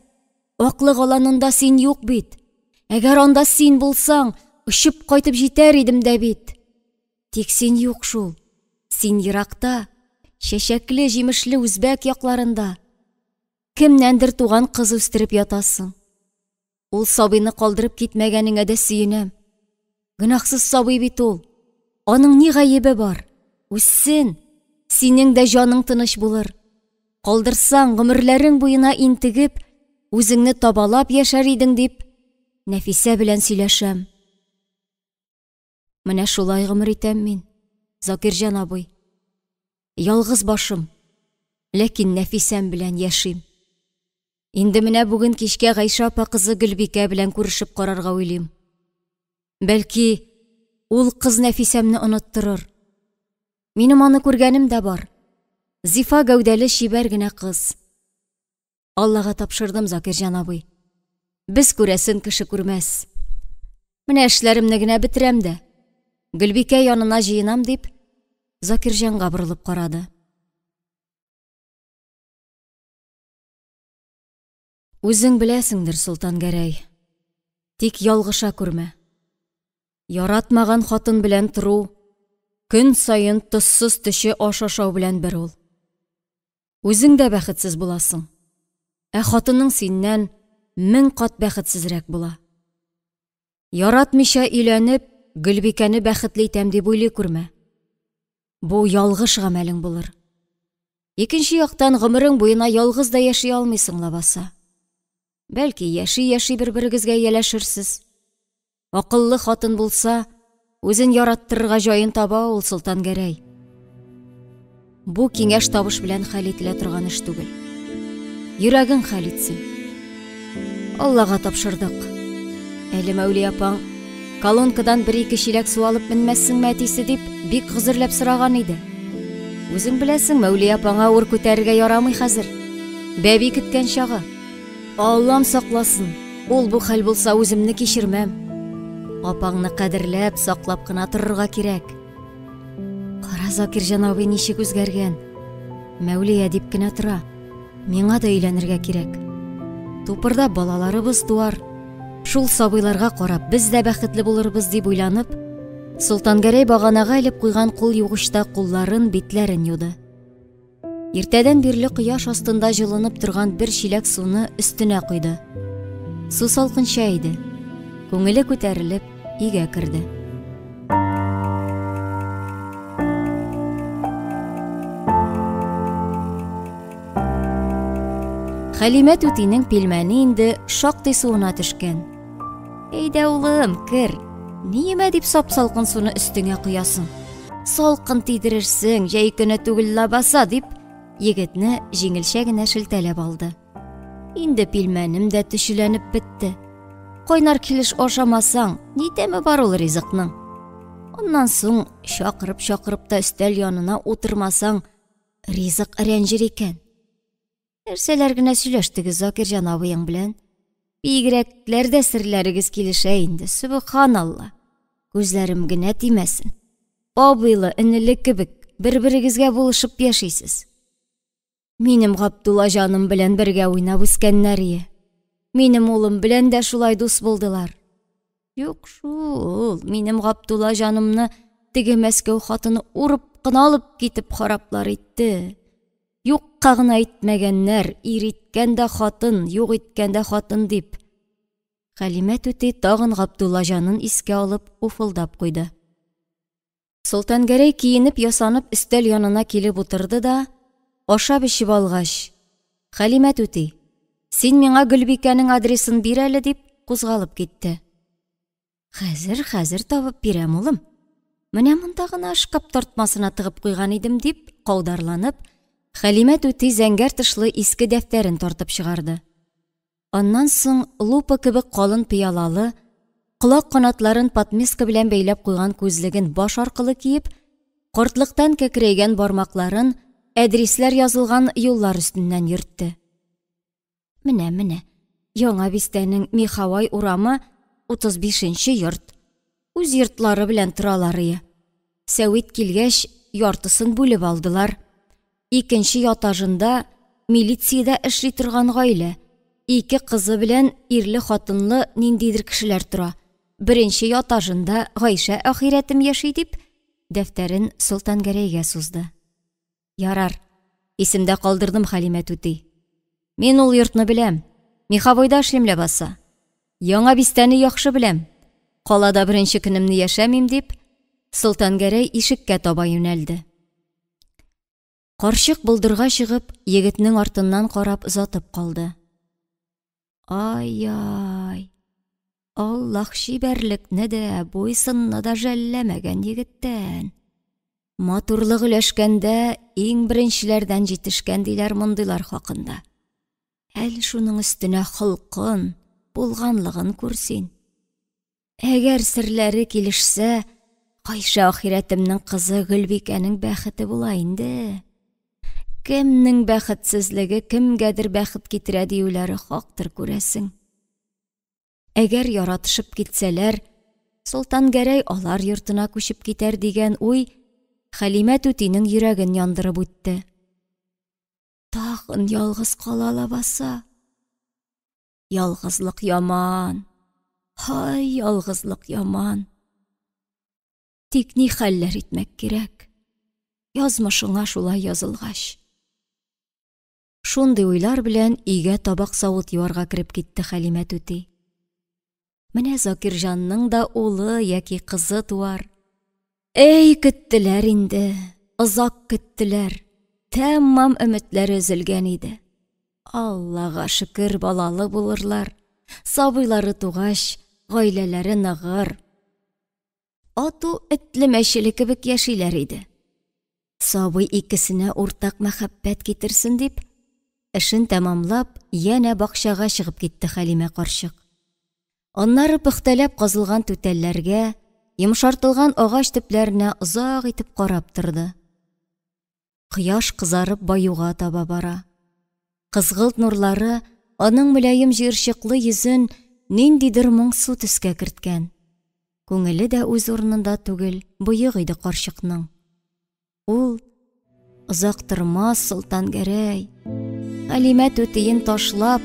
Аклык аланында син юк бит. Әгәр анда син булсаң, очып кайтып җитәр идем дә бит. Тик син юк шул. Син еракта, чәчәкле, җимешле үзбәк якларында. Кемнәндер туган кыз үстереп ятасың. Ул сабыйны калдырып китмәгәнеңә дә сөенәм. Гөнаһсыз сабый бит ул. Аның ни гаебе бар? Үссен, синең дә җаның тыныч булыр. Калдырсаң, гомерләрең буена интегеп, үзеңне табалап яшәр идең дип, Нәфисә белән сөйләшәм. Менә шулай гомер итәм мин, Закирҗан абый. Ялгыз башым, ләкин Нәфисәм белән яшим. Инде менә бүген кичкә Гайшә апа кызы Гөлбикә белән күрешеп карарга уйлыйм. Бәлки, ул кыз Нәфисәмне оныттырыр. Минем аны күргәнем дә бар. Зифа гәүдәле чибәр генә кыз. Аллага тапшырдым, Закирҗан абый. Без күрәсен кеше күрмәс. Менә эшләремне генә бетерәм дә, Гөлбикә янына җыенам дип, Закирҗанга борылып карады. Үзең беләсеңдер, Солтангәрәй. Тик ялгыша күрмә. Яратмаган хатын белән тору, көн саен тозсыз төче аш ашау белән бер ул. Үзең дә бәхетсез буласың. Ә хатының синнән 1000 кат бәхетсезрәк була. Яратмыйча өйләнеп, Гөлбикәне бәхетле итәм дип уйлый күрмә. Бу ялгыш гамәлең булыр. Икенче яктан, гомерең буена ялгыз да яши алмыйсың лабаса. Бәлки, яши-яши бер-берегезгә ияләшерсез. Акыллы хатын булса, үзен яраттырырга җаен таба ул Солтангәрәй. Бу киңәш табыш белән хәл ителә торган эш түгел. Йөрәгең хәл итсен. Аллага тапшырдык. Әле Мәүлия апаң колонкадан бер-ике чиләк су алып менмәссеңме, әтисе, дип бик гозерләп сораган иде. Үзең беләсең, Мәүлия апаңа ур күтәрергә ярамый хәзер. Бәби көткән чагы. Аллам сакласын, ул бу хәл булса үземне кичермәм. Апаңны кадерләп, саклап кына торырга кирәк. Кара Закирҗан абый ничек үзгәргән. Мәүлия дип кенә тора. Миңа да өйләнергә кирәк. Тупырда балаларыбыз туар. Шул сабыйларга карап без дә бәхетле булырбыз дип уйланып, Солтангәрәй баганага элеп куйган кул югычта кулларын, битләрен юды. Иртәдән бирле кояш астында җылынып торган бер чиләк суны өстенә койды. Су салкынча иде. Күңеле күтәрелеп, өйгә керде. Хәлимә түтинең пилмәне инде шактый суына төшкән. Әйдә, улым, кер. Ниемә дип сап-салкын суны өстеңә коясың? Салкын тидерерсең, җәй көне түгел лабаса, дип, егетне җиңелчә генә шелтәләп алды. Инде пилмәнем дә төчеләнеп бетте. Кайнар килеш ашамасаң, ни тәме бар ул ризыкның? Аннан соң чакырып-чакырып та өстәл янына утырмасаң, ризык рәнҗер икән. Нәрсәләр генә сөйләштегез Закирҗан абыең белән? Бигрәкләр дә серләрегез килешә инде, сөбханалла. Күзләрем генә тимәсен. Абыйлы, энеле кебек бер-берегезгә булышып яшисез. Минем Габдулла җаным белән бергә уйнап үскәннәр ие. Минем улым белән дә шулай дус булдылар. Юк шул, минем Габдулла җанымны теге Мәскәү хатыны урып кына алып китеп хараплар итте. Юкка гына әйтмәгәннәр, ир иткән дә хатын, юк иткән дә хатын дип. Хәлимә түти тагын Габдулла җанын искә алып уфылдап куйды. Солтангәрәй киенеп-ясанып өстәл янына килеп утырды да, ашап-эчеп алгач, Хәлимә түти, син миңа Гөлбикәнең адресын бир әле, дип кузгалып китте. Хәзер, хәзер табып бирәм, улым. Менә монда гына шкаф тартмасына тыгып куйган идем, дип, каударланып, Хәлимә түти зәңгәр тышлы иске дәфтәрен тартып чыгарды. Аннан соң лупа кебек калын пыялалы, колак канатларын подмеска белән бәйләп куйган күзлеген баш аркылы киеп, картлыктан кәкрәйгән бармакларын әдрисләр язылган юллар өстеннән йөртте. Менә, менә, Яңа бистәнең Михавай урамы 35 нче йорт. Үз йортлары белән торалар ие. Сәвит килгәч, яртысын бүлеп алдылар. Икенче ятажында милициядә эшли торган гаилә, ике кызы белән ирле-хатынлы ниндидер кешеләр тора. Беренче ятажында Гайшә ахирәтем яши, дип, дәфтәрен Солтангәрәйгә сузды. Ярар, исемдә калдырдым, Хәлимә түти. Мин ул йортны беләм. Меховойда эшлим ләбаса. Яңа бистәне яхшы беләм. Калада беренче көнемне яшәмим, дип, Солтангәрәй ишеккә таба юнәлде. Карчык болдырга чыгып, егетнең артыннан карап озатып калды. Ай-яй! Аллаһ чибәрлекне дә, буй-сынны да жәлләмәгән егеттән. Матурлык өләшкәндә иң беренчеләрдән җитешкән диләр мондыйлар хакында. Әле шуның өстенә холкын, булганлыгын күр син. Әгәр серләре килешсә, Гайшә ахирәтемнең кызы Гөлбикәнең бәхете була инде. Кемнең бәхетсезлеге кемгәдер бәхет китерә диюләре хактыр, күрәсең. Әгәр яратышып китсәләр, Солтангәрәй алар йортына күчеп китәр дигән уй Хәлимә түтинең йөрәген яндырып үтте. Тагын ялгыз кала лабаса. Ялгызлык яман. Һай, ялгызлык яман. Тик ни хәлләр итмәк кирәк? Язмышыңа шулай язылгач. Шундый уйлар белән өйгә табак-савыт юарга кереп китте Хәлимә түти. Менә Закирҗанның да улы яки кызы туар. Әй, көттеләр инде, озак көттеләр. Тәмам өметләре өзелгән иде. Аллага шөкер, балалы булырлар. Сабыйлары тугач, гаиләләре ныгыр. Ату этле-мәчеле кебек яшиләр иде. Сабый икесенә уртак мәхәббәт китерсен дип, эшен тәмамлап, янә бакчага чыгып китте Хәлимә карчык. Аннары пөхтәләп казылган түтәлләргә, йомшартылган агач төпләренә озак итеп карап торды. Кояш кызарып баюга таба бара. Кызгылт нурлары аның мөлаем җыерчыклы йөзен ниндидер моңсу төскә керткән. Күңеле дә үз урынында түгел, боек иде карчыкның. Ул озак тормас Солтангәрәй. Хәлимә түтиен ташлап,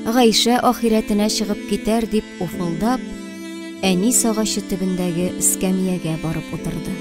Гайшә ахирәтенә чыгып китәр дип уфылдап, әнис агачы төбендәге эскәмиягә барып утырды.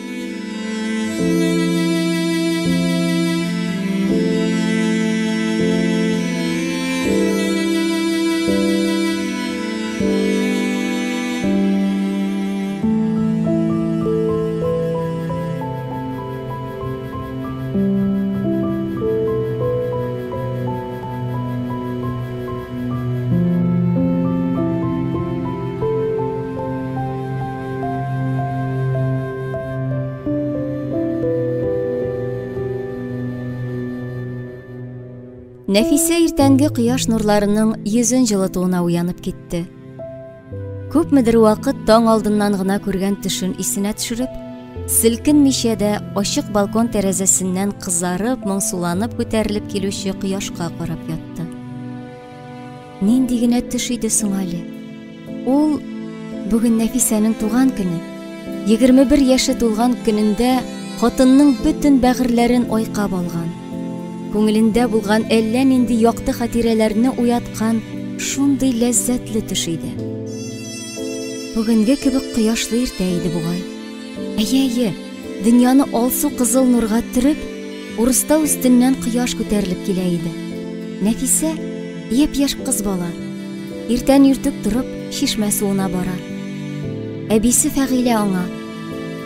Нәфисә иртәнге кояш нурларының йөзен җылытуына уянып китте. Күпмедер вакыт таң алдыннан гына күргән төшен исенә төшереп, селкенмичә дә ачык балкон тәрәзәсеннән кызарып, моңсуланып күтәрелеп килүче кояшка карап ятты. Нинди генә төш иде соң әле? Ул бүген Нәфисәнең туган көне. 21 яше тулган көнендә хатынның бөтен бәгырьләрен айкап алган. Күңелендә булган әллә нинди якты хатирәләрне уяткан шундый ләззәтле төш иде. Бүгенге кебек кояшлы иртә иде бугай. Әйе, әйе, дөньяны алсу кызыл нурга төреп, Урыстау өстеннән кояш күтәрелеп килә иде. Нәфисә, япь-яшь кыз бала, иртән иртүк торып, чишмә суына бара. Әбисе Фәгыйлә аңа,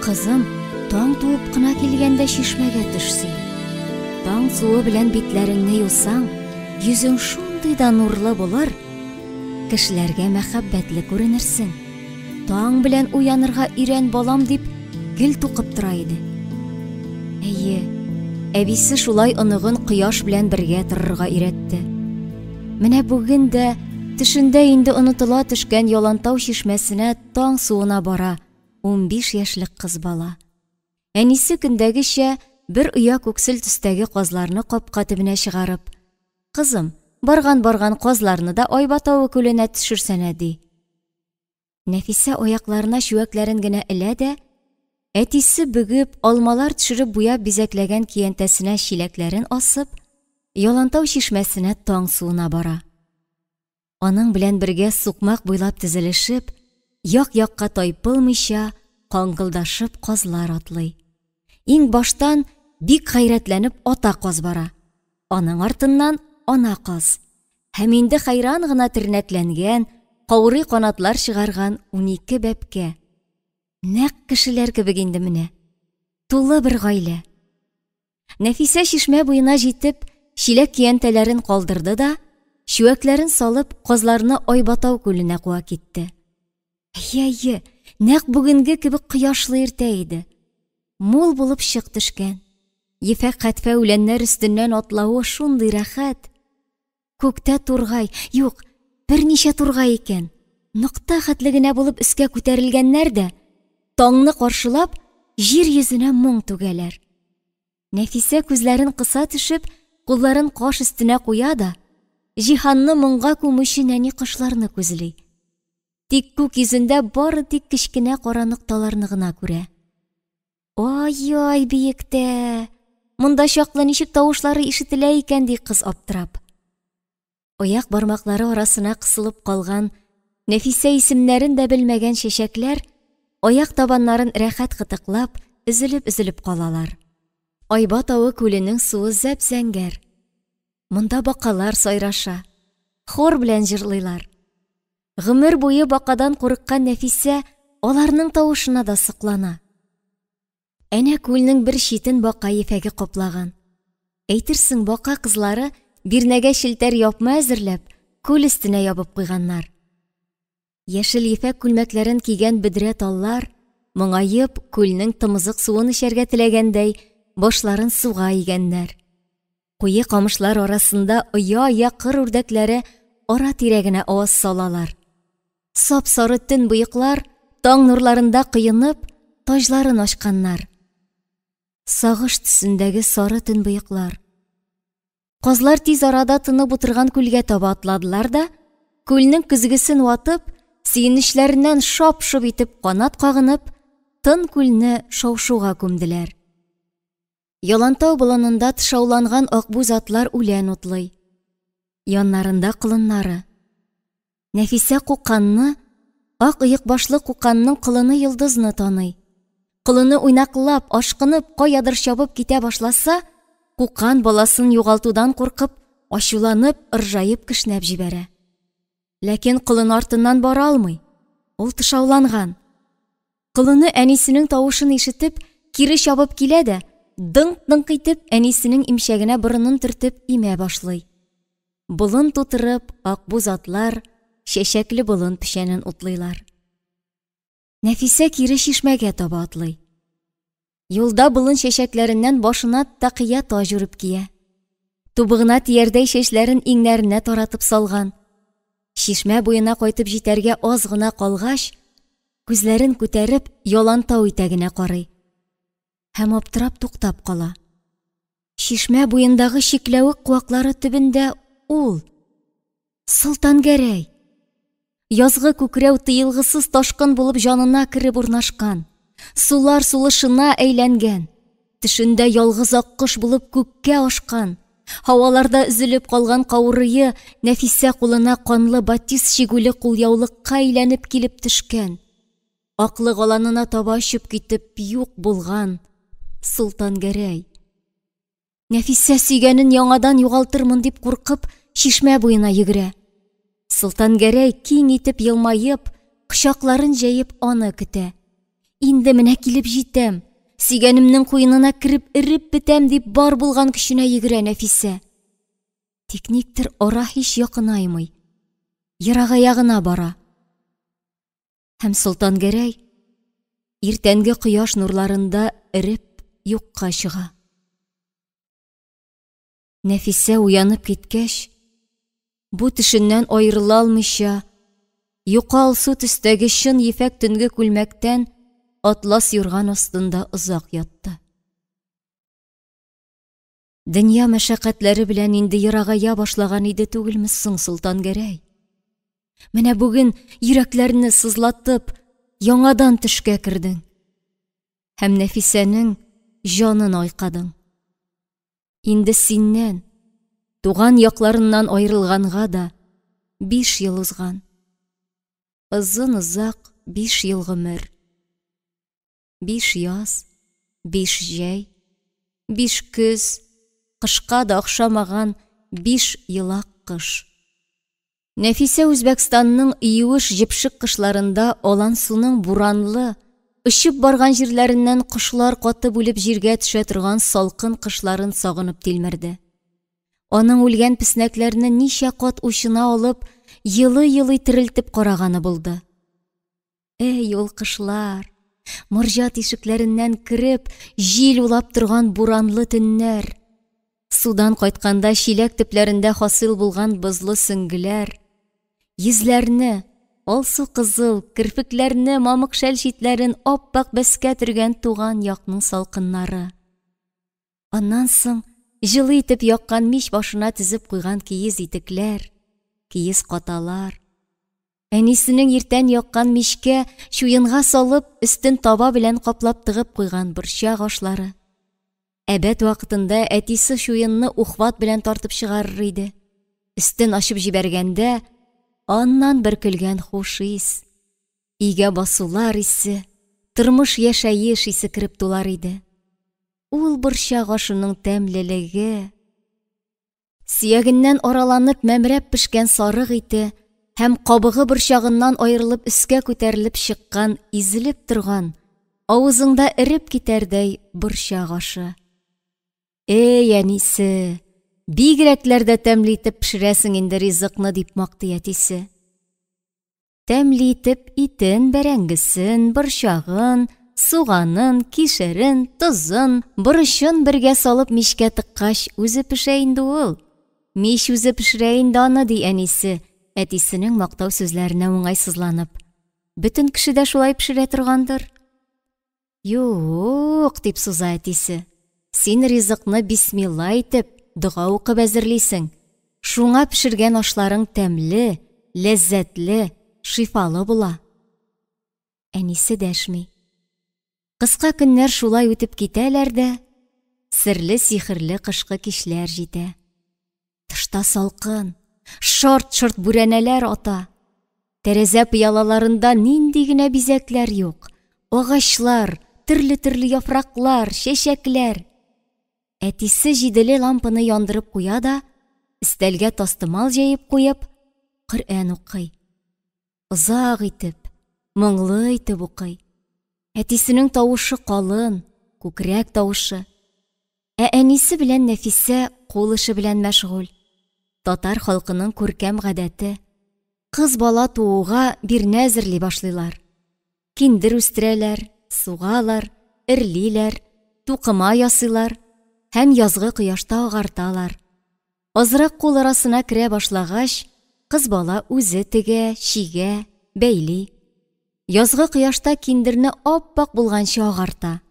Кызым, таң туып кына килгәндә чишмәгә төш син. Таң суы белән битләреңне юсаң, йөзең шундый да нурлы булыр, кешеләргә мәхәббәтле күренерсең. Таң белән уянырга өйрән, балам, дип гел тукып тора иде. Әйе, әбисе шулай оныгын кояш белән бергә торырга өйрәтте. Менә бүген дә төшендә инде онытыла төшкән Ялантау чишмәсенә таң суына бара 15 яшьлек кыз бала. Әнисе көндәгечә бер оя күксел төстәге казларны капка төбенә чыгарып, Кызым, барган-барган казларны да Айба тавы күленә төшерсәнә, ди. Нәфисә аякларына чүәкләрен генә элә дә, әтисе бөгеп, алмалар төшереп буяп бизәкләгән киянтәсенә чиләкләрен асып, Ялантау чишмәсенә таң суына бара. Аның белән бергә сукмак буйлап тезелешеп, як-якка тайпылмыйча, каңгылдашып казлар атлый. Иң баштан бик гайрәтләнеп ата каз бара. Аның артыннан ана каз. Һәм инде хәйран гына тернәкләнгән, каурый канатлар чыгарган 12 бәбкә. Нәкъ кешеләр кебек инде менә. Тулы бер гаилә. Нәфисә чишмә буена җитеп, чиләк-көянтәләрен калдырды да, чүәкләрен салып, казларны Айбатау күленә куа китте. Әйе, әйе, нәкъ бүгенге кебек кояшлы иртә иде. Мул булып чык төшкән. Ефәк хәтфә үләннәр өстеннән атлавы шундый рәхәт. Күктә тургай, юк, берничә тургай икән. Нокта хәтле генә булып өскә күтәрелгәннәр дә, таңны каршылап, җир йөзенә моң түгәләр. Нәфисә күзләрен кыса төшеп, кулларын каш өстенә куя да, җиһанны моңга күмүче нәни кошларны күзли. Тик күк йөзендә бары тик кечкенә кара нокталарны гына күрә. Ай-яй, биектә! Монда чаклы ничек тавышлары ишетелә икән, ди кыз аптырап. Аяк бармаклары арасына кысылып калган, Нәфисә исемнәрен дә белмәгән чәчәкләр аяк табаннарын рәхәт кытыклап, өзелеп-өзелеп калалар. Айба тавы күленең суы зәп-зәңгәр. Монда бакалар сайраша, хор белән җырлыйлар. Гомер буе бакадан курыккан Нәфисә аларның тавышына да соклана. Әнә күлнең бер читен бака ефәге каплаган. Әйтерсең, бака кызлары бирнәгә челтәр япма әзерләп, күл өстенә ябып куйганнар. Яшел ефәк күлмәкләрен кигән бөдрә таллар, моңаеп, күлнең тымызык суын эчәргә теләгәндәй, башларын суга игәннәр. Куе камышлар арасында оя-оя кыр үрдәкләре ара-тирә генә аваз салалар. Сап-сары төн боеклар таң нурларында коенып, таҗларын ачканнар. Сагыш төсендәге сары төн боеклар. Казлар тиз арада тынып утырган күлгә таба атладылар да, күлнең көзгесен ватып, сөенечләреннән шап-шоп итеп канат кагынып, тын күлне шау-шуга күмделәр. Ялантау болынында тышауланган акбүз атлар үлән утлый. Яннарында колыннары. Нәфисә куканны, ак оекбашлы куканның колыны Йолдызны таный. Колыны уйнаклап, ашкынып, каядыр чабып китә башласа, кукан баласын югалтудан куркып, ачуланып, ыржаеп кешнәп җибәрә. Ләкин колын артыннан бара алмый. Ул тышауланган. Колыны әнисенең тавышын ишетеп, кире чабып килә дә, дыңк-дыңк итеп, әнисенең имчәгенә борынын төртеп имә башлый. Болын тутырып, акбүз атлар чәчәкле болын печәнен утлыйлар. Нәфисә кире чишмәгә таба атлый. Юлда болын чәчәкләреннән башына такия таҗ үреп кия. Тубыгына тиярдәй чәчләрен иңнәренә таратып салган. Чишмә буена кайтып җитәргә аз гына калгач, күзләрен күтәреп, Ялантау итәгенә карый. Һәм аптырап туктап кала. Чишмә буендагы чикләвек куаклары төбендә ул, Солтангәрәй! Язгы күкрәү тыелгысыз ташкын булып җанына кереп урнашкан, сулар сулышына әйләнгән, төшендә ялгыз аккош булып күккә ашкан, һаваларда өзелеп калган каурые Нәфисә кулына канлы батист чигүле кулъяулыкка әйләнеп килеп төшкән, аклык аланына таба очып китеп юк булган Солтангәрәй. Нәфисә сөйгәнен яңадан югалтырмын дип куркып, чишмә буена йөгерә. Солтангәрәй киң итеп елмаеп, кочакларын җәеп аны көтә. Инде менә килеп җитәм, сөйгәнемнең куенына кереп эреп бетәм дип бар булган көченә йөгерә Нәфисә. Тик никтер ара һич якынаймый. Ерагая гына бара. Һәм Солтангәрәй иртәнге кояш нурларында эреп юкка чыга. Нәфисә уянып киткәч, бу төшеннән аерыла алмыйча, юка алсу төстәге чын ефәк төнге күлмәктән атлас юрган астында озак ятты. Дөнья мәшәкатьләре белән инде ерагая башлаган иде түгелме соң Солтангәрәй? Менә бүген йөрәкләрне сызлатып, яңадан төшкә кердең. Һәм Нәфисәнең җанын айкадың. Инде синнән, туган якларыннан аерылганга да 5 ел узган. Озын-озак 5 ел гомер. 5 яз, 5 җәй, 5 көз, кышка да охшамаган 5 елак кыш. Нәфисә Үзбәкстанның юеш җепшек кышларында Алансуның буранлы, очып барган җирләреннән кошлар катып үлеп җиргә төшә торган салкын кышларын сагынып тилмерде. Аның үлгән песнәкләрне ничә кат учына алып, елый-елый терелтеп караганы булды. Әй, ул кышлар! Морҗа тишекләреннән кереп, җил улап торган буранлы төннәр! Судан кайтканда чиләк төпләрендә хасил булган бозлы сөңгеләр, йөзләрне, алсу-кызыл, керфекләрне, мамык шәл читләрен ап-ак бәскә төргән туган якның салкыннары. Аннан соң җылы итеп яккан мич башына тезеп куйган киез итекләр, киез каталар. Әнисенең иртән яккан мичкә чуенга салып, өстен таба белән каплап тыгып куйган борчак ашлары. Әбәт вакытында әтисе чуенны ухват белән тартып чыгарыр иде. Өстен ачып җибәргәндә, аннан бөркелгән хуш ис, өйгә басулар исе, тормыш яшәеш исе кереп тулар иде. Ул борчак ашының тәмлелеге! Сөягеннән араланып мәмрәп пешкән сарык ите һәм кабыгы борчагыннан аерылып өскә күтәрелеп чыккан изелеп торган, авызыңда эреп китәрдәй борчак ашы. Эй, әнисе, бигрәкләр дә тәмле итеп пешерәсең инде ризыкны, дип мактый әтисе. Тәмле итеп итен, бәрәңгесен, борчагын, суганын, кишерен, тозын, борычын бергә салып мичкә тыккач, үзе пешә инде ул. Мич үзе пешерә инде аны, ди әнисе, әтисенең мактау сүзләренә уңайсызланып. Бөтен кеше дә шулай пешерә торгандыр. Юк, дип суза әтисе. Син ризыкны бисмилла итеп, дога укып әзерлисең. Шуңа пешергән ашларың тәмле, ләззәтле, шифалы була. Әнисе дәшми. Кыска көннәр шулай үтеп китәләр дә, серле-сихерле кышкы кичләр җитә. Тышта салкын, шарт-шорт бүрәнәләр ата. Тәрәзә пыялаларында нинди генә бизәкләр юк. Агачлар, төрле-төрле яфраклар, чәчәкләр. Әтисе җиделе лампаны яндырып куя да, өстәлгә тастымал җәеп куеп, Коръән укый. Озак итеп, моңлы итеп укый. Әтисенең тавышы калын, күкрәк тавышы. Ә әнисе белән Нәфисә кул эше белән мәшгуль. Татар халкының күркәм гадәте. Кыз бала тууга бирнә әзерли башлыйлар. Киндер үстерәләр, сугалар, эрлиләр, тукыма ясыйлар һәм язгы кояшта агарталар. Азрак кул арасына керә башлагач, кыз бала үзе тегә, чигә, бәйли. Язгы кояшта киндерне ап-ак булганчы агарта.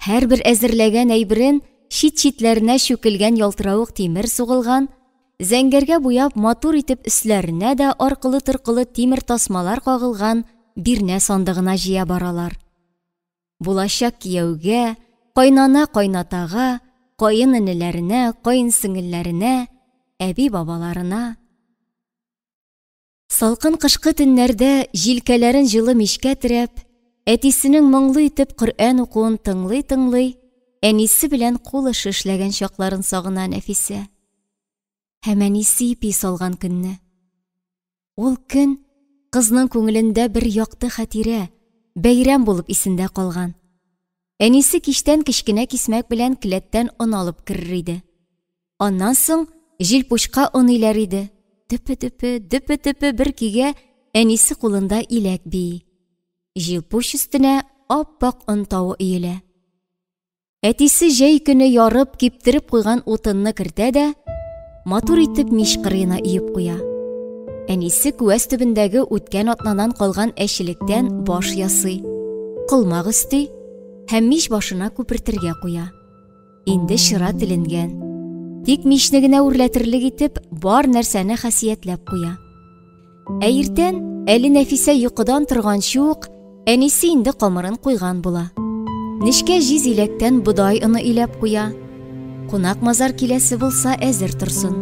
Һәрбер әзерләгән әйберен чит-читләренә чүкелгән ялтыравык тимер сугылган, зәңгәргә буяп матур итеп өсләренә дә аркылы-торкылы тимер тасмалар кагылган бирнә сандыгына җыя баралар. Булачак кияүгә, кайнана-кайнатага, каен энеләренә, каен сеңелләренә, әби-бабаларына. Салкын кышкы төннәрдә җилкәләрен җылы мичкә терәп, әтисенең моңлы итеп Коръән укуын тыңлый-тыңлый, әнисе белән кул эше эшләгән чакларын сагына Нәфисә. Һәм әнисе ипи салган көнне. Ул көн кызның күңелендә бер якты хатирә, бәйрәм булып исендә калган. Әнисе кичтән кечкенә кисмәк белән келәттән он алып керер иде. Аннан соң җилпучка он иләр иде. Дөпе-дөпе, дөпе-дөпе бер көйгә әнисе кулында иләк бии. Җилпуч өстенә ап-ак он тавы өелә. Әтисе җәй көне ярып, киптереп куйган утынны кертә дә, матур итеп мич кырыена өеп куя. Әнисе күәс төбендәге үткән атнадан калган әчелектән баш ясый, колмак өсти һәм мич башына күпертергә куя. Инде чыра теленгән. Тик мичне генә үрләтерлек итеп, бар нәрсәне хасиятләп куя. Ә иртән, әле Нәфисә йокыдан торганчы ук, әнисе инде камырын куйган була. Нечкә җиз иләктән бодай оны иләп куя. Кунак-мазар киләсе булса, әзер торсын.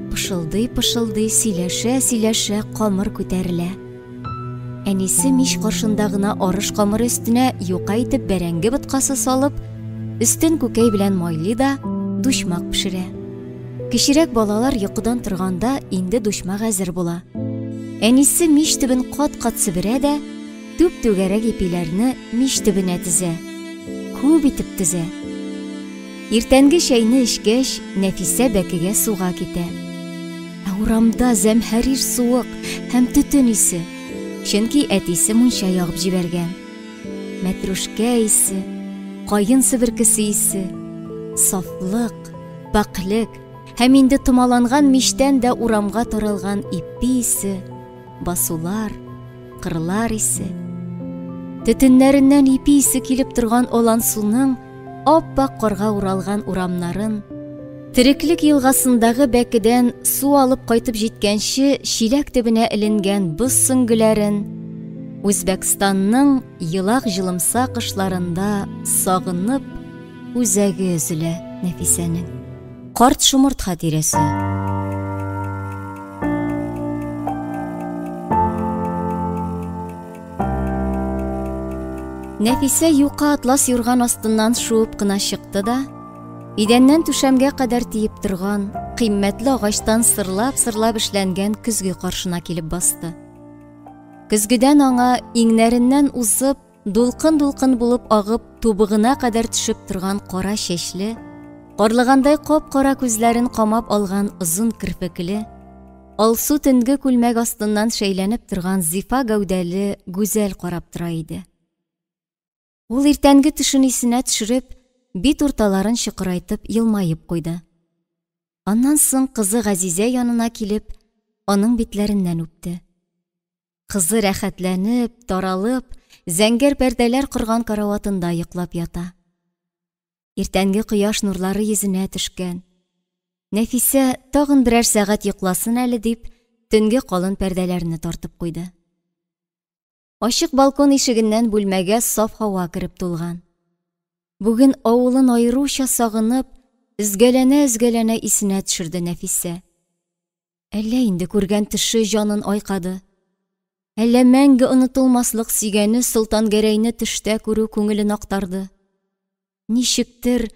Пышылдый-пышылдый, сөйләшә-сөйләшә камыр күтәрелә. Әнисе мич каршында гына арыш камыры өстенә юка итеп бәрәңге боткасы салып, өстен күкәй белән майлый да, дучмак пешерә. Кечерәк балалар йокыдан торганда инде дучмак әзер була. Әнисе мич төбен кат-кат себерә дә, түп-түгәрәк ипиләрне мич төбенә тезә. Күп итеп тезә. Иртәнге чәйне эчкәч, Нәфисә бәкегә суга китә. Ә урамда зәмһәрир суык һәм төтен исе. Чөнки әтисе мунча ягып җибәргән. Мәтрүшкә исе, каен себеркесе исе, сафлык, пакьлек һәм инде томаланган мичтән дә урамга таралган ипи исе, басулар, кырлар исе. Төтеннәреннән ипи исе килеп торган Олансуның ап-ак карга уралган урамнарын, Тереклек елгасындагы бәкедән су алып кайтып җиткәнче чиләк төбенә эленгән боз сөңгеләрен, Үзбәкстанның елак җылымса кышларында сагынып, үзәге өзелә Нәфисәнең. Карт шомырт хатирәсе. Нәфисә юка атлас юрган астыннан шуып кына чыкты да, идәннән түшәмгә кадәр тиеп торган, кыйммәтле агачтан сырлап-сырлап эшләнгән көзге каршына килеп басты. Көзгедән аңа иңнәреннән узып, Дулкын-дулкын булып агып, тубыгына кадәр төшеп торган кара чәчле, карлыгандай кап-кара күзләрен камап алган озын керфекле, алсу төнге күлмәк астыннан шәйләнеп торган зифа гәүдәле гүзәл карап тора иде. Ул иртәнге төшен исенә төшереп, бит урталарын чокырайтып елмаеп куйды. Аннан соң кызы Газизә янына килеп, аның битләреннән үпте. Кызы рәхәтләнеп, таралып, зәңгәр пәрдәләр корган караватында йоклап ята. Иртәнге кояш нурлары йөзенә төшкән. Нәфисә тагын берәр сәгать йокласын әле дип, төнге калын пәрдәләрне тартып куйды. Ачык балкон ишегеннән бүлмәгә саф һава кереп тулган. Бүген авылын аеруча сагынып, өзгәләнә-өзгәләнә исенә төшерде Нәфисә. Әллә инде күргән төше җанын айкады. Әллә мәңге онытылмаслык сөйгәне Солтангәрәйне төштә күрү күңелен актарды. Ничектер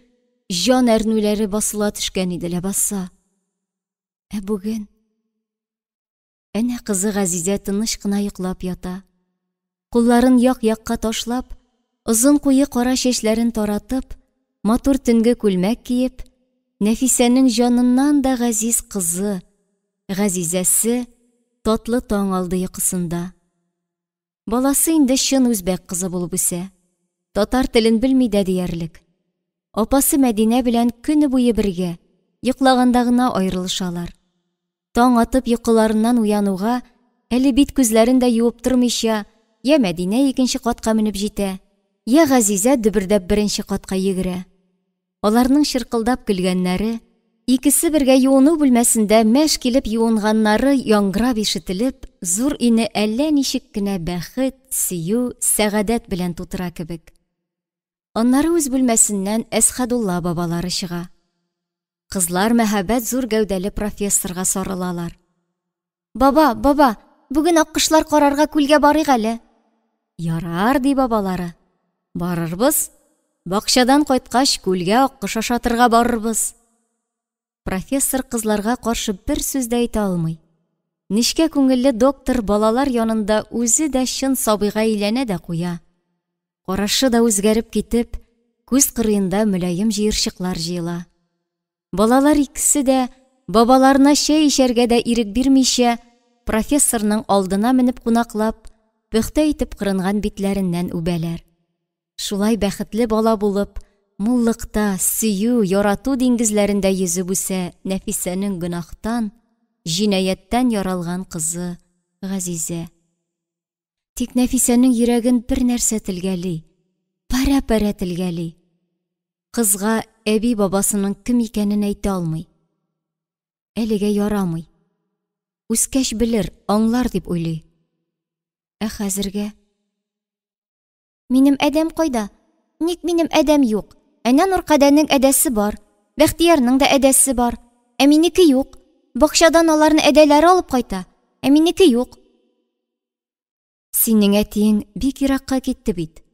җан әрнүләре басыла төшкән иде ләбаса. Ә бүген әнә кызы Газизә тыныч кына йоклап ята. Кулларын як-якка ташлап, озын куе кара чәчләрен таратып, матур төнге күлмәк киеп, Нәфисәнең җаныннан да газиз кызы, Газизәсе татлы таң алды йокысында. Баласы инде чын үзбәк кызы булып үсә. Татар телен белми дә диярлек. Апасы Мәдинә белән көне буе бергә, йоклаганда гына аерылышалар. Таң атып йокыларыннан уянуга, әле бит күзләрен дә юып тормыйча, я Мәдинә икенче катка менеп җитә, я Газизә дөбердәп беренче катка йөгерә. Аларның чыркылдап көлгәннәре, икесе бергә юыну бүлмәсендә мәш килеп юынганнары яңгырап ишетелеп, зур өйне әллә ничек кенә бәхет, сөю, сәгадәт белән тутыра кебек. Аннары үз бүлмәсеннән Әсхәдулла бабалары чыга. Кызлар мәһабәт зур гәүдәле профессорга сарылалар. Баба, баба, бүген аккошлар карарга күлгә барыйк әле. Ярар, ди бабалары. Барырбыз. Бакчадан кайткач, күлгә аккош ашатырга барырбыз. Профессор кызларга каршы бер сүз дә әйтә алмый. Нечкә күңелле доктор балалар янында үзе дә чын сабыйга әйләнә дә куя. Карашы да үзгәреп китеп, күз кырыенда мөлаем җыерчыклар җыела. Балалар икесе дә, бабаларына чәй эчәргә дә ирек бирмичә, профессорның алдына менеп кунаклап, пөхтә итеп кырынган битләреннән үбәләр. Шулай бәхетле бала булып, муллыкта, сөю, ярату диңгезләрендә йөзеп үсә Нәфисәнең гөнаһтан, җинаятьтән яралган кызы Газизә. Тик Нәфисәнең йөрәген бер нәрсә телгәли, парә-парә телгәли. Кызга әби бабасының кем икәнен әйтә алмый. Әлегә ярамый. Үскәч белер, аңлар дип уйлый. Ә хәзергә? Минем адәм кайда? Ник минем әдәм юк? Әнә Нуркадәнең әдәсе бар. Бәхтиярның да әдәсе бар. Ә минеке юк. Бакчадан аларны әдәләре алып кайта. Ә минеке юк. Синең әтиең бик еракка китте бит.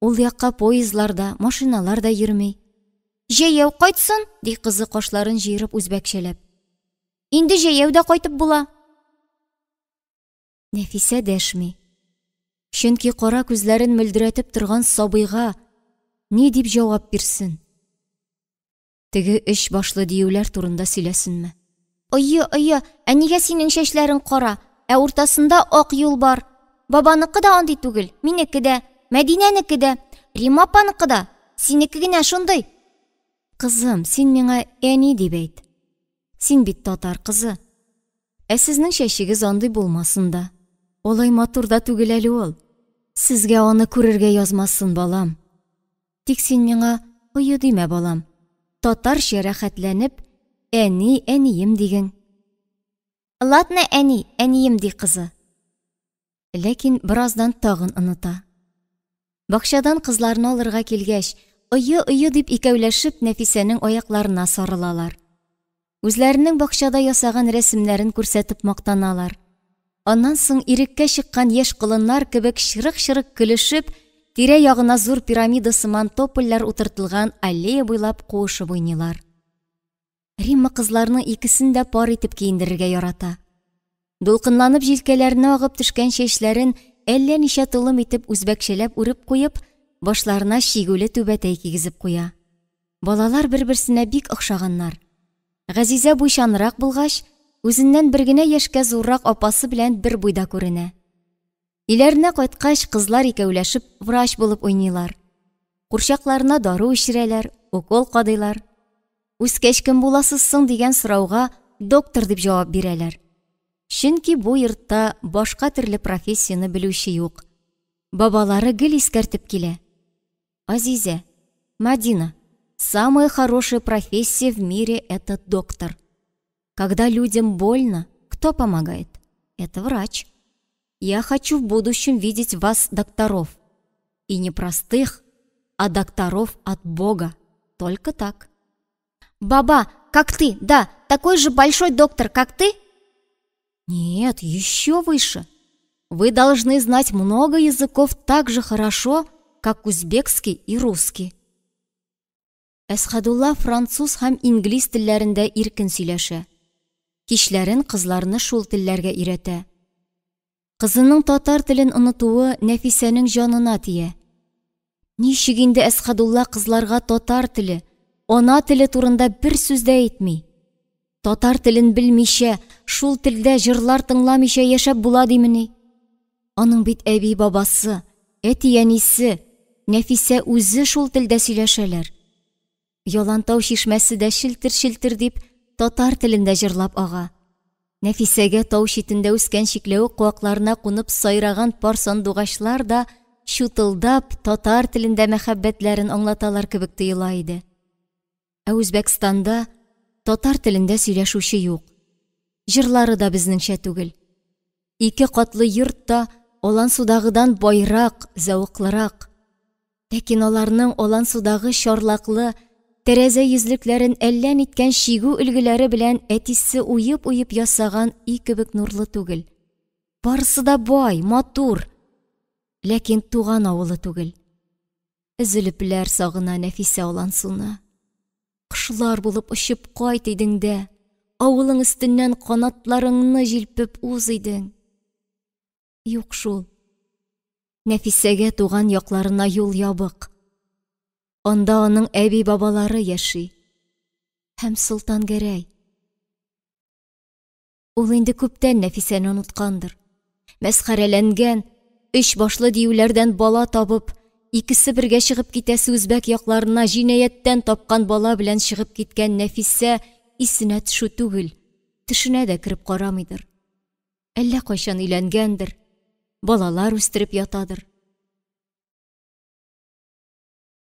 Ул якка поездлар да, машиналар да йөрми. Җәяү кайтсын, ди кызы кашларын җыерып үзбәкчәләп. Инде җәяү дә кайтып була. Нәфисә дәшми. Чөнки кара күзләрен мөлдерәтеп торган сабыйга ни дип җавап бирсен? Теге өч башлы диюләр турында сөйләсенме? Ое, ое, ә нигә синең чәчләрең кара, ә уртасында ак юл бар? Бабаныкы да андый түгел, минеке дә, Мәдинәнеке дә, Римма апаныкы да. Синеке генә шундый. Кызым, син миңа әни дип әйт. Син бит татар кызы. Ә сезнең чәчегез андый булмасын да. Алай матур да түгел әле ул. Сезгә аны күрергә язмасын, балам. Тик син миңа ое димә, балам. Татарча рәхәтләнеп, әни, әнием диген. Ладно, әни, әнием, ди кызы. Ләкин бераздан тагын оныта. Бакчадан кызларны алырга килгәч, ое-ое дип икәүләшеп Нәфисәнең аякларына сарылалар. Үзләренең бакчада ясаган рәсемнәрен күрсәтеп мактаналар. Аннан соң иреккә чыккан яшь колыннар кебек чырык-чырык көлешеп, тирә-ягына зур пирамида сыман топольләр утыртылган аллея буйлап куышып уйныйлар. Римма кызларның икесен дә пар итеп киендерергә ярата. Дулкынланып җилкәләренә агып төшкән чәчләрен әллә ничә толым итеп үзбәкчәләп үреп куеп, башларына чигүле түбәтәй кигезеп куя. Балалар бер-берсенә бик охшаганнар. Газизә буйчанрак булгач, үзеннән бер генә яшькә зуррак апасы белән бер буйда күренә. Өйләренә кайткач, кызлар икәүләшеп врач булып уйныйлар. Курчакларына дару эчерәләр, укол кадыйлар. Үскәч кем буласыз соң дигән сорауга доктор дип җавап бирәләр. Чөнки бу йортта башка төрле профессияне белүче юк. Бабалары гел искәртеп килә. Азизә, Мадина, самая хорошая профессия в мире – это доктор. Когда людям больно, кто помогает? Это врач. Я хочу в будущем видеть вас докторов. И не простых, а докторов от Бога. Только так. Баба, как ты, да, такой же большой доктор, как ты? Нет, еще выше. Вы должны знать много языков так же хорошо, как узбекский и русский. Әсхәдулла француз һәм инглиз телләрендә иркен сөйләшә. Кичләрен кызларны шул телләргә өйрәтә. Кызының татар телен онытуы Нәфисәнең җанына тия. Ничек инде Әсхәдулла кызларга татар теле, ана теле турында бер сүз дә әйтми? Татар телен белмичә, шул телдә җырлар тыңламыйча яшәп була димени? Аның бит әби-бабасы, әти-әнисе, Нәфисә үзе шул телдә сөйләшәләр. Ялантау чишмәсе дә челтер-челтер дип татар телендә җырлап ага. Нәфисәгә тау читендә үскән чикләвек куакларына кунып сайраган пар сандугачлар да чутылдап татар телендә мәхәббәтләрен аңлаталар кебек тоела иде. Ә Үзбәкстанда татар телендә сөйләшүче юк. Җырлары да безнеңчә түгел. Ике катлы йорт та Алансудагыдан байрак, зәвыклырак. Ләкин аларның Алансудагы чарлаклы тәрәзә йөзлекләрен әллә ниткән чигү өлгеләре белән әтисе уеп-уеп ясаган өй кебек нурлы түгел. Барысы да бай, матур, ләкин туган авылы түгел. Өзелепләр сагына Нәфисә Алансуны. Кошлар булып очып кайт идең дә, авылың өстеннән канатларыңны җилпеп уз идең. Юк шул. Нәфисәгә туган якларына юл ябык. Анда аның әби-бабалары яши. Һәм Солтангәрәй. Ул инде күптән Нәфисәне оныткандыр. Мәсхәрәләнгән, өч башлы диюләрдән бала табып, икесе бергә чыгып китәсе үзбәк якларына җинаятьтән тапкан бала белән чыгып киткән Нәфисә исенә төшү түгел, төшенә дә кереп карамыйдыр. Әллә кайчан өйләнгәндер, балалар үстереп ятадыр.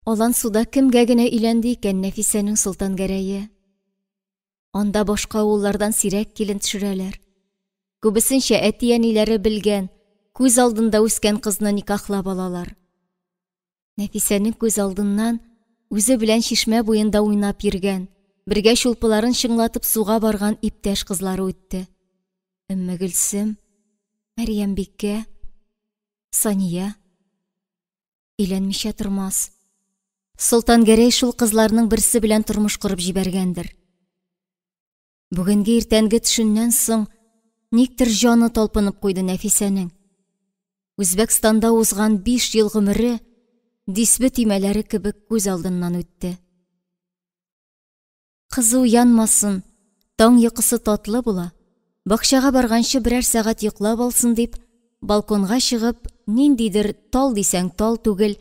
Алансуда кемгә генә өйләнде икән Нәфисәнең Солтангәрәе? Анда башка авыллардан сирәк килен төшерәләр. Күбесенчә әти-әниләре белгән, күз алдында үскән кызны никахлап алалар. Нәфисәнең күз алдыннан үзе белән чишмә буенда уйнап йөргән, бергә чулпыларын чыңлатып суга барган иптәш кызлары үтте. Өммегөлсем, Мәрьямбикә, Сания. Өйләнмичә тормас. Солтангәрәй шул кызларның берсе белән тормыш корып җибәргәндер. Бүгенге иртәнге төшеннән соң никтер җаны талпынып куйды Нәфисәнең. Үзбәкстанда узган 5 ел гомере дисбе төймәләре кебек күз алдыннан үтте. Кызу янмасын, таң йокысы татлы була, бакчага барганчы берәр сәгать йоклап алсын дип, балконга чыгып, ниндидер тал дисәң тал түгел,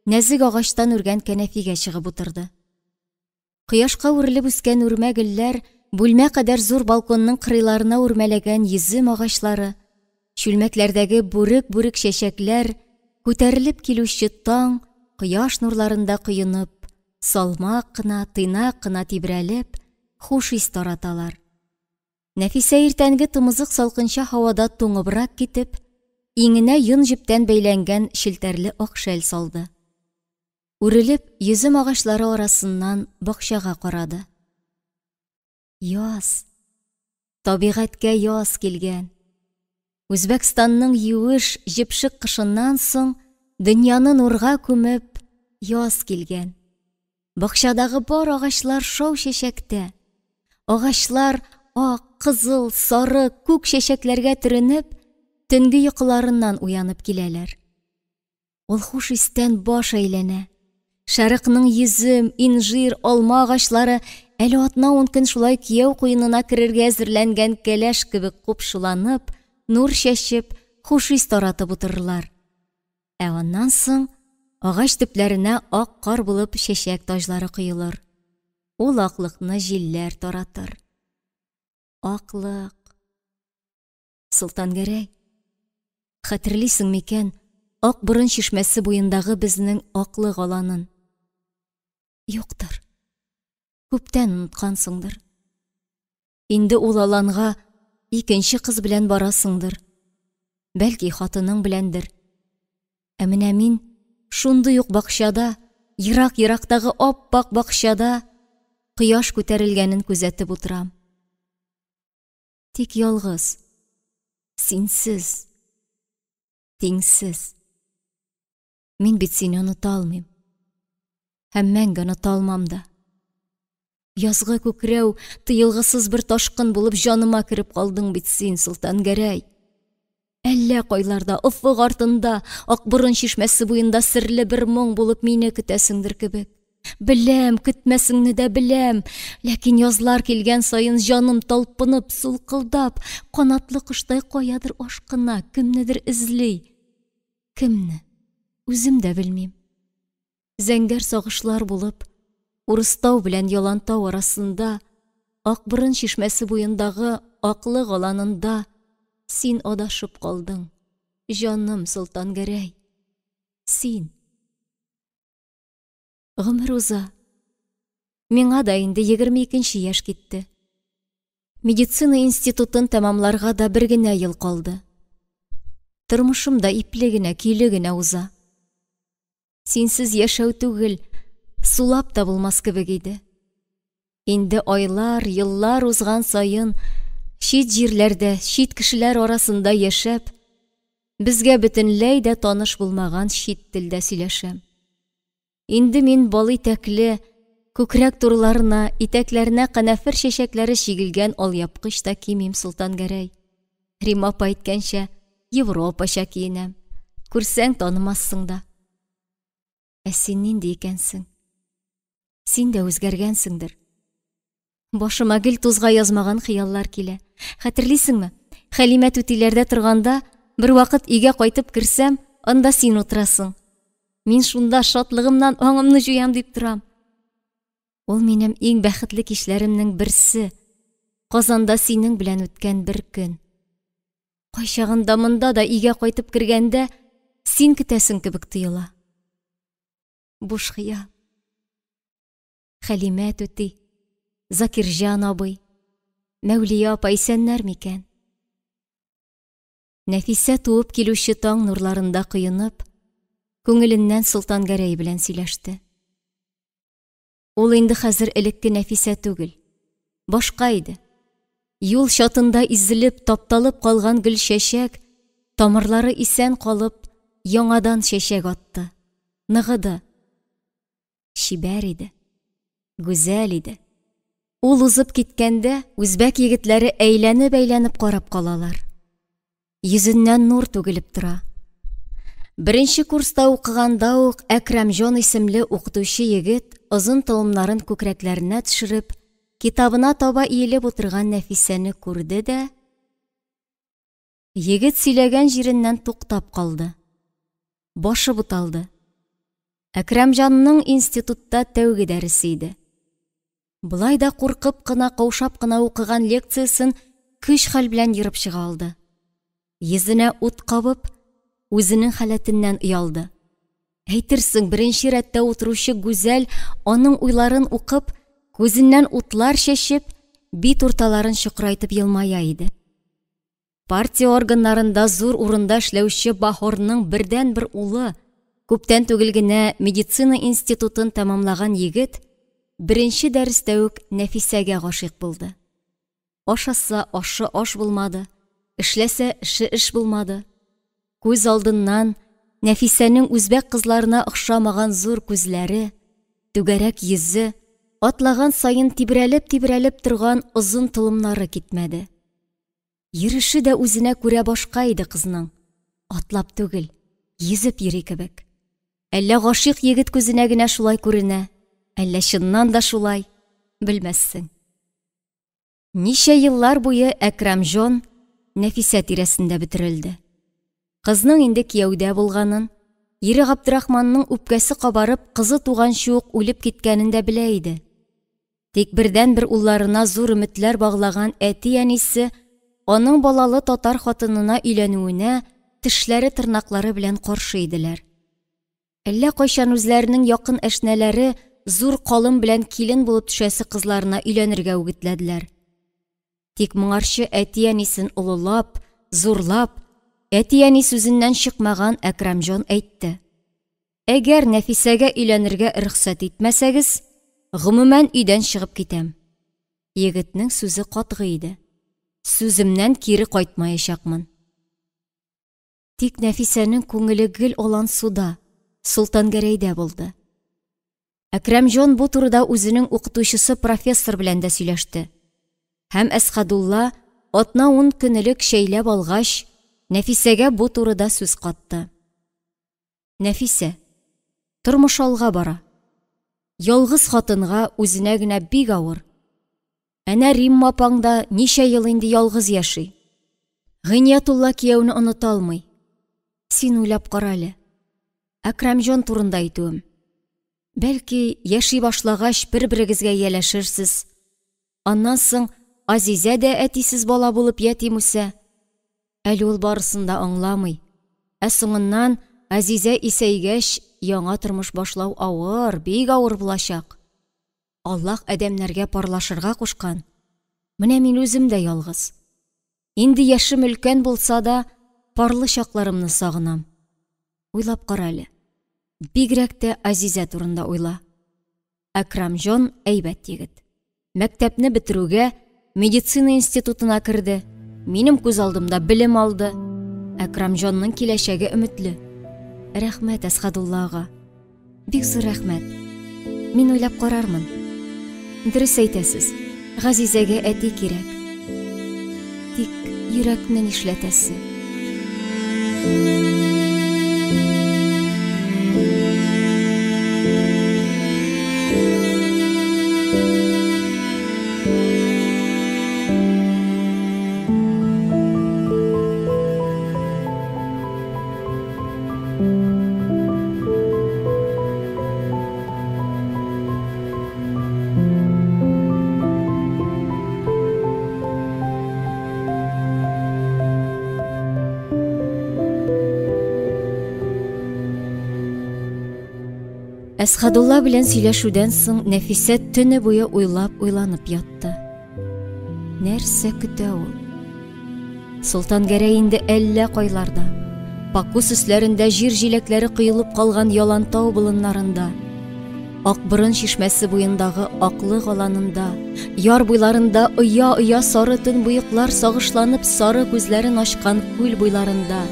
нәзек агачтан үргән кәнәфигә чыгып утырды. Кояшка үрелеп үскән үрмә гөлләр, бүлмә кадәр зур балконның кырыйларына үрмәләгән йөзем агачлары, чүлмәкләрдәге бүрек-бүрек чәчәкләр, күтәрелеп килүче таң, кояш нурларында коенып, салмак кына, тыйнак кына тибрәлеп, хуш ис тараталар. Нәфисә иртәнге тымызык салкынча һавада туңыбрак китеп, иңенә йон җептән бәйләнгән челтәрле ак шәл салды. Үрелеп, йөзем агачлары арасыннан бакчага карады. Яз. Табигатькә яз килгән. Үзбәкстанның юеш, җепшек кышыннан соң дөньяны нурга күмеп, яз килгән. Бакчадагы бар агачлар шау чәчәктә. Агачлар ак, кызыл, сары, күк чәчәкләргә төренеп, төнге йокыларыннан уянып киләләр. Ул хуш истән баш әйләнә. Шәрыкның йөзем, инжир, алма агачлары әле атна-ун көн шулай кияү куенына керергә әзерләнгән кәләш кебек купшыланып, нур чәчеп, хуш ис таратып утырырлар. Ә аннан соң агач төпләренә ак кар булып чәчәк таҗлары коелыр. Ул аклыкны җилләр таратыр. Аклык. Солтангәрәй, хәтерлисең микән Ак борын чишмәсе буендагы безнең аклык аланын? Юктыр. Күптән оныткансыңдыр. Инде ул аланга икенче кыз белән барасыңдыр. Бәлки хатының беләндер. Ә менә мин шундый ук бакчада, ерак-ерактагы ап-ак бакчада кояш күтәрелгәнен күзәтеп утырам. Тик ялгыз, синсез, тиңсез. Мин бит сине оныта алмыйм. Һәм мәңге оныта алмам да. Язгы күкрәү, тыелгысыз бер ташкын булып җаныма кереп калдың бит син, Солтангәрәй. Әллә кайларда, офык артында, Акборын чишмәсе буенда серле бер моң булып мине көтәсеңдер кебек. Беләм, көтмәсеңне дә беләм, ләкин язлар килгән саен җаным талпынып, сулкылдап, канатлы коштай каядыр ашкына, кемнедер эзли. Кемне? Үзем дә белмим. Зәңгәр сагышлар булып, Урыстау белән Ялантау арасында, Акборын чишмәсе буендагы аклык аланында син адашып калдың, җаным Солтангәрәй. Син. Гомер уза. Миңа да инде 22 нче яшь китте. Медицина институтын тәмамларга да бер генә ел калды. Тормышым да ипле генә, көйле генә уза. Синсез яшәү түгел, сулап та булмас кебек иде. Инде айлар, еллар узган саен чит җирләрдә, чит кешеләр арасында яшәп, безгә бөтенләй дә таныш булмаган чит телдә сөйләшәм. Инде мин бал итәкле, күкрәк турларына, итәкләренә канәфер чәчәкләре чигелгән алъяпкыч та кимим, Солтангәрәй. Рима апа әйткәнчә, европача киенәм. Күрсәң, танымассың да. Ә син нинди икәнсең? Син дә үзгәргәнсеңдер. Башыма гел тузга язмаган хыяллар килә. Хәтерлисеңме? Хәлимә түтиләрдә торганда, бер вакыт өйгә кайтып керсәм, анда син утырасың. Мин шунда шатлыгымнан аңымны җуям дип торам. Ул минем иң бәхетле кичләремнең берсе. Казанда синең белән үткән бер көн. Кайчагында монда да өйгә кайтып кергәндә син көтәсең кебек тоела. Буш хыял. Хәлимә түти, Закирҗан абый, Мәүлия апа исәннәр микән? Нәфисә туып килүче таң нурларында коенып, Күңеленнән Солтангәрәй белән сөйләште. Ул инде хәзер элекке Нәфисә түгел, башка иде. Юл чатында изелеп, тапталып калган гөлчәчәк, тамырлары исән калып, яңадан чәчәк атты, ныгыды. Чибәр иде, гүзәл иде. Ул узып киткәндә, үзбәк егетләре әйләнеп-әйләнеп карап калалар. Йөзеннән нур түгелеп тора. Беренче курста укыганда ук Әкрәмҗан исемле укытучы егет озын толымнарын күкрәкләренә төшереп, китабына таба иелеп утырган Нәфисәне күрде дә, егет сөйләгән җиреннән туктап калды. Башы буталды. Әкрәмҗанның институтта тәүге дәресе иде. Болай да куркып кына, каушап кына укыган лекциясен көч-хәл белән ерып чыга алды. Йөзенә ут кабып, үзенең халәтеннән оялды. Әйтерсең, беренче рәттә утыручы Гүзәл аның уйларын укып, күзеннән утлар чәчеп, бит урталарын чокырайтып елмая иде. Партия органнарында зур урында эшләүче Баһорның бердәнбер улы, күптән түгел генә медицина институтын тәмамлаган егет, беренче дәрестә үк Нәфисәгә гашыйк булды. Ашаса, ашы аш булмады, эшләсә, эше эш булмады. Күз алдыннан Нәфисәнең үзбәк кызларына охшамаган зур күзләре, түгәрәк йөзе, атлаган саен тибрәлеп-тибрәлеп торган озын толымнары китмәде. Йөреше дә үзенә күрә башка иде кызның. Атлап түгел, йөзеп йөри кебек. Әллә гашыйк егет күзенә генә шулай күренә, әллә чыннан да шулай, белмәссең. Ничә еллар буе Әкрәмҗон Нәфисә тирәсендә бөтерелде. Кызның инде кияүдә булганын, ире Габдрахманның үпкәсе кабарып, кызы туганчы ук үлеп киткәнен дә белә иде. Тик бердәнбер улларына зур өметләр баглаган әти-әнисе аның балалы татар хатынына өйләнүенә тешләре-тырнаклары белән каршы иделәр. Әллә кайчан үзләренең якын әшнәләре зур калым белән килен булып төшәсе кызларына өйләнергә үгетләделәр. Тик моңарчы әти-әнисен олылап, зурлап, әти-әни сүзеннән чыкмаган Әкрәмҗан әйтте. Әгәр Нәфисәгә өйләнергә рөхсәт итмәсәгез, гомумән өйдән чыгып китәм. Егетнең сүзе катгый иде. Сүземнән кире кайтмаячакмын. Тик Нәфисәнең күңеле гел Алансуда, Солтангәрәйдә булды. Әкрәмҗан бу турыда үзенең укытучысы профессор белән дә сөйләште. Һәм Әсхәдулла атна-ун көн элек чәйләп алгач, Нәфисәгә бу турыда сүз катты. Нәфисә. Тормыш алга бара. Ялгыз хатынга үзенә генә бик авыр. Әнә Римма апаң да ничә ел инде ялгыз яши. Гыйниятулла кияүне оныта алмый. Син уйлап кара әле. Әкрәмҗан турында әйтүем. Бәлки, яши башлагач, бер-берегезгә ияләшерсез. Аннан соң Азизә дә әтисез бала булып ятим үсә. Әле ул барысын да аңламый. Ә соңыннан, Азизә исәйгәч, яңа тормыш башлау авыр, бик авыр булачак. Аллаһ адәмнәргә парлашырга кушкан. Менә мин үзем дә ялгыз. Инде яшем өлкән булса да, парлы чакларымны сагынам. Уйлап кара әле. Бигрәк тә Азизә турында уйла. Әкрамҗан әйбәт егет. Мәктәпне бетерүгә медицина институтына керде. Минем күз алдымда белем алды. Әкрамҗанның киләчәге өметле. Рәхмәт, Әсхәдулла ага. Бик зур рәхмәт. Мин уйлап карармын. Дөрес әйтәсез. Газизәгә әти кирәк. Тик йөрәкне нишләтәсе? Әсхадулла белән сөйләшүдән соң Нәфисә төне буе уйлап уйланып ятты. Нәрсә көтә ул? Солтангәрәй инде әллә кайларда. Пакус өсләрендә җир җиләкләре коелып калган ялантау болыннарында, Акборын чишмәсе буендагы аклык аланында, яр буйларында оя-оя сары төнбоеклар сагышланып сары күзләрен ачкан күл буйларында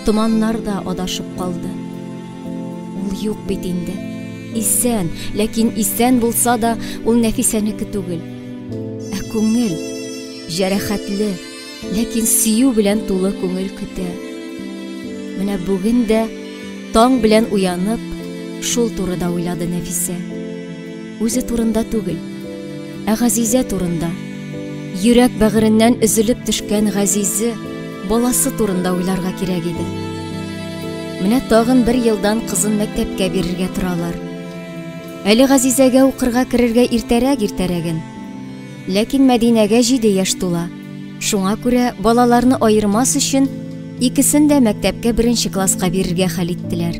томаннар да адашып калды. Ул юк бит инде. Исән, ләкин исән булса да, ул Нәфисәнеке түгел. Ә күңел җәрәхәтле, Ләкин сөю белән тулы күңел көтә. Менә бүген дә таң белән уянып, шул турыда уйлады Нәфисә. Үзе турында түгел, ә Газизә турында. Йөрәк бәгыреннән өзелеп төшкән Газизе, баласы турында уйларга кирәк иде. Менә тагын бер елдан кызын мәктәпкә бирергә торалар. Әле Газизәгә укырга керергә иртәрәк иртәрәген. Ләкин Мәдинәгә җиде яшь тула. Шуңа күрә балаларны аермас өчен икесен дә мәктәпкә беренче класска бирергә хәл иттеләр.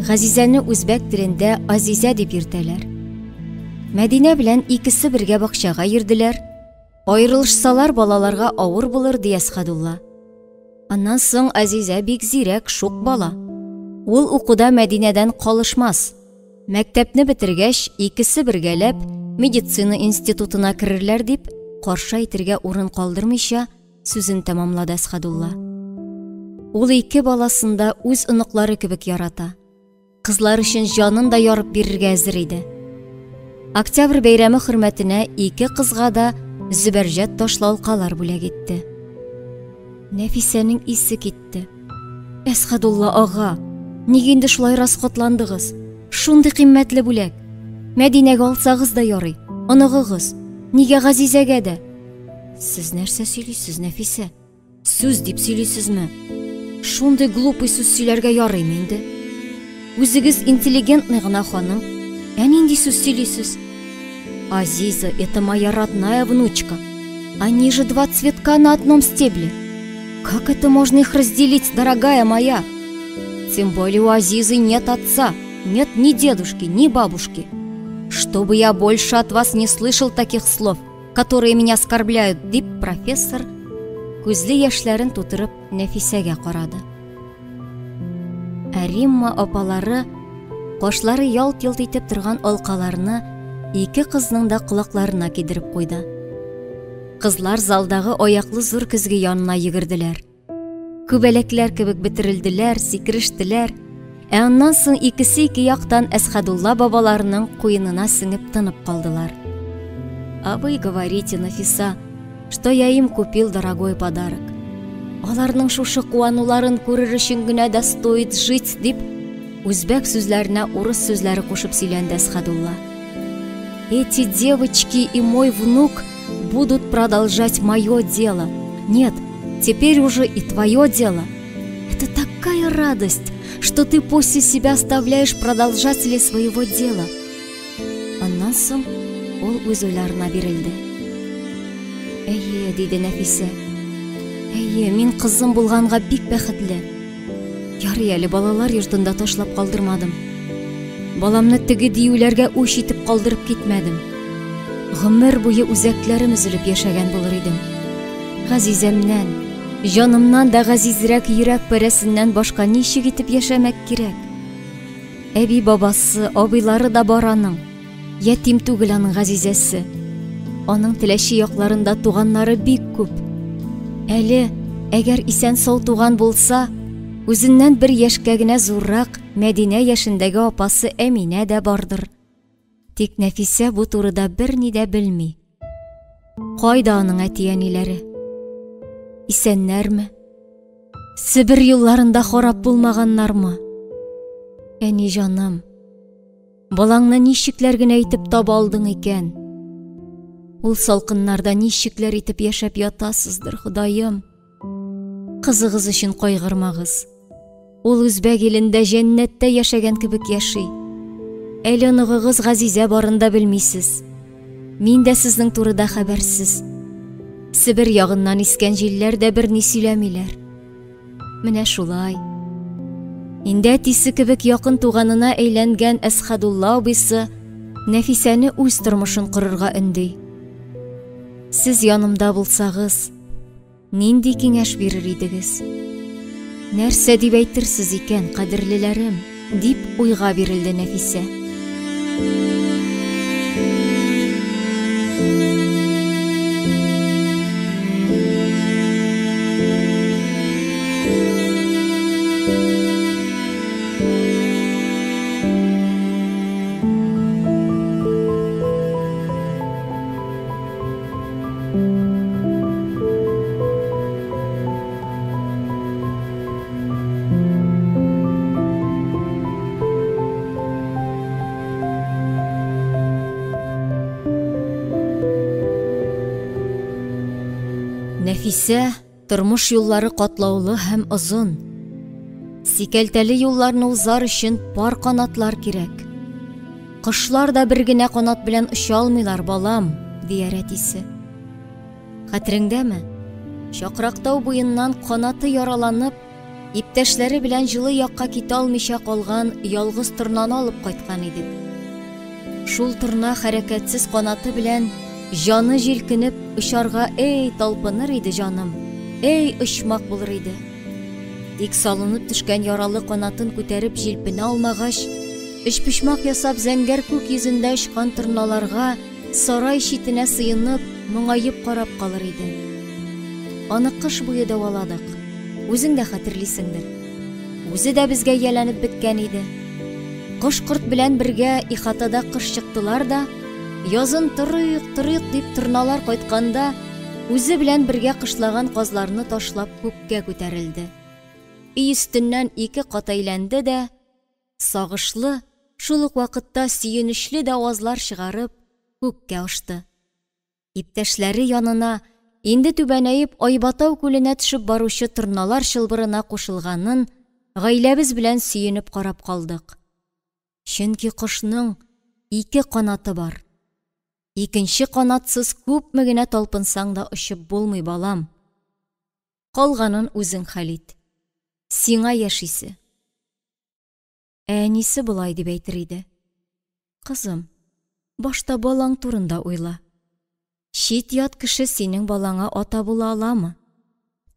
Газизәне үзбәк телендә Азизә дип йөртәләр. Мәдинә белән икесе бергә бакчага йөрделәр. Аерылышсалар балаларга авыр булыр, ди Әсхәдулла. Аннан соң Азизә бик зирәк, шук бала. Ул укуда Мәдинәдән калышмас. Мәктәпне бетергәч, икесе бергәләп медицина институтына керерләр дип, каршы әйтергә урын калдырмыйча, сүзен тәмамлады Әсхәдулла. Ул ике баласын да үз оныклары кебек ярата. Кызлар өчен җанын да ярып бирергә әзер иде. Октябрь бәйрәме хөрмәтенә ике кызга да зөбәрҗәт ташлы алкалар бүләк итте. Нәфисәнең исе китте. Әсхәдулла ага, нигә инде шулай расходландыгыз? Шундый кыйммәтле бүләк. Мәдинәгә алсагыз да ярый, оныгыгыз. Нигә Газизәгә дә? Сез нәрсә сөйлисез, Нәфисә? Сүз дип сөйлисезме? Шундый глупый сүз сөйләргә ярыймы инде? Үзегез интеллигентный гына ханым. Ә нинди сүз сөйлисез? Азиза, это моя родная внучка. Они же два цветка на одном стебле. Как это можно их разделить, дорогая моя? Тем более у Азизы нет отца, нет ни дедушки, ни бабушки. Чтобы я больше от вас не слышал таких слов, которые меня оскорбляют, дип профессор күзле яшьләрен тутырып Нәфисәгә карады. Ә Римма апалары кашлары ялт-йолт итеп торган алкаларны ике кызның да колакларына кидереп куйды. Кызлар залдагы аяклы зур көзге янына йөгерделәр. Күбәләкләр кебек бетерелделәр, сикерештеләр. Ә аннан соң икесе ике яктан Әсхәдулла бабаларының куенына сеңеп тынып калдылар. А вы говорите, Нафиса, что я им купил дорогой подарок. Аларның шушы куануларын күрер өчен генә дә стоит жить, дип, үзбәк сүзләренә урыс сүзләре кушып сөйләнде Әсхәдулла. Эти девочки и мой внук будут продолжать мое дело. Нет, теперь уже и твое дело. Это такая радость, что ты после себя оставляешь продолжателей своего дела. Аннан соң ул үз уйларына бирелде. Әйе, диде Нәфисә. Әйе, мин кызым булганга бик бәхетле. Ярый әле балалар йортында ташлап калдырмадым. Баламны теге диюләргә үч итеп калдырып китмәдем. Гомер буе үзәкләрем өзелеп яшәгән булыр идем. Газизәмнән, җанымнан да газизрәк йөрәк парәсеннән башка ничек итеп яшәмәк кирәк? Әби бабасы, абыйлары да бар аның. Ятим түгел аның Газизәсе. Аның Теләче якларында туганнары бик күп. Әле, әгәр исән-сау туган булса, үзеннән бер яшькә генә зуррак Мәдинә яшендәге апасы Әминә дә бардыр. Тик Нәфисә бу турыда берни дә белми. Кайда аның әти-әниләре? Исәннәрме? Себер юлларында харап булмаганнармы? Әни җаным, балаңны ничекләр генә итеп таба алдың икән? Ул салкыннарда ничекләр итеп яшәп ятасыздыр, Ходаем? Кызыгыз өчен кайгырмагыз. Ул үзбәк илендә җәннәттә яшәгән кебек яши. Әле оныгыгыз Газизә барын да белмисез. Мин дә сезнең турыда хәбәрсез. Себер ягыннан искән җилләр дә берни сөйләмиләр. Менә шулай. Инде әтисе кебек якын туганына әйләнгән Әсхәдулла абыйсы Нәфисәне үз тормышын корырга өнди. Сез янымда булсагыз, Нинди киңәш бирер идегез? Нәрсә дип әйтерсез икән, кадерлеләрем? дип уйга бирелде Нәфисә. Нәфисә, тормыш юллары катлаулы һәм озын. Сикәлтәле юлларны узар өчен пар канатлар кирәк. Кошлар да бер генә канат белән оча алмыйлар, балам, дияр әтисе. Хәтереңдәме? Чакрактау буеннан канаты яраланып, иптәшләре белән җылы якка китә алмыйча калган ялгыз торнаны алып кайткан идек. Шул торна хәрәкәтсез канаты белән җаны җилкенеп очарга эй талпыныр иде җаным, эй очмак булыр иде. Тик салынып төшкән яралы канатын күтәреп җилпенә алмагач, өчпочмак ясап зәңгәр күк йөзендә очкан торналарга Сарай читенә сыенып, моңаеп карап калыр иде. Аны кыш буе дәваладык. Үзең дә хәтерлисеңдер. Үзе дә безгә ияләнеп беткән иде. Кош-корт белән бергә ихатада кыш чыктылар да, язын торыйк, торыйк дип торналар кайтканда, үзе белән бергә кышлаган казларны ташлап күккә күтәрелде. Өй өстеннән ике кат әйләнде дә, Сагышлы, шул ук вакытта сөенечле дә авазлар чыгарып, күккә очты. Иптәшләре янына, инде түбәнәеп Айбатау күленә төшеп баручы торналар чылбырына кушылганын гаиләбез белән сөенеп карап калдык. Чөнки кошның ике канаты бар. Икенче канатсыз күпме генә талпынсаң да очып булмый, балам. Калганын үзең хәл ит. Сиңа яшисе. Ә әнисе болай дип әйтер иде. Кызым, башта балаң турында уйла. Чит-ят кеше синең балаңа ата була аламы?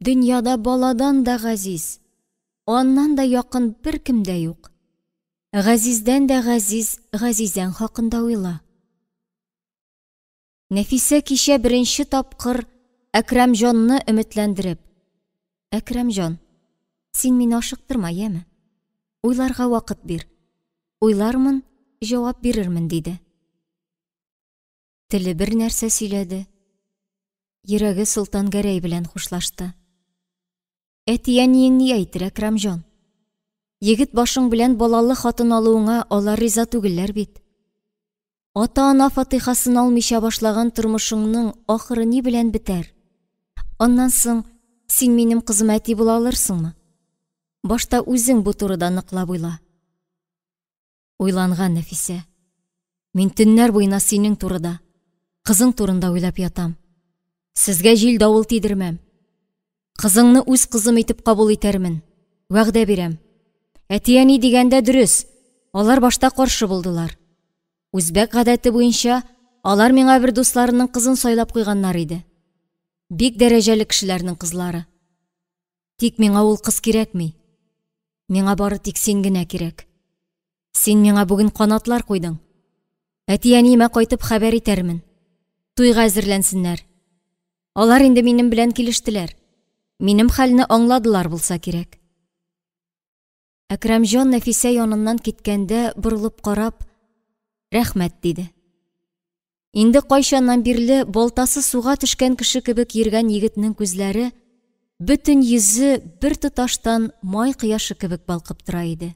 Дөньяда баладан да газиз, аннан да якын беркем дә юк. Газиздән дә газиз Газизәң хакында уйла. Нәфисә кичә беренче тапкыр Әкрәмҗанны өметләндереп, Әкрәмҗан, син мине ашыктырма, яме. Уйларга вакыт бир. Уйлармын, җавап бирермен, диде. Теле бер нәрсә сөйләде, йөрәге Солтангәрәй белән хушлашты. Әти-әниең ни әйтер, Әкрәмҗан? Егет башың белән балалы хатын алуыңа алар риза түгелләр бит. Ата-ана фатыйхасын алмыйча башлаган тормышыңның ахыры ни белән бетәр? Аннан соң, син минем кызыма әти була алырсыңмы? Башта үзең бу турыда ныклап уйла. Уйланган Нәфисә. Мин төннәр буена синең турыда, кызың турында уйлап ятам. Сезгә җил-давыл тидермәм. Кызыңны үз кызым итеп кабул итәрмен. Вәгъдә бирәм. Әти-әни дигәндә дөрес, алар башта каршы булдылар. Үзбәк гадәте буенча, алар миңа бер дусларының кызын сайлап куйганнар иде. Бик дәрәҗәле кешеләрнең кызлары. Тик миңа ул кыз кирәкми. Миңа бары тик син генә кирәк. Син миңа бүген канатлар куйдың. Әти-әниемә кайтып хәбәр итәрмен. Туйга әзерләнсеннәр. Алар инде минем белән килештеләр. Минем хәлне аңладылар булса кирәк. Әкрәмҗан Нәфисә яныннан киткәндә борылып карап, рәхмәт диде. Инде кайчаннан бирле балтасы суга төшкән кеше кебек йөргән егетнең күзләре, бөтен йөзе бер тоташтан май кояшы кебек балкып тора иде.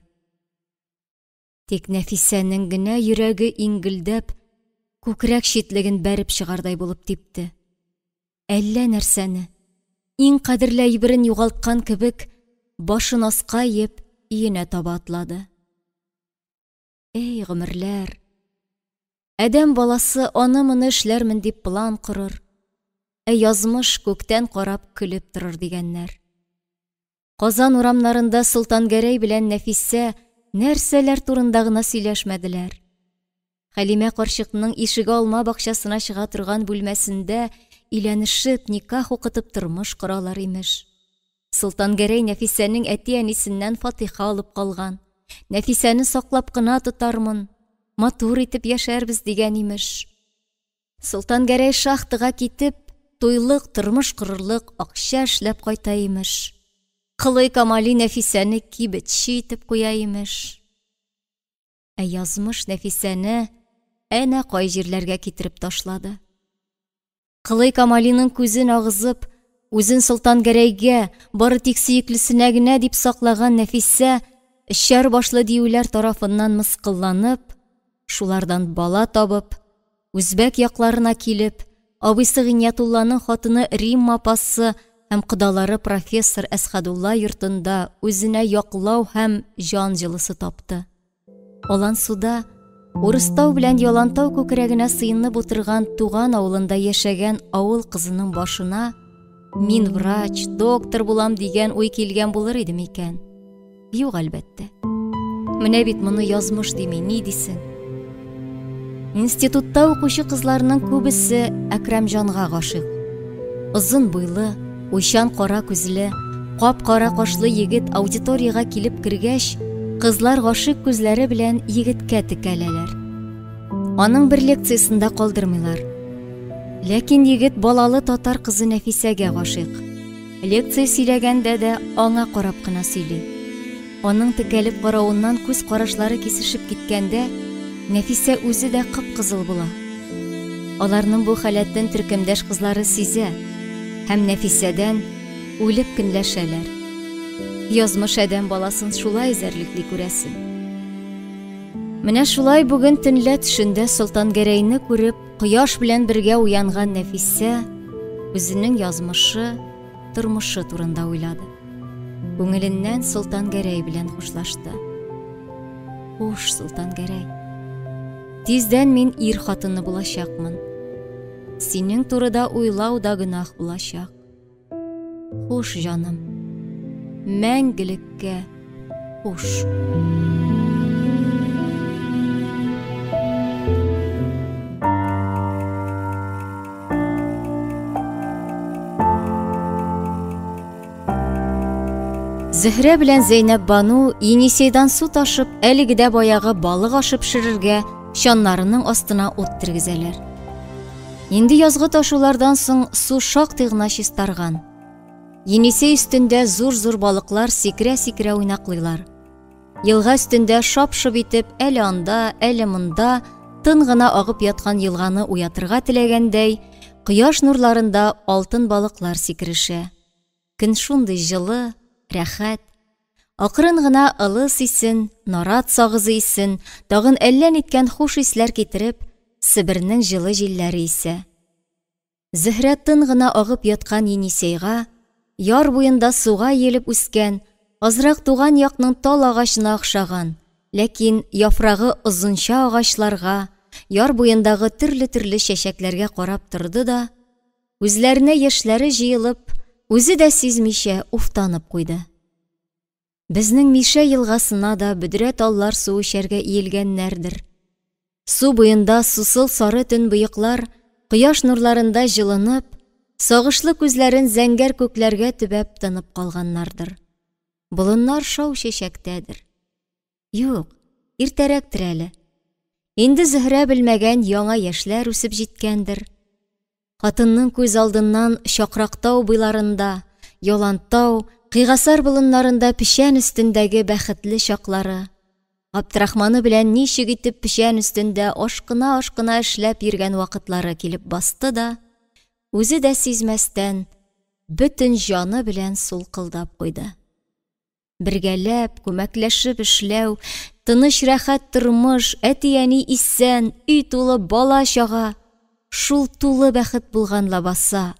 Тик Нәфисәнең генә йөрәге иңгелдәп, күкрәк читлеген бәреп чыгардай булып типте. Әллә нәрсәне, иң кадерле әйберен югалткан кебек, башын аска иеп, өенә таба атлады. Эй, гомерләр! Адәм баласы аны-моны эшләрмен дип план корыр, ә язмыш күктән карап көлеп торыр дигәннәр. Казан урамнарында Солтангәрәй белән Нәфисә нәрсәләр турында гына сөйләшмәделәр. Хәлимә карчыкның ишеге алма бакчасына чыга торган бүлмәсендә өйләнешеп, никах укытып тормыш коралар, имеш. Солтангәрәй Нәфисәнең әти-әнисеннән фатиха алып калган. Нәфисәне саклап кына тотармын, матур итеп яшәрбез дигән имеш. Солтангәрәй шахтага китеп, туйлык, тормыш корырлык акча эшләп кайта имеш. Кылый Камали Нәфисәне кибетче итеп куя имеш. Ә язмыш Нәфисәне әнә кай җирләргә китереп ташлады. Кылый Камалиның күзен агызып, үзен Солтангәрәйгә, бары тик сөеклесенә генә дип саклаган Нәфисә, өчәр башлы диюләр тарафыннан мыскылланып, шулардан бала табып, үзбәк якларына килеп, абыйсы Гыйниятулланың хатыны Римма апасы һәм кодалары профессор Әсхәдулла йортында үзенә яклау һәм җан җылысы тапты. Алансуда Урыстау белән Ялантау күкрәгенә сыенып утырган туган авылында яшәгән авыл кызының башына мин врач, доктор булам дигән уй килгән булыр иде микән? Юк, әлбәттә. Менә бит моны язмыш дими, ни дисең? Институтта укучы кызларның күбесе Әкрәмҗанга гашыйк. Озын буйлы, уйчан кара күзле, кап-кара кашлы егет аудиториягә килеп кергәч, кызлар гашыйк күзләре белән егеткә текәләләр. Аның бер лекциясен дә калдырмыйлар. Ләкин егет балалы татар кызы Нәфисәгә гашыйк. Лекция сөйләгәндә дә аңа карап кына сөйли. Аның текәлеп каравыннан күз карашлары кисешеп киткәндә, Нәфисә үзе дә кып-кызыл була. Аларның бу халәтен төркемдәш кызлары сизә һәм Нәфисәдән үлеп көнләшәләр. Язмыш адәм баласын шулай эзәрлекли күрәсең. Менә шулай бүген төнлә төшендә Солтангәрәйне күреп, кояш белән бергә уянган Нәфисә үзенең язмышы, тормышы турында уйлады. Күңеленнән Солтангәрәй белән хушлашты. Хуш, Солтангәрәй. Тиздән мин ир хатыны булачакмын. Синең турыда уйлау да гөнаһ булачак. Хуш, җаным. Мәңгелеккә хуш. Зөһрә белән Зәйнәп Бану Енисейдан су ташып, әлеге дә баягы балык ашы пешерергә чаннарының астына ут тергезәләр. Инде язгы ташулардан соң су шактый гына чистарган. Енисей өстендә зур-зур балыклар сикерә-сикерә уйнаклыйлар. Елга өстендә шап-шоп итеп әле анда, әле монда тын гына агып яткан елганы уятырга теләгәндәй, кояш нурларында алтын балыклар сикерешә. Көн шундый җылы, рәхәт. Акрын гына ылыс исен, нарат сагызы исен, тагын әллә ниткән хуш исләр китереп, Себернең җылы җилләре исә. Зөһрә тын гына агып яткан Енисейга, яр буенда суга иелеп үскән, азрак туган якның тал агачына охшаган, ләкин яфрагы озынча агачларга, яр буендагы төрле-төрле чәчәкләргә карап торды да, күзләренә яшьләре җыелып, үзе дә сизмичә уфтанып куйды. Безнең Мишә елгасына да бөдрә таллар су эчәргә иелгәннәрдер. Су буенда сусыл сары төнбоеклар кояш нурларында җылынып, сагышлы күзләрен зәңгәр күкләргә төбәп тынып калганнардыр. Болыннар шау чәчәктәдер. Юк, иртәрәктер әле. Инде Зөһрә белмәгән яңа яшьләр үсеп җиткәндер. Хатынның күз алдыннан Чакрактау буйларында, Ялантау, Кыйгасар болыннарында печән өстендәге бәхетле чаклары, Габдрахманы белән ничек итеп печән өстендә ашкына-ашкына эшләп йөргән вакытлары килеп басты да, үзе дә сизмәстән, бөтен җаны белән сулкылдап куйды. Бергәләп, күмәкләшеп эшләү, тыныч рәхәт тормыш, әти-әни исән, өй тулы бала-чага, шул тулы бәхет булган лабаса.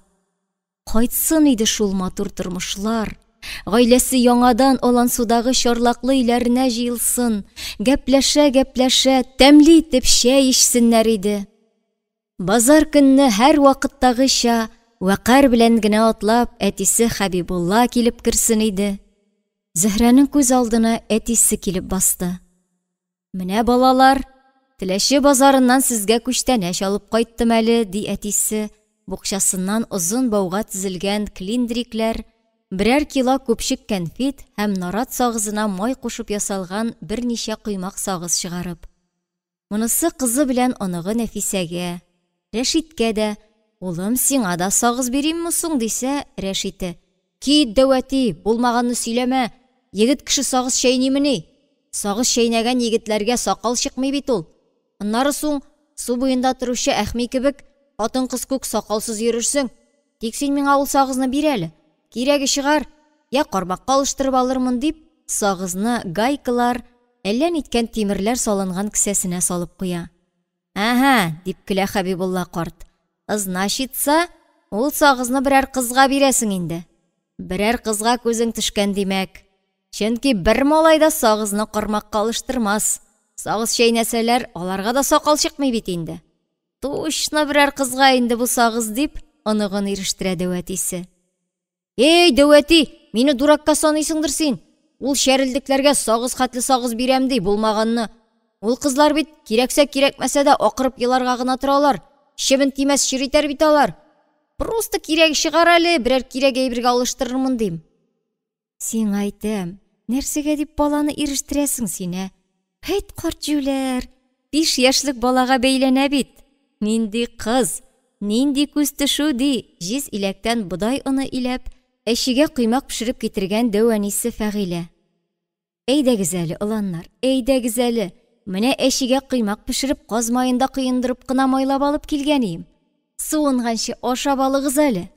Кайтсын иде шул матур тормышлар, гаиләсе яңадан Алансудагы чарлаклы өйләренә җыелсын, гәпләшә-гәпләшә, тәмле итеп чәй эчсеннәр иде. Базар көнне һәрвакыттагыча вәкарь белән генә атлап әтисе Хәбибулла килеп керсен иде. Зөһрәнең күз алдына әтисе килеп басты. Менә балалар, Теләче базарыннан сезгә күчтәнәч алып кайттым әле, ди әтисе, букчасыннан озын бауга тезелгән клиндрикләр, берәр кило күпчек кәнфит һәм нарат сагызына май кушып ясалган берничә коймак сагыз чыгарып. Монысы кызы белән оныгы Нәфисәгә, Рәшиткә дә, Улым, сиңа да сагыз биримме соң, дисә, Рәшите, Кит, дәү әти, булмаганны сөйләмә, егет кеше сагыз чәйнимени? Сагыз чәйнәгән егетләргә сакал чыкмый бит ул. Аннары соң, су буенда торучы Әхми кебек, хатын-кыз күк сакалсыз йөрерсең. Тик син миңа ул сагызны бир әле. Кирәге чыгар, я кармакка алыштырып алырмын, дип, сагызны гайкалар, әллә ниткән тимерләр салынган кесәсенә салып куя. Әһә, дип көлә Хәбибулла карт. Ызначитса, ул сагызны берәр кызга бирәсең инде. Берәр кызга күзең төшкән димәк. Чөнки бер малай да сагызны кармакка алыштырмас. Сагыз чәйнәсәләр, аларга да сакал чыкмый бит инде. Точно берәр кызга инде бу сагыз, дип, оныгын ирештерә дәү әтисе. Эй, дәү әти, мине дуракка саныйсыңдыр син. Ул чәрелдекләргә сагыз хәтле сагыз бирәм ди, булмаганны. Ул кызлар бит, кирәксә кирәкмәсә дә акырып еларга гына торалар. Чебен тимәс чир итәр бит алар. Просто кирәге чыгар әле, берәр кирәк әйбергә алыштырырмын дим. Сиңа әйтәм, нәрсәгә дип баланы ирештерәсең син, ә? Һәйт, карт җүләр, 5 яшьлек балага бәйләнә бит. Нинди кыз, нинди күз төшү, ди җиз иләктән бодай оны иләп, әчегә коймак пешереп китергән дәү әнисе Фәгыйлә. Әйдәгез әле, оланнар, әйдәгез әле. Менә әчегә коймак пешереп, каз маенда коендырып кына майлап алып килгән ием. Суынганчы ашап алыгыз әле.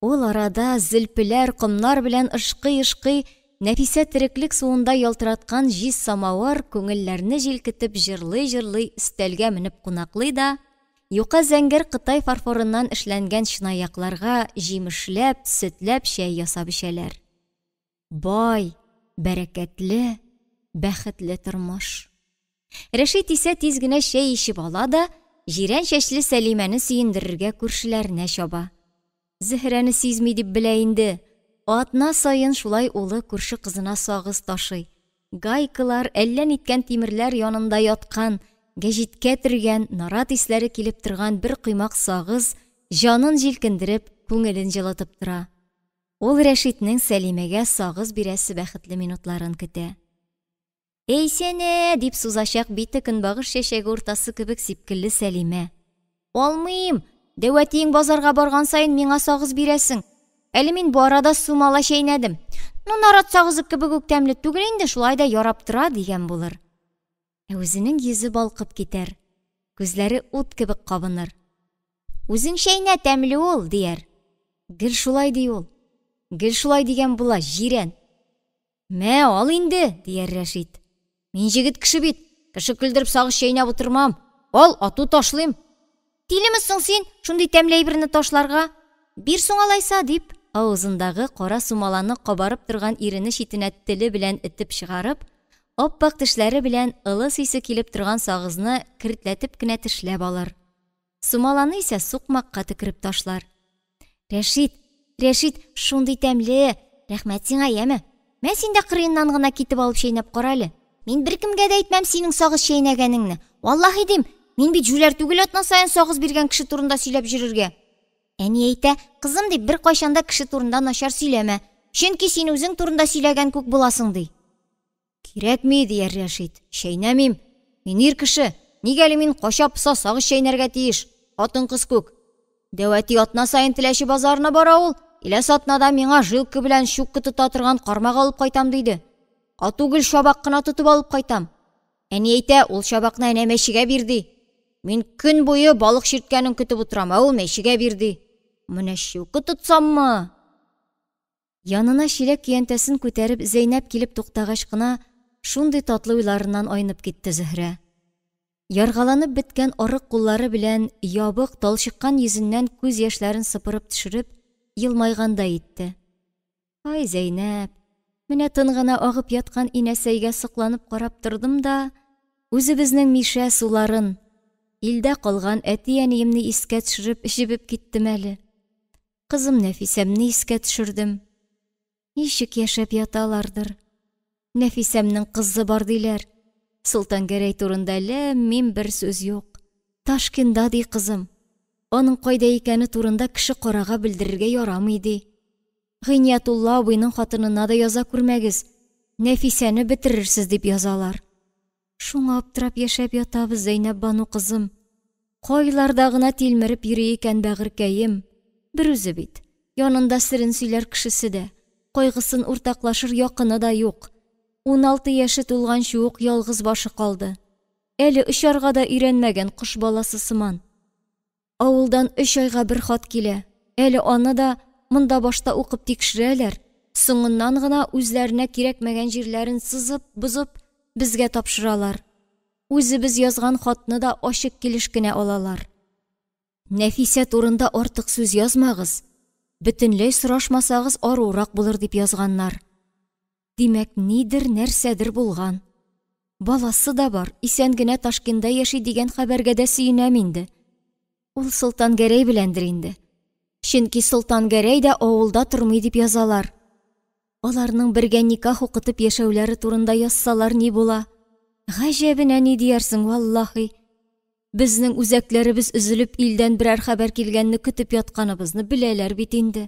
Ул арада зелпеләр, комнар белән ышкый-ышкый, Нәфисә тереклек суында ялтыраткан җиз самавыр күңелләрне җилкетеп җырлый-җырлый өстәлгә менеп кунаклый да, юка зәңгәр кытай фарфорыннан эшләнгән чынаякларга җимешләп, сөтләп чәй ясап эчәләр. Бай, бәрәкәтле, бәхетле тормыш. Рәшит исә тиз генә чәй эчеп ала да, җирән чәчле Сәлимәне сөендерергә күршеләренә чаба. Зөһрәне сизми дип белә инде. Атна саен шулай улы күрше кызына сагыз ташый. Гайкалар, әллә ниткән тимерләр янында яткан, гәҗиткә төргән, нарат исләре килеп торган бер коймак сагыз җанын җилкендереп, күңелен җылытып тора. Ул Рәшитнең Сәлимәгә сагыз бирәсе бәхетле минутларын көтә. Әйсәнә, дип сузачак бите көнбагыш чәчәге уртасы кебек сипкелле Сәлимә. Алмыйм, дәү әтиең базарга барган саен миңа сагыз бирәсең. Әле мин бу арада сумала чәйнәдем. Ну, нарат сагызы кебек үк тәмле түгел инде, шулай да ярап тора, дигән булыр. Ә үзенең йөзе балкып китәр, күзләре ут кебек кабыныр. Үзең чәйнә, тәмле ул, дияр. Гел шулай ди ул. Гел шулай дигән була, җирән. Мә, ал инде, дияр Рәшит. Мин җегет кеше бит, кеше көлдереп сагыз чәйнәп утырмам. Ал, ату ташлыйм. Тилеме соң син, шундый тәмле әйберне ташларга? Бир соң алайса, дип, авызындагы кара сумаланы кабарып торган ирене читенә теле белән этеп чыгарып, ап-ак тешләре белән ылыс исе килеп торган сагызны кертләтеп кенә тешләп алыр. Сумаланы исә сукмакка төкереп ташлар. Рәшит, Рәшит, шундый тәмле! Рәхмәт сиңа, яме. Мә син дә кырыеннан гына китеп алып чәйнәп кара әле. Мин беркемгә дә әйтмәм синең сагыз чәйнәгәнеңне. Валлаһи дим, мин бит җүләр түгел атна саен сагыз биргән кеше турында сөйләп йөрергә. Әни әйтә, кызым дип, беркайчан да кеше турында начар сөйләмә. Чөнки син үзең турында сөйләгән күк буласың, ди. Кирәкми, дияр Рәшит, чәйнәмим. Мин ир кеше, нигә әле мин кача-поса сагыз чәйнәргә тиеш, хатын-кыз күк. Дәү әти атна саен Теләче базарына бара ул, киләсе атнада миңа жилка белән щука тота торган кармак алып кайтам, диде. Ату гел чабак кына тотып алып кайтам. Әни әйтә, ул чабакны әнә мәчегә бир, ди. Мин көн буе балык чирткәнен көтеп утырам, ә ул мәчегә бир, ди. Менә щука тотсаммы? Янына чиләк-көянтәсен күтәреп Зәйнәп килеп туктагач кына шундый татлы уйларыннан айнып китте Зөһрә. Яргаланып беткән арык куллары белән ябык, талчыккан йөзеннән күз яшьләрен сыпырып төшереп, елмайгандай итте. Ай, Зәйнәп, менә тын гына агып яткан инәсәйгә сокланып карап тордым да, үзебезнең Мишә суларын, илдә калган әти-әниемне искә төшереп җебеп киттем әле. Кызым Нәфисәмне искә төшердем. Ничек яшәп яталардыр? Нәфисәмнең кызы бар диләр. Солтангәрәй турында ләм-мим бер сүз юк. Ташкентда ди кызым. Аның кайда икәне турында кеше карага белдерергә ярамый ди. Гыйниятулла абыйның хатынына да яза күрмәгез, Нәфисәне бетерерсез дип язалар. Шуңа аптырап яшәп ятабыз, Зәйнәпбану кызым. Кайларда гына тилмереп йөри икән бәгырькәем. Берүзе бит. Янында серен сөйләр кешесе дә, кайгысын уртаклашыр якыны да юк. 16 яше тулганчы ук ялгыз башы калды. Әле очарга да өйрәнмәгән кош баласы сыман. Авылдан өч айга бер хат килә. Әле аны да монда башта укып тикшерәләр, соңыннан гына үзләренә кирәкмәгән җирләрен сызып, бозып, безгә тапшыралар. Үзебез язган хатны да ачык килеш кенә алалар. Нәфисә турында артык сүз язмагыз, бөтенләй сорашмасагыз аруырак булыр дип язганнар. Димәк, нидер, нәрсәдер булган. Баласы да бар, исән генә Ташкентда яши дигән хәбәргә дә сөенәм инде. Ул Солтангәрәй беләндер инде. Чөнки Солтангәрәй дә авылда тормый дип язалар. Аларның бергә никах укытып яшәүләре турында язсалар ни була? Гаҗәбенә ни диярсең, валлаһи. Безнең үзәкләребез өзелеп илдән берәр хәбәр килгәнне көтеп ятканыбызны беләләр бит инде.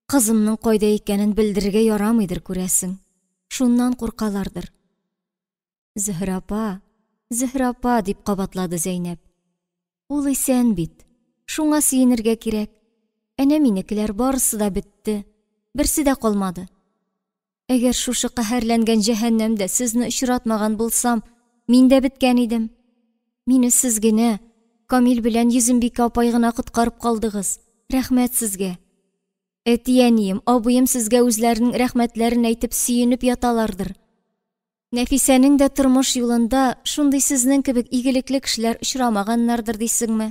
Кызымның кайда икәнен белдерергә ярамыйдыр, күрәсең. Шуннан куркалардыр. Зөһрә апа, Зөһрә апа, дип кабатлады Зәйнәп. Ул исән бит. Шуңа сөенергә кирәк. Әнә минекеләр барысы да бетте. Берсе дә калмады. Әгәр шушы каһәрләнгән җәһәннәмдә сезне очратмаган булсам, мин дә беткән идем. Мине сез генә, Камил белән Йөзембикә апай гына коткарып калдыгыз. Рәхмәт сезгә. Әти-әнием, абыем сезгә үзләренең рәхмәтләрен әйтеп сөенеп яталардыр. Нәфисәнең дә тормыш юлында шундый сезнең кебек игелекле кешеләр очрамаганнардыр дисеңме?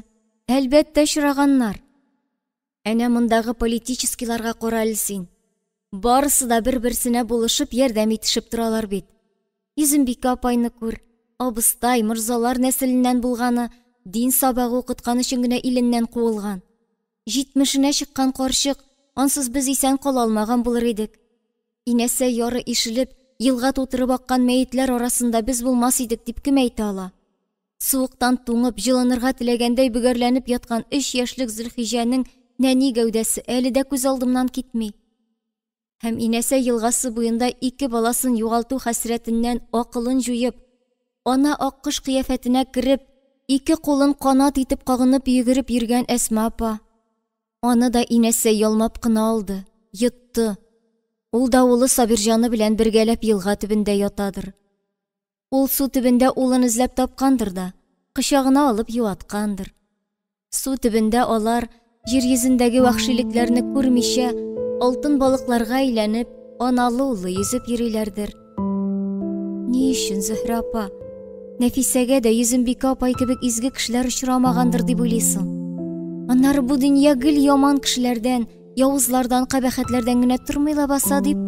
Әлбәттә, очраганнар. Әнә мондагы политическийларга кара әле син. Барысы да бер-берсенә булышып, ярдәм итешеп торалар бит. Йөзембикә апайны күр, абыстай, морзалар нәселеннән булганы, дин сабагы укыткан өчен генә иленнән куылган. Җитмешенә чыккан карчык, ансыз без исән кала алмаган булыр идек. Инәсә яры ишелеп, елга тутырып аккан мәетләр арасында без булмас идек дип кем әйтә ала? Суыктан туңып, җылынырга теләгәндәй бөгәрләнеп яткан өч яшьлек Зөлхиҗәнең нәни гәүдәсе әле дә күз алдымнан китми. Һәм Инәсә елгасы буенда ике баласын югалту хәсрәтеннән акылын җуеп, ана аккош кыяфәтенә кереп, ике кулын канат итеп кагынып йөгереп йөргән Әсма апа. Аны да Инәсә ялмап кына алды, йотты. Ул да улы Сабирҗаны белән бергәләп елга төбендә ятадыр. Ул су төбендә улын эзләп тапкандыр да, кочагына алып юаткандыр. Су төбендә алар, җир йөзендәге вәхшилекләрне күрмичә, алтын балыкларга әйләнеп, аналы-уллы йөзеп йөриләрдер. Ни өчен, Зөһрә апа, Нәфисәгә дә Йөзембикә апай кебек изге кешеләр очрамагандыр дип уйлыйсың? Аннары бу дөнья гел яман кешеләрдән, явызлардан, кабахәтләрдән генә тормый лабаса дип,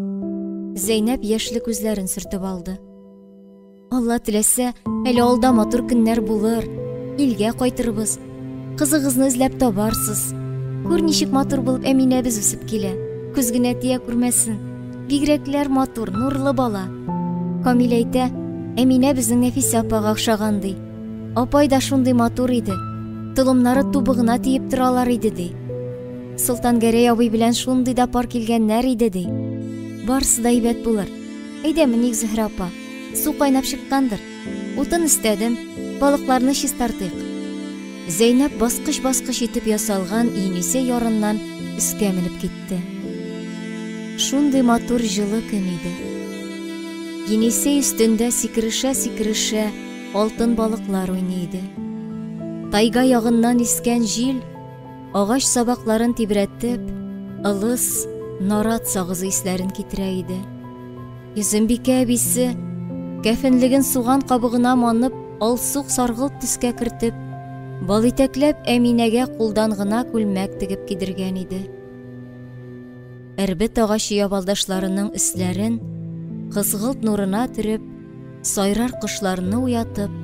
Зәйнәп яшьле күзләрен сөртеп алды. Алла теләсә, әле алда матур көннәр булыр. Илгә кайтырбыз. Кызыгызны эзләп табарсыз. Күр ничек матур булып Әминәбез үсеп килә. Күз генә тия күрмәсен. Бигрәкләр матур, нурлы бала. Камил әйтә, Әминә безнең Нәфисә апага охшаган ди. Апай да шундый матур иде. Толымнары тубыгына тиеп торалар иде ди. Солтангәрәй абый белән шундый да пар килгәннәр иде ди. Барысы да әйбәт булыр. Әйдә меник, Зөһрә апа. Су кайнап чыккандыр. Утын өстәдем. Балыкларны чистартыйк. Зәйнәп баскыч-баскыч итеп ясалган Енисей ярыннан өскә менеп китте. Шундый матур җылы көн иде. Енисей өстендә сикерешә-сикерешә алтын балыклар уйный иде. Тайга ягыннан искән җил агач сабакларын тибрәтеп, ылыс, нарат сагызы исләрен китерә иде. Йөзембикә әбисе, кәфенлеген суган кабыгына манып, алсук саргылт төскә кертеп, балитәкләп Әминәгә кулдан гына күлмәк тегеп кидергән иде. Эрбет агачы ябалдашларының өсләрен кызгылт нурына төреп, сайрар кошларны уятып,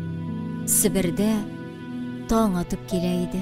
Себердә таң атып килә иде.